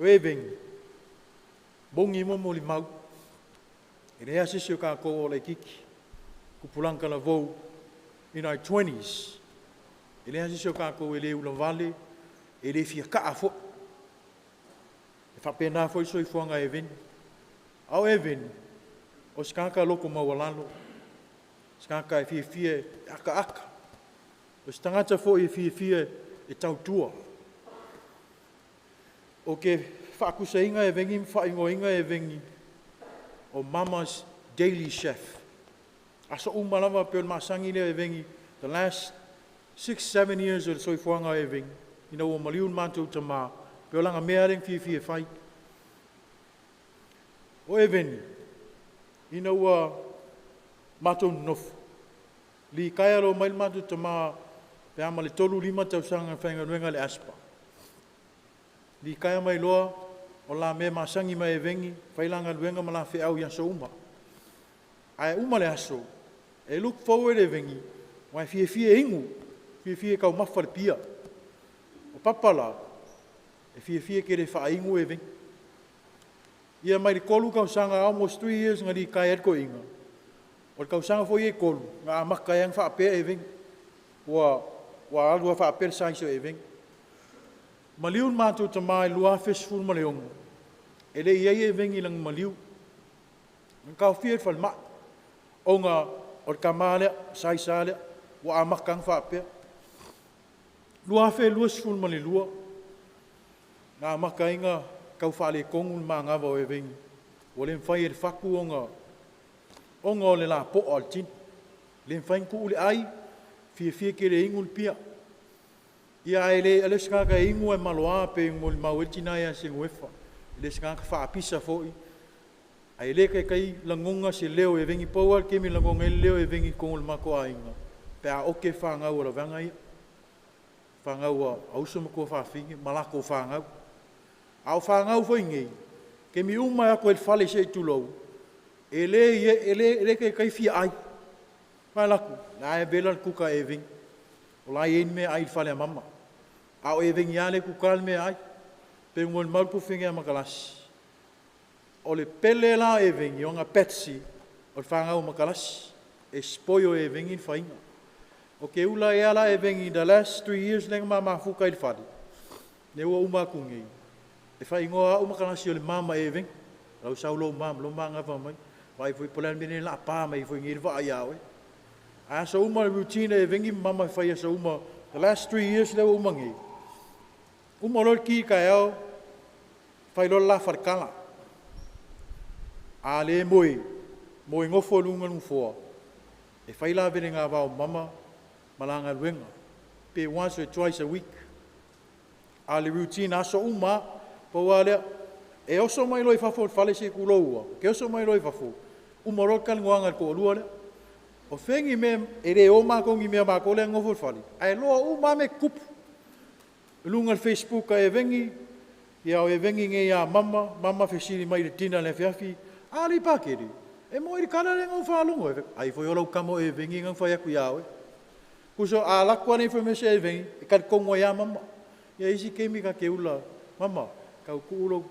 O Eveni, mongi mo mo limau, e le asisi o kākou o laititi, tupulaga talavou, in our 20s, e le asisi o kākou e le ulavale, e le fia kaa foi. E faapena foi soifuaga o Eveni. A o Eveni, o se tagata loto maualalo, se tagata e fiafia e akaaka, o se tagata foi e fiafia e tautua. O ke faakusaina Eveni ma faaigoaina Eveni o Mama's Daily Chef. Aso uma lava pe o le masani lea Eveni, the last 6, 7 years o le soifuaga o Eveni, ina ua maliu le matou tamā, pe o laga mea lea na fiafia e fai. O Eveni, ina ua matou nonofo, litaea loa mai le matou tamā pe a ma le 35 tausaga na faigaluega i le ASPA. Litaea mai loa, o la mea masani ma Eveni, fai la galuega ma la feau i aso uma. Ae uma le aso, e look forward Eveni, aua e fiafia e inu, fiafia e taumafa le pia. O papa la, e fiafia tele e faainu Eveni. Ia mai le 3 tausaga, almost 3 years na likai ai le toeaina, o le tausaga foi ia e 3, na amata ai ona faapea Eveni. Ua alu lava faapea le size o Eveni. Maliu le matou tama i le 2016, e le i i ai Eveni i lana maliu. Na taofia i le falemai ona o le tama lea, le size lava lea, ua amata ona faapea. 2022, na amata ai ona tau faaletonu le manava o Eveni, ua le mafai e le fatu ona o le lapoa o le tino. E le mafai ona tuu le ai, fiafia tele e inu le pia. Ia ae le o se tagata e inu ae maloa pei ona molimau ai le tina ia Seigoefa, e le o se tagata faapisa foi, ae le taitai lagona se leo o Eveni. Pau lava le taimi e lagona ai le leo o Eveni i totonu o le matou aiga, pe a oke fanau a le vaega ia, fanau a uso ma tuafafine ma latou fanau. A o fanau foi nei, taimi uma lava e o atu ai i le fale se i tulou, e le taitai fia ai. Alu atu, la e vela le kuka a Eveni, o la e i ai le meaai i le fale a mama. A o Eveni lava lea e kuka le meaai. Pe molimau le tuafafine ia Matalasi, o le pele la a Eveni, ona Patsy, o le fanau a Matalasi. E spoil e Eveni le faiga. Ou te ula ai lava la Eveni in the last 3 years lea na ma mafuta ai i le fale, lea ua uma atu nei, e faaigoa o au Matalasi o le mama Eveni. O la ua sau lou mama lou manava mai, vaai foi po o le a le mea lea o le a pa mai ai nei le vaa ia oe. Ae o aso uma o le routine a Eveni ma mama e fai i aso uma, the last 3 years lea ua uma nei, uma loa le ki i le taeao, fai loa le la faletala. A le moe, moe nofo i luga o le nofoa, e fai la velegavao ma mama ma la galuega, pe once or twice a week. A o le routine aso uma lava. Pau lava lea, e oso mai loa i fafo o le fale se i tulou lava, e te oso mai loa i fafo, uma loa le talanoaga a le toalua lea. O fea ni mea, e le o matou i ni mea o matou la e nonofo i le fale, ae iloa uma lava mea e tutupu i luga o le facebook a Eveni, ia o Eveni nei ia mama, mama fesili mai i le dinner i le afiafi, a alii Pakele, e moi le tala lea na ou faalogo ai. Ou fai atu, ai foi o lau tama o Eveni na fai atu ia oe. Tusa a alu atu lava le information a Eveni, e talitonu ai lava mama. Ia e i ai isi taimi ta te ula, mama, tau tuu lou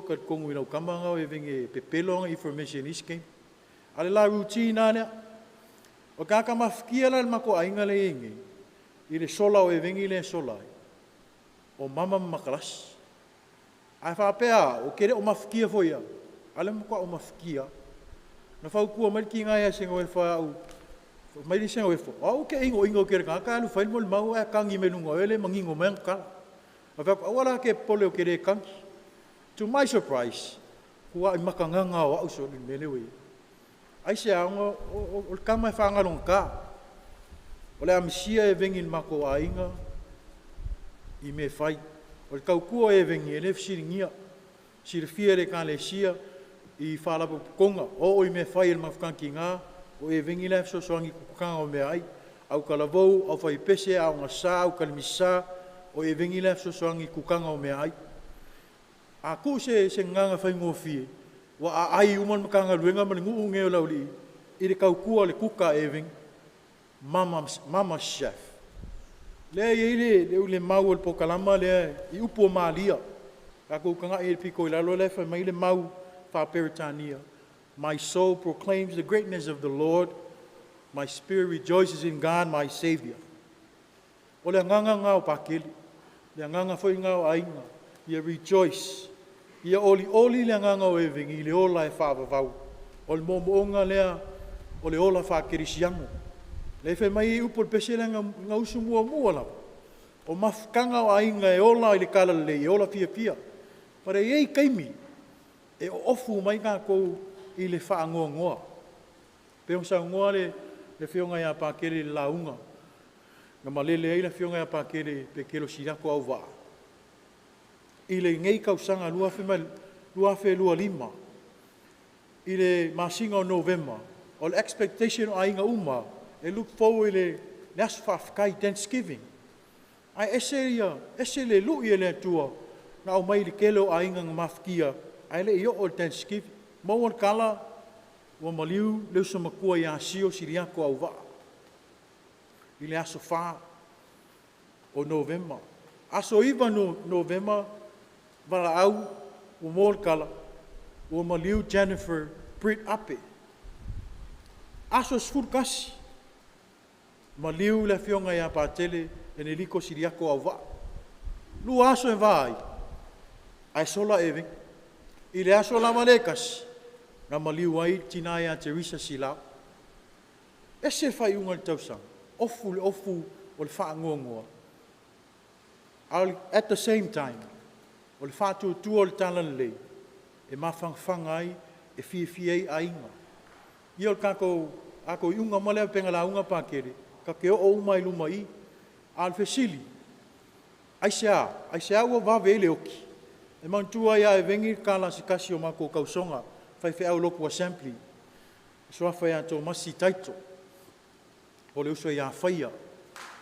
talitonu i lau tama lena o Eveni e pepelo ana information i isi taimi. A o le la routine lava lea. O le tagata mafatia la i le matou aiga lea e i ai nei, i le sola o Eveni lea e sola ai, o mama ma Matalasi. Ae faapea au, ou te le o mafatia foi au, a o lea e matua ou mafatia lava. Na fautua mai le tina ia Seigoefa e au, fai mai Seigoefa, o au ou te inoino tele i le tagata ae alu e fai le molimau ae tagi mai luga o oe e le manino mai ana tala. Ou fai atu, aua la e te popole ou te le tagi. To my surprise, matuai makagaga lava o au sole i le mea lea ua i ai. Aisea? Ona o le tama e faagalogata. O le amisia Eveni i le matou aiga i mea e fai. O le tautua o Eveni, e le fesiligia. E silafia e le Ekalesia i faalapotopotoga, oo i mea e fai a le Mafutaga Tina, o Eveni la e fesoasoani i le kukaina o meaai, autalavou, aufaipese, aogasa, autalimisa, o Eveni la e fesoasoani i le kukaina o meaai. A tuu se gagana faigofie, ua aai uma le Matagaluega ma le nuu lenei o Laulii i le tautua a le kuka a Eveni, mama chef. Lea e i ai le mau o le polokalama lea i upu o Malia, tatou tagai i le pito i lalo la e fai mai le mau faa-Peretania, my soul proclaims the greatness of the Lord, my spirit rejoices in God my Saviour. O le agaga lena o Pakele, o le agaga foi lena o aiga, ia rejoice, ia olioli le agaga o Eveni i le ola e faavavau. O le moomooga lea o le ola faakerisiano. Lea e fai mai ai upu o le pese lea na usu muamua lava, o mafutaga o aiga e ola i le talalelei, e ola fiafia. But e i ai taimi e oofu uma ai tatou i le faanoanoa. E pei ona saunoa le Afioga ia Pakele i le lauga na malele ai le Afioga ia Pakele Pekelo Siaco Auvaa i lenei tausaga 2025 i le masina o Novema, o le expectation o aiga uma lava, e look forward i le Aso Faafetai, thanksgiving. Ae ese le lui a le Atua na aumai i le tele o aiga na mafatia ae le i oo i le thanksgiving. Maua le tala ua maliu le uso matua ia Sio Siliato Auvaa i le aso 4 o Novema. Aso 9 o Novema, valaau ua maua le tala Ua maliu Jennifer Britt Ape. Aso 11, maliu le afioga ia Patele Eneliko Siliako Auvaa. 2 aso e va ai, ae sola Eveni. I le aso lava lea e tasi, na maliu ai le tina ia Teresa Silao. Ese le faaiuga o le tausaga, ofu le ofu o le faanoanoa. At the same time, o le faatuatua o le Talalelei, e mafanafana ai, e fiafia ai aiga. Ia o le tatou iuga uma lea pei ona lauga Patele, e tatou te oo uma lava i luma i i. A o le fesili, aisea? Aisea ua vave ai le oti? E manatua lava ia Eveni le tala a se tasi o matou tausoga, faifeau lotu Assembly, le suafa ia Tomasi Taito, o le uso ia Faia.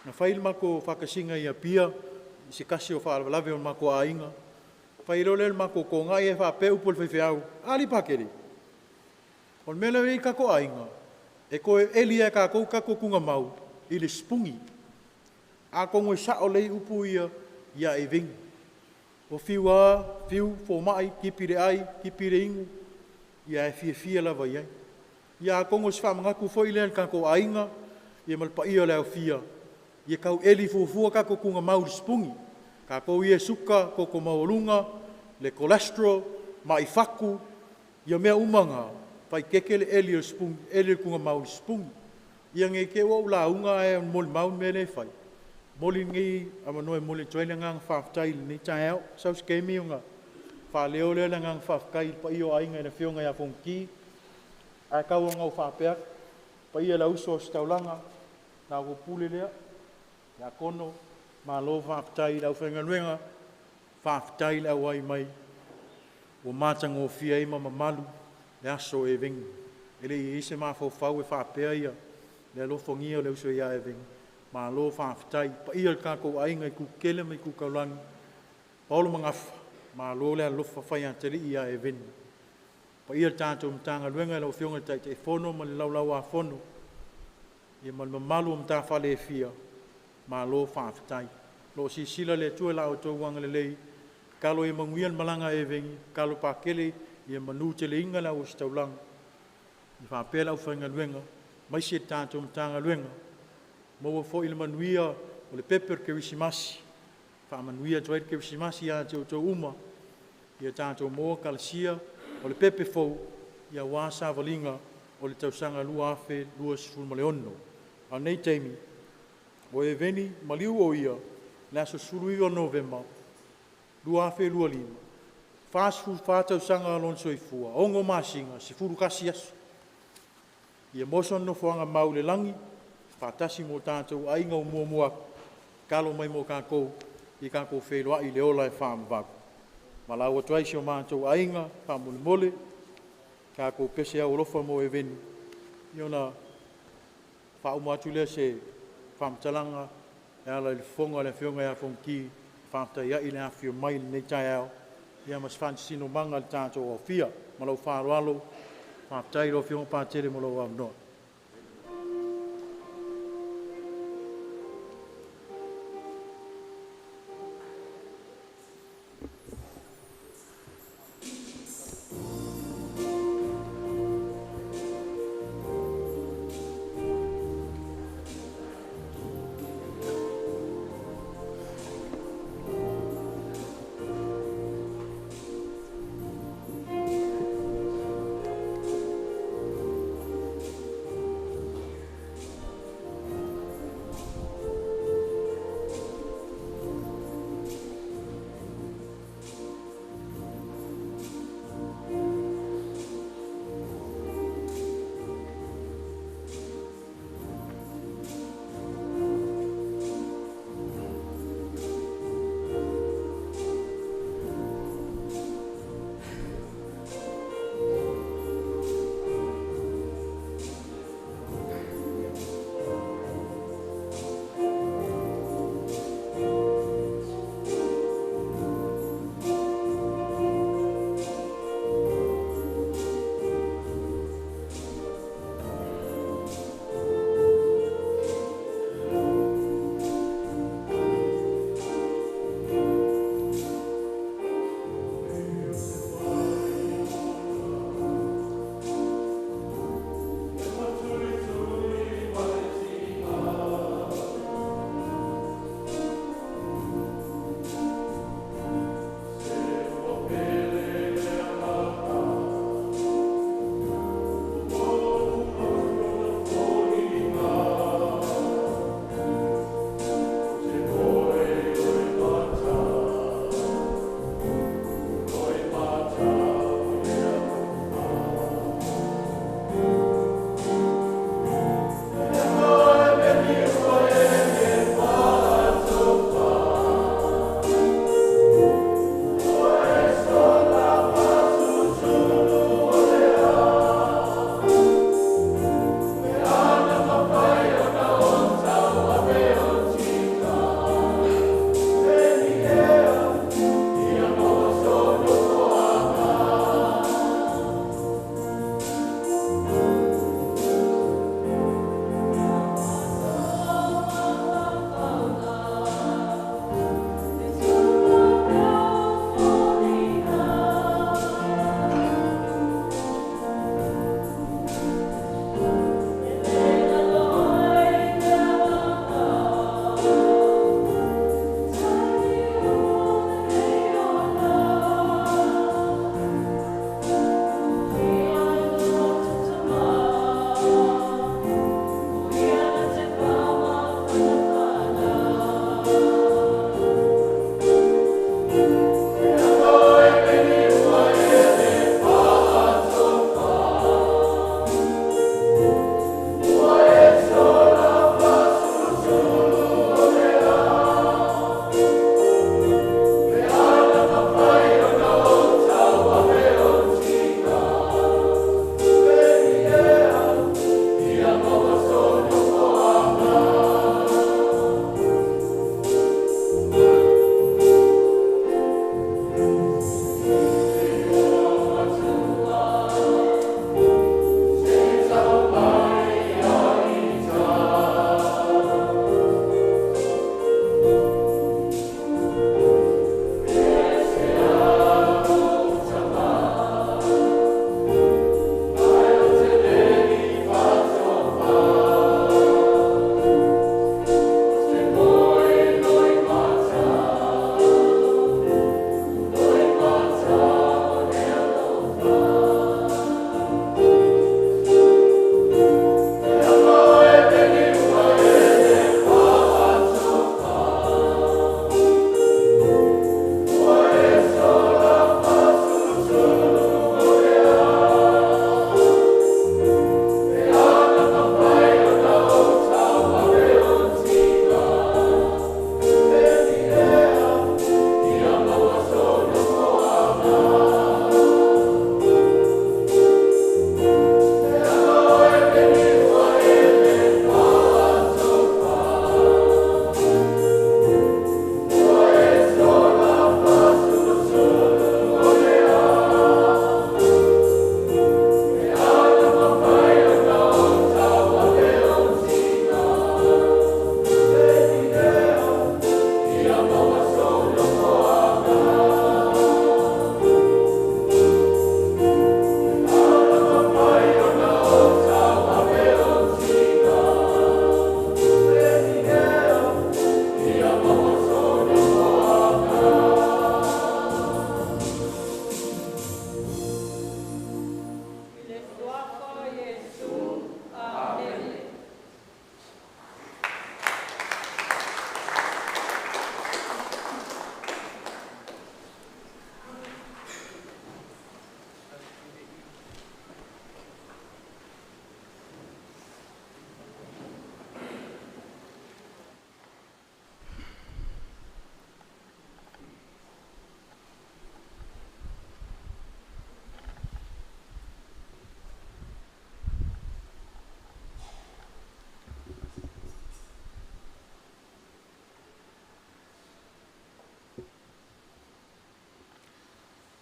Na fai le matou faatasiga i Apia i se tasi o faalavelave o le matou aiga, fai loa lea o le matou togai ae faapea upu a le faifeau, a alii Patele, o le mea lea e i ai le tatou aiga, e toe eli lava e tatou le tatou tugamau i le sipuni. Atonu e sao lelei upu ia ia Eveni. Ua fiu lava fiu fomai, tipi le ai, tipi le inu, ia ae fiafia lava i ai. Ia atonu o se faamanatu foi lea i le tatou aiga ia ma le paia o le aofia, ia tau eli fuafua tatou tugamau i le sipuni. O tatou ia e suka, toto maualuga, le cholesterol, mai fatu, ia mea uma na, faaeteete le eli o le sipuni, eli o le tugamau i le sipuni. Ia ne i te i ua ou lauga ae molimau le mea lea e fai, momoli lenei avanoa e momoli atu ai le agaga faafetai i lenei taeao. Sau se taimi ona faaleo lea o le agaga faafetai i le paia o aiga i le Afioga ia Fonoti. Ae tau lava ina ou faapea atu, le paia i le Auso Ositaulaga, la outou pule lea, Tiakono, malo faafetai i le aufaigaluega, faafetai le auai mai, ua matagofie ai ma mamalu le aso o Eveni. E le i i ai se mafaufau e faapea le alofagia o le uso ia Eveni, malo faafetai. Le paia o le tatou aiga i itu tetele ma itu taulagi, paolo ma gafa, malo le alofa fai-atalii ia Eveni. Le paia i le tatou Matagaluega i lau Afioga i le Taitaifono ma le Laulau-a-Fono, ia ma le mamalu o matafale e fia, malo faafetai. O lo o silasila le Atua i la outou agalelei, tatalo ia manuia le malaga a Eveni, tatalo Patele ia manuteleina le Auositaulaga faapea le aufaigaluega aemaise le tatou Matagaluega, maua foi le manuia o le pepe o le Kerisimasi, faamanuia atu ai le Kerisimasi ia te outou uma, ia tatou maua kalasia o le pepe fou aua savaliga o le tausaga 2026. A o lenei taimi, o Eveni, maliu o ia i le aso 19 Novema 2025, 44 tausaga lona soifua, 6 masina, 11 aso. Ia maua sona nofoaga mau i le lagi faatasi ma o tatou aiga o muamua atu, tatalo mai mo tatou, ia tatou feiloai i le ola e faavavau. Valaau atu ai i si o matou aiga, faamolemole tatou pese aualofa mo Eveni, ia ona faauma atu lea o se faamatalaga e ala i le fofoga o le Afioga ia Fonoti, e faafetai ai le afifio mai i lenei taeao, ia ma se faasinomaga i le tatou aofia. Ma lou faaaloalo, faafetai i lau Afioga Patele mo lou avanoa.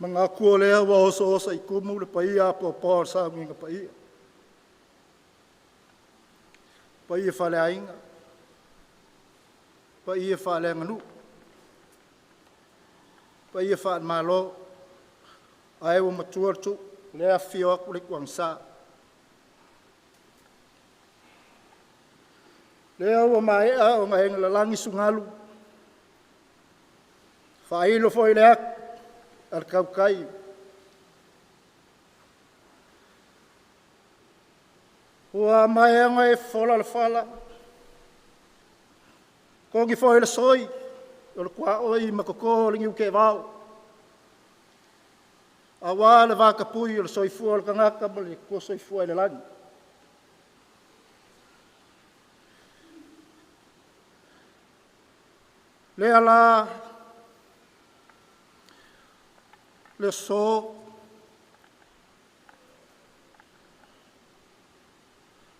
Manatu o lea ua osooso i tumu le paia apoapoa o le sauniga paia. Paia faaleaiga, paia faaleaganuu, paia faale-Malo, ae ua matua le tuu, o lea e afifio atu le Ituagasa. Lea ua maea ona e lalagi sugalu, faailo foi le atu a le tautai ua maea ona e fofola le fala, togi foi le soi o le tuaoi ma toto o le niu teevao, aua le vatapuia o le soifua o le tagata ma le Atua soifua i le lagi. Lea la le aso,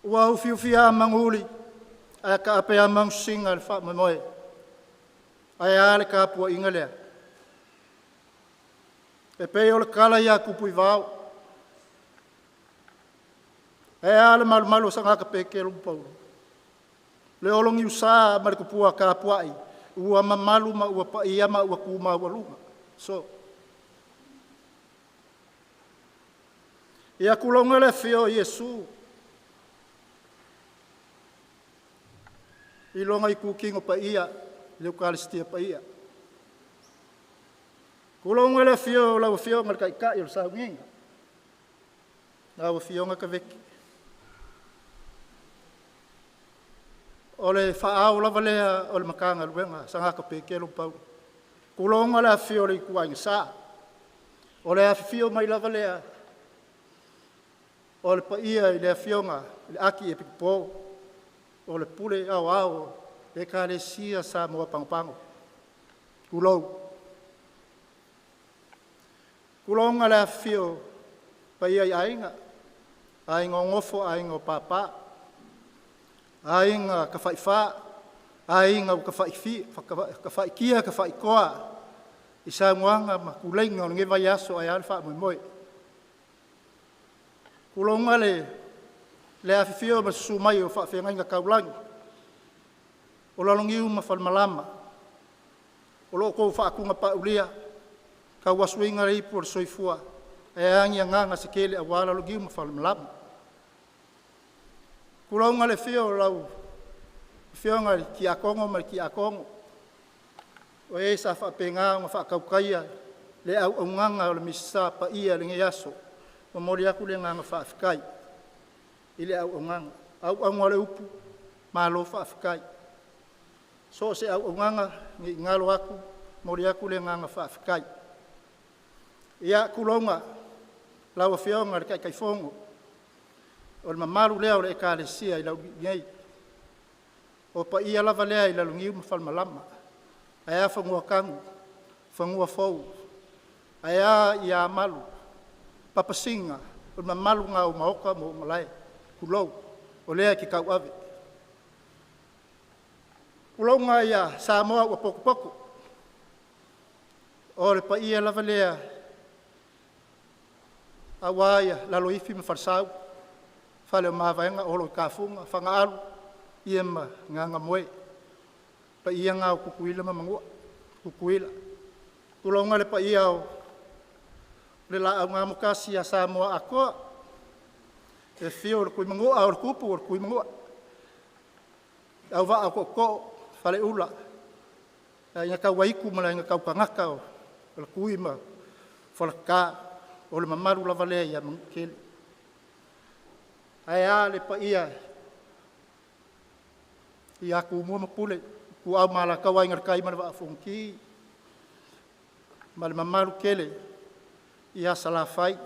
ua ufiufi lava manu uli ae taape lava manusina le faamoemoe. Ae a le tapuaiga lea? E pei o le tala ia Tupuivao, ae a le malumalu o Sagata Petelo ma Paulo, le oloniusa ma le tupua tapuai, ua mamalu ma ua paia ma ua tu maualuga. So, ia tulouna le afio o Iesu i lona itutino paia, le Ekalesia Paia. Tulouna le afio o lau Afioga i le Taitai o le Sauniga, lau Afioga Taveki. O le faaao lava lea o le Matagaluega a Sagata Petelo ma Paulo. Tulouna le afifio o le ituaiga sa, o le afifio mai lava lea o le paia i le Afioga i le Akiepikopo o le Pule Aoao o le Ekalesia Samoa Pagopago. Tulou. Tulouna le afifio o paia i Aiga, Aiga o Nofo, Aiga o Papa, Aiga Tafaifa, Aiga Tafaitia, Tafaitoa i saunoaga ma tuleiga o lenei vaiaso ae a le faamoemoe. Tulouna le afifio ma le susu mai o faafeagaiga taulagi o Lalogiu ma Falemalama o lo o outou faatunapaulia tauasuina le ipu o le soifua ae a ni agaga se tele aua Lalogiu ma Falemalama. Tulouna le afio o lau Afioga i le Tiakono ma le Tiakono o e sa faapena ona faatautaia le auaunaga o le Misa Paia i lenei aso. E momoli atu le agaga faafetai i le auaunaga. Auauna a le upu, malo faafetai. So o se auaunaga ne i galo atu, e momoli atu le agaga faafetai. Ia, tulouna lau Afioga i le Taitaifono o le mamalu lea o le Ekalesia i Laulii nei. O paia lava lea i Lalogiu ma Falemalama, ae a Fanuatanu, Fanuafou, ae a Amalu, Papasina, o le mamalu lena o Maota ma malae, tulou, o lea e te tauave. Tulouna Samoa ua potopoto, o le paia lava lea aua Laloifi ma Falesau, Faleomavaega, Olo o Tafuga, Fagaalu ia ma Gagamoe. O paia na o Tutuila ma Manua, Tutuila. Tulouna le paia o le Laau na amotasi a Samoa atoa, le afio o le Tuimanua, o le Tupu o le Tuimanua, le Auvaa o Tootoo, Faleula, le Aiga Tauaitu ma le Aiga Tautagata o le Tui ma Faleata, o le mamalu lava lea ia Manuatele. Ae a le paia ia Tumua ma Pule, Ituau ma Alataua, Aiga i le Tai ma le Vaa o Fonoti, ma le mamalu tele ia Salafai.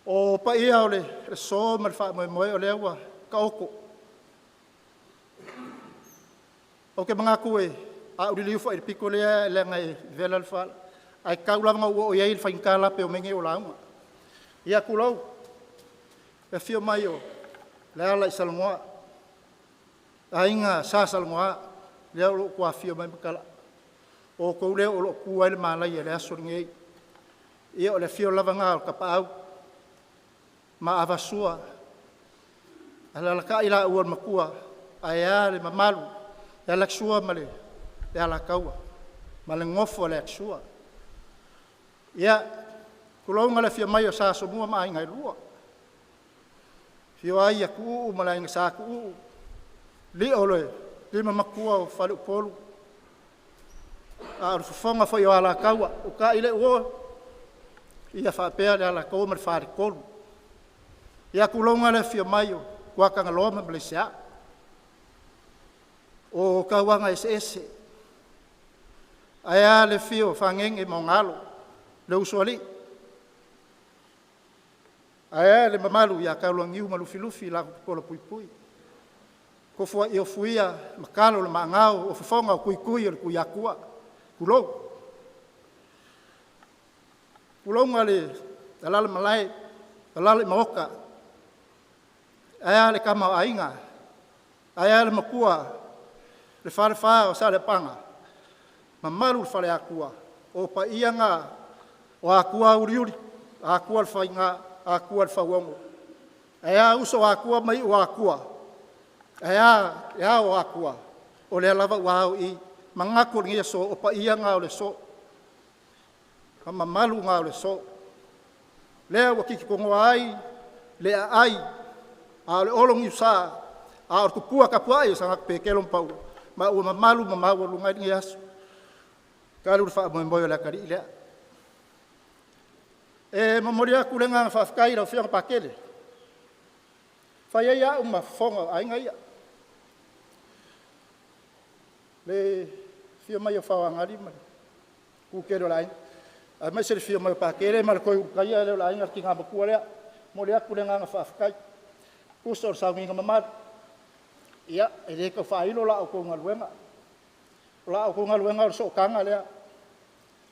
O paia o le aso ma le faamoemoe o lea ua taoto. Ou te manatu a ou liliu foi i le pito lea leaga e vela le fala, ae tau lava ina ou oo i ai, e faigata lape o mea nei o lauga. Ia tulou le afio mai o le ala i Salanoa, le aiga Sa Salanoa, lea o lo o afifio mai ma O outou lea o loo tu ai le malaia i le aso lenei. Ia o le afio lava lena o Tapaau ma Avasua, alalatai laua le Matua, aea le mamalu ia Alakisua ma le Alataua ma le nofo a Alakisua. Ia, tulouna le afio mai o Sa Asomua ma Aiga e Lua, afio ai Tuuu ma le Aiga Sa Tuuu, Lio o le Limamatua o Faleupolu, a o le fofoga foi o Alataua, utai leu uo, ia faapea le Alataua ma le Faletolu. Ia tulouna le afio mai o Tuatagaloa ma Malaisea, o tauaga eseese. Ae a le afio o Fagege ma ona alo, le Usoalii, ae a le mamalu ia Taulauniu ma Lufilufi latou te pola puipui. Tofua'i Ofuia ma talo o le Maagao o fofoga o Tuitui o le Tuiatua, tulou. Tulouna le alalamalae, alala i maota, ae a le Tama a Aiga, ae a le Matua le Falefa o Saleapaga, mamalu i le Faleatua, o paia na o Atua uliuli, Atua le faiga, Atua le fauono. Ae a uso o Atua ma iu o Atua, ae a le ao o Atua, o lea lava ua ao i i. Manatu o lenei aso, o paia na o le aso, o mamalu na o le aso. Lea ua tititonoa ai le aai a o le ologiusa, a o le tupua tapuai a Sagatupetelo Petelo ma Paulo, ma ua mamalu ma maualuga ai lenei aso, talu le faamoemoe o le atalii lea. E momoli atu le agaga faafetai i lau Afioga Patele, e fai ai au ma fofoga o aiga ia. Le afio mai o Faoagali ma le Putele o le aiga, aemaise le afio mai o Patele ma le toe Ulutaia lea o le aiga le tina matua lea. E momoli atu le agaga faafetai, uso i le sauniga mamalu. Ia, e le tau faailo la outou galuega. O la outou galuega o le sootaga lea,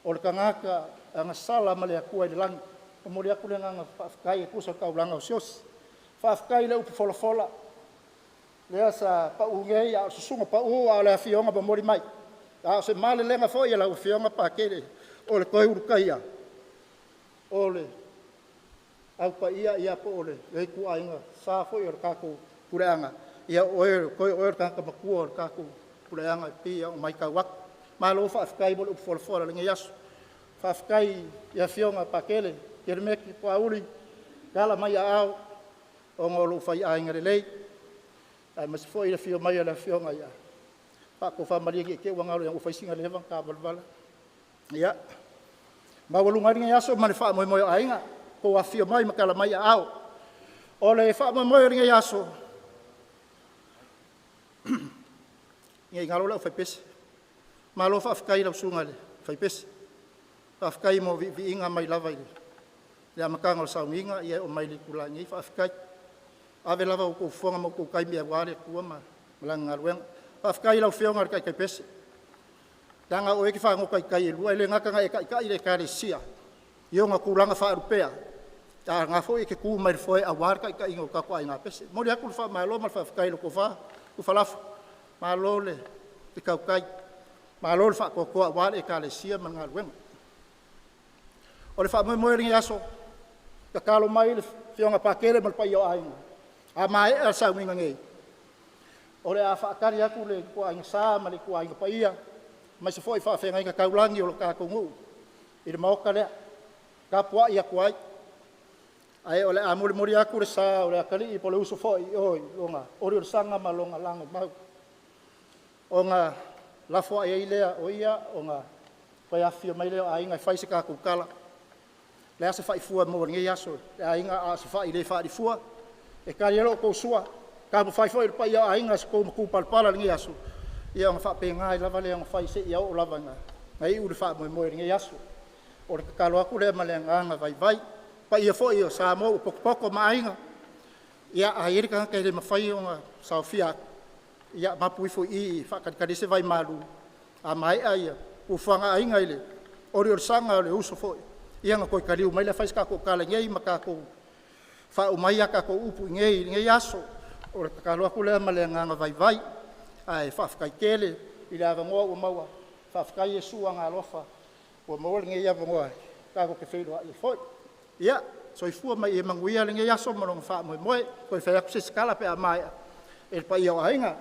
o le tagata agasala ma le Atua i le lagi. E momoli atu le agaga faafetai e tusa o le taulaga osiosi. Faafetai i le upu folafola, lea sa pau nei a o le susuga pau a o le afioga momoli mai. A o se malelega foi a lau Afioga Patele o le toe Ulutaia o le Au Paia ia po o le ituaiga sa foi o le tatou puleaga, ia o oe o le tagata matua o le tatou puleaga e pei ona matau atu. Malo faafetai mo le upu folafola i lenei aso. Faafetai i Afioga Patele, Kelemeti, Paauli, le ala mai aao ona o lou faiaiga lelei, aemaise foi le afio mai o le Afioga ia Faatofamalie ne i te i ua galo ua fai sina leva ona ta valavala. Ia, maualuga ai lenei aso ma le faamoemoe o aiga, outou afifio mai ma tala mai aao. O le faamoemoe o lenei aso, ne i galo le aufaipese. Malo faafetai i lau susuga i le faipese, faafetai mo viiviiga mai lava i le amataga o le sauniga e oo mai i le itula nei, faafetai. Ave lava outou fofoga ma outou taimi aua le Atua ma Lana galuega. Faafetai i lau Afioga i le Taitai pese, leaga o oe e te fagota i tai e lua, e le gata ina e taitai le Ekalesia i ona tulaga faalupea, a o lena foi e te tu mai le foe aua le taitaiga o tatou aiga pese. E momoli atu le faamalo ma le faafetai i lau Tofa Tufalafo, malo le tautai, malo le faatoatoa aua le Ekalesia ma le galuega. O le faamoemoe o lenei aso, tatalo mai le Afioga Patele ma le paia o aiga, a maea le sauniga nei, o le a faatali atu le ituaiga sa ma le ituaiga paia, aemaise foi faafeagaiga taulagi o le tatou nuu i le maota lea, e tapuai atu ai. Ae o le a molimoli atu le sa o le atalii po o le uso foi i o i lona oliolisaga ma lona lagomau, ona lafoai ai lea o ia ona toe afifio mai lea o aiga e fai se tatou tala. O le a se faifua e maua i lenei aso le aiga a o se fai le falifua e tali ai la outou sua. Taumafai foi le paia o aiga i se tou matupalapala i lenei aso, ia ona faapena ai lava lea ona fai seia oo lava ina iu le faamoemoe i lenei aso. O le tatalo atu lea ma le agaga vaivai. Le paia foi o Samoa ua potopoto ma aiga, ia a i ai le tagata e le mafai ona saofia atu, ia mapu ifo i i e faatalitali ai se vaimalu. A maea fuafuaga a aiga i le oliolisaga o le uso foi, ia ona toe taliu mai lea fai se tatou tala i inei ma tatou faauma ai a tatou upu i inei i lenei aso. O le tatalo atu lea ma le agaga vaivai, ae faafetai tele i le avanoa ua maua. Faafetai Iesu agalofa ua maua lenei avanoa tatou te feiloai ai foi. Ia, soifua ma ia manuia lenei aso ma lona faamoemoe. Toe fai atu se isi tala pe a maea e le paia o aiga.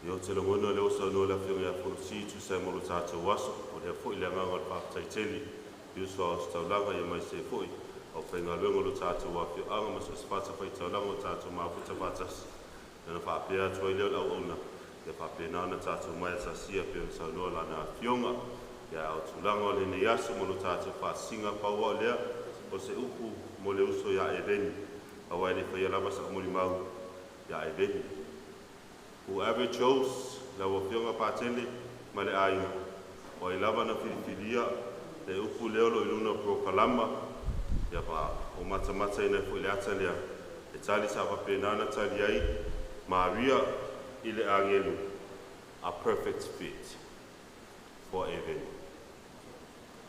Ia ou te lagona o lea ua saunoa le Afioga ia Fonoti e tusa ai mo lo tatou aso. O lea foi le agaga o le faafetai tele i uso a ositaulaga aemaise ai foi aufaigaluega o lo tatou afioaga ma so o se fatafaitaulaga o tatou mafuta faatasi. Ona faapea atu ai lea o le auauna, ia faapena ona tatou omai atasia pei ona saunoa Lana Afioga. Ia a o tulaga o lenei aso ma lo tatou faasisiga, pau lava o lea o se upu mo le uso ia Eveni, aua e le faia lava sau molimau ia Eveni. Whoever chose lau Afioga Patele ma le aiga, o ai lava na filifilia le upu lea o lo o i luna o polokalama, ia ma o matamataina ai foi le ata lea, e tali sa faapena ona tali ai Maria i le agelu, a perfect fit for Eveni.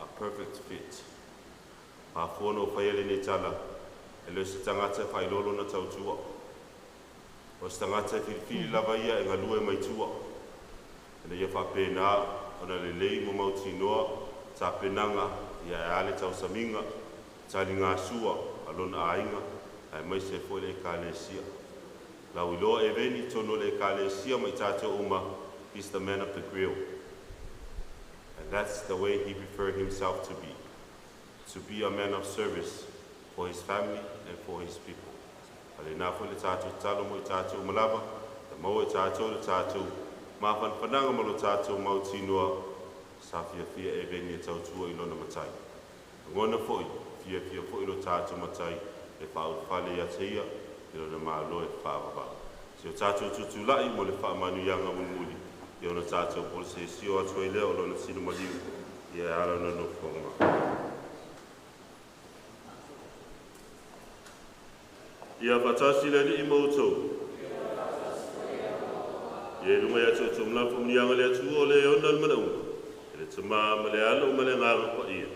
A perfect fit. Mafua ona ou faia lenei tala, e le o se tagata e faailoa lona tautua. O se tagata e filifili lava ia e galue mai tua, ina ia faapena ona lelei ma mautinoa tapenaga ia e a le tausamiga, taligasua a lona aiga aemaise ai foi le Ekalesia. Lau iloa Eveni tonu o le ekalesia ma i tatou uma, he's the man of the grill. And that's the way he preferred himself to be. To be a man of service for his family and for his people. A lena foi le tatou tatalo mo i tatou uma lava, e maua e tatou le tatou mafanafanaga ma lo tatou mautinoa sa fiafia Eveni e tautua i lona matai. Lagona foi, fiafia foi lo tatou matai e faaulufale ia te ia i lona malo e faavavau. Se o tatou tutulai mo le faamanuiaga mulimuli, ia ona tatou polosesio atu ai lea o lona tino maliu, ia e ala ona nofoaga mai. Ia faatasi le Alii ma outou. Ia i luga ia te outou ma faamanuiaga le Atua o le ona le manaoga, e le Tamā ma le Alo ma le Agaga Paia.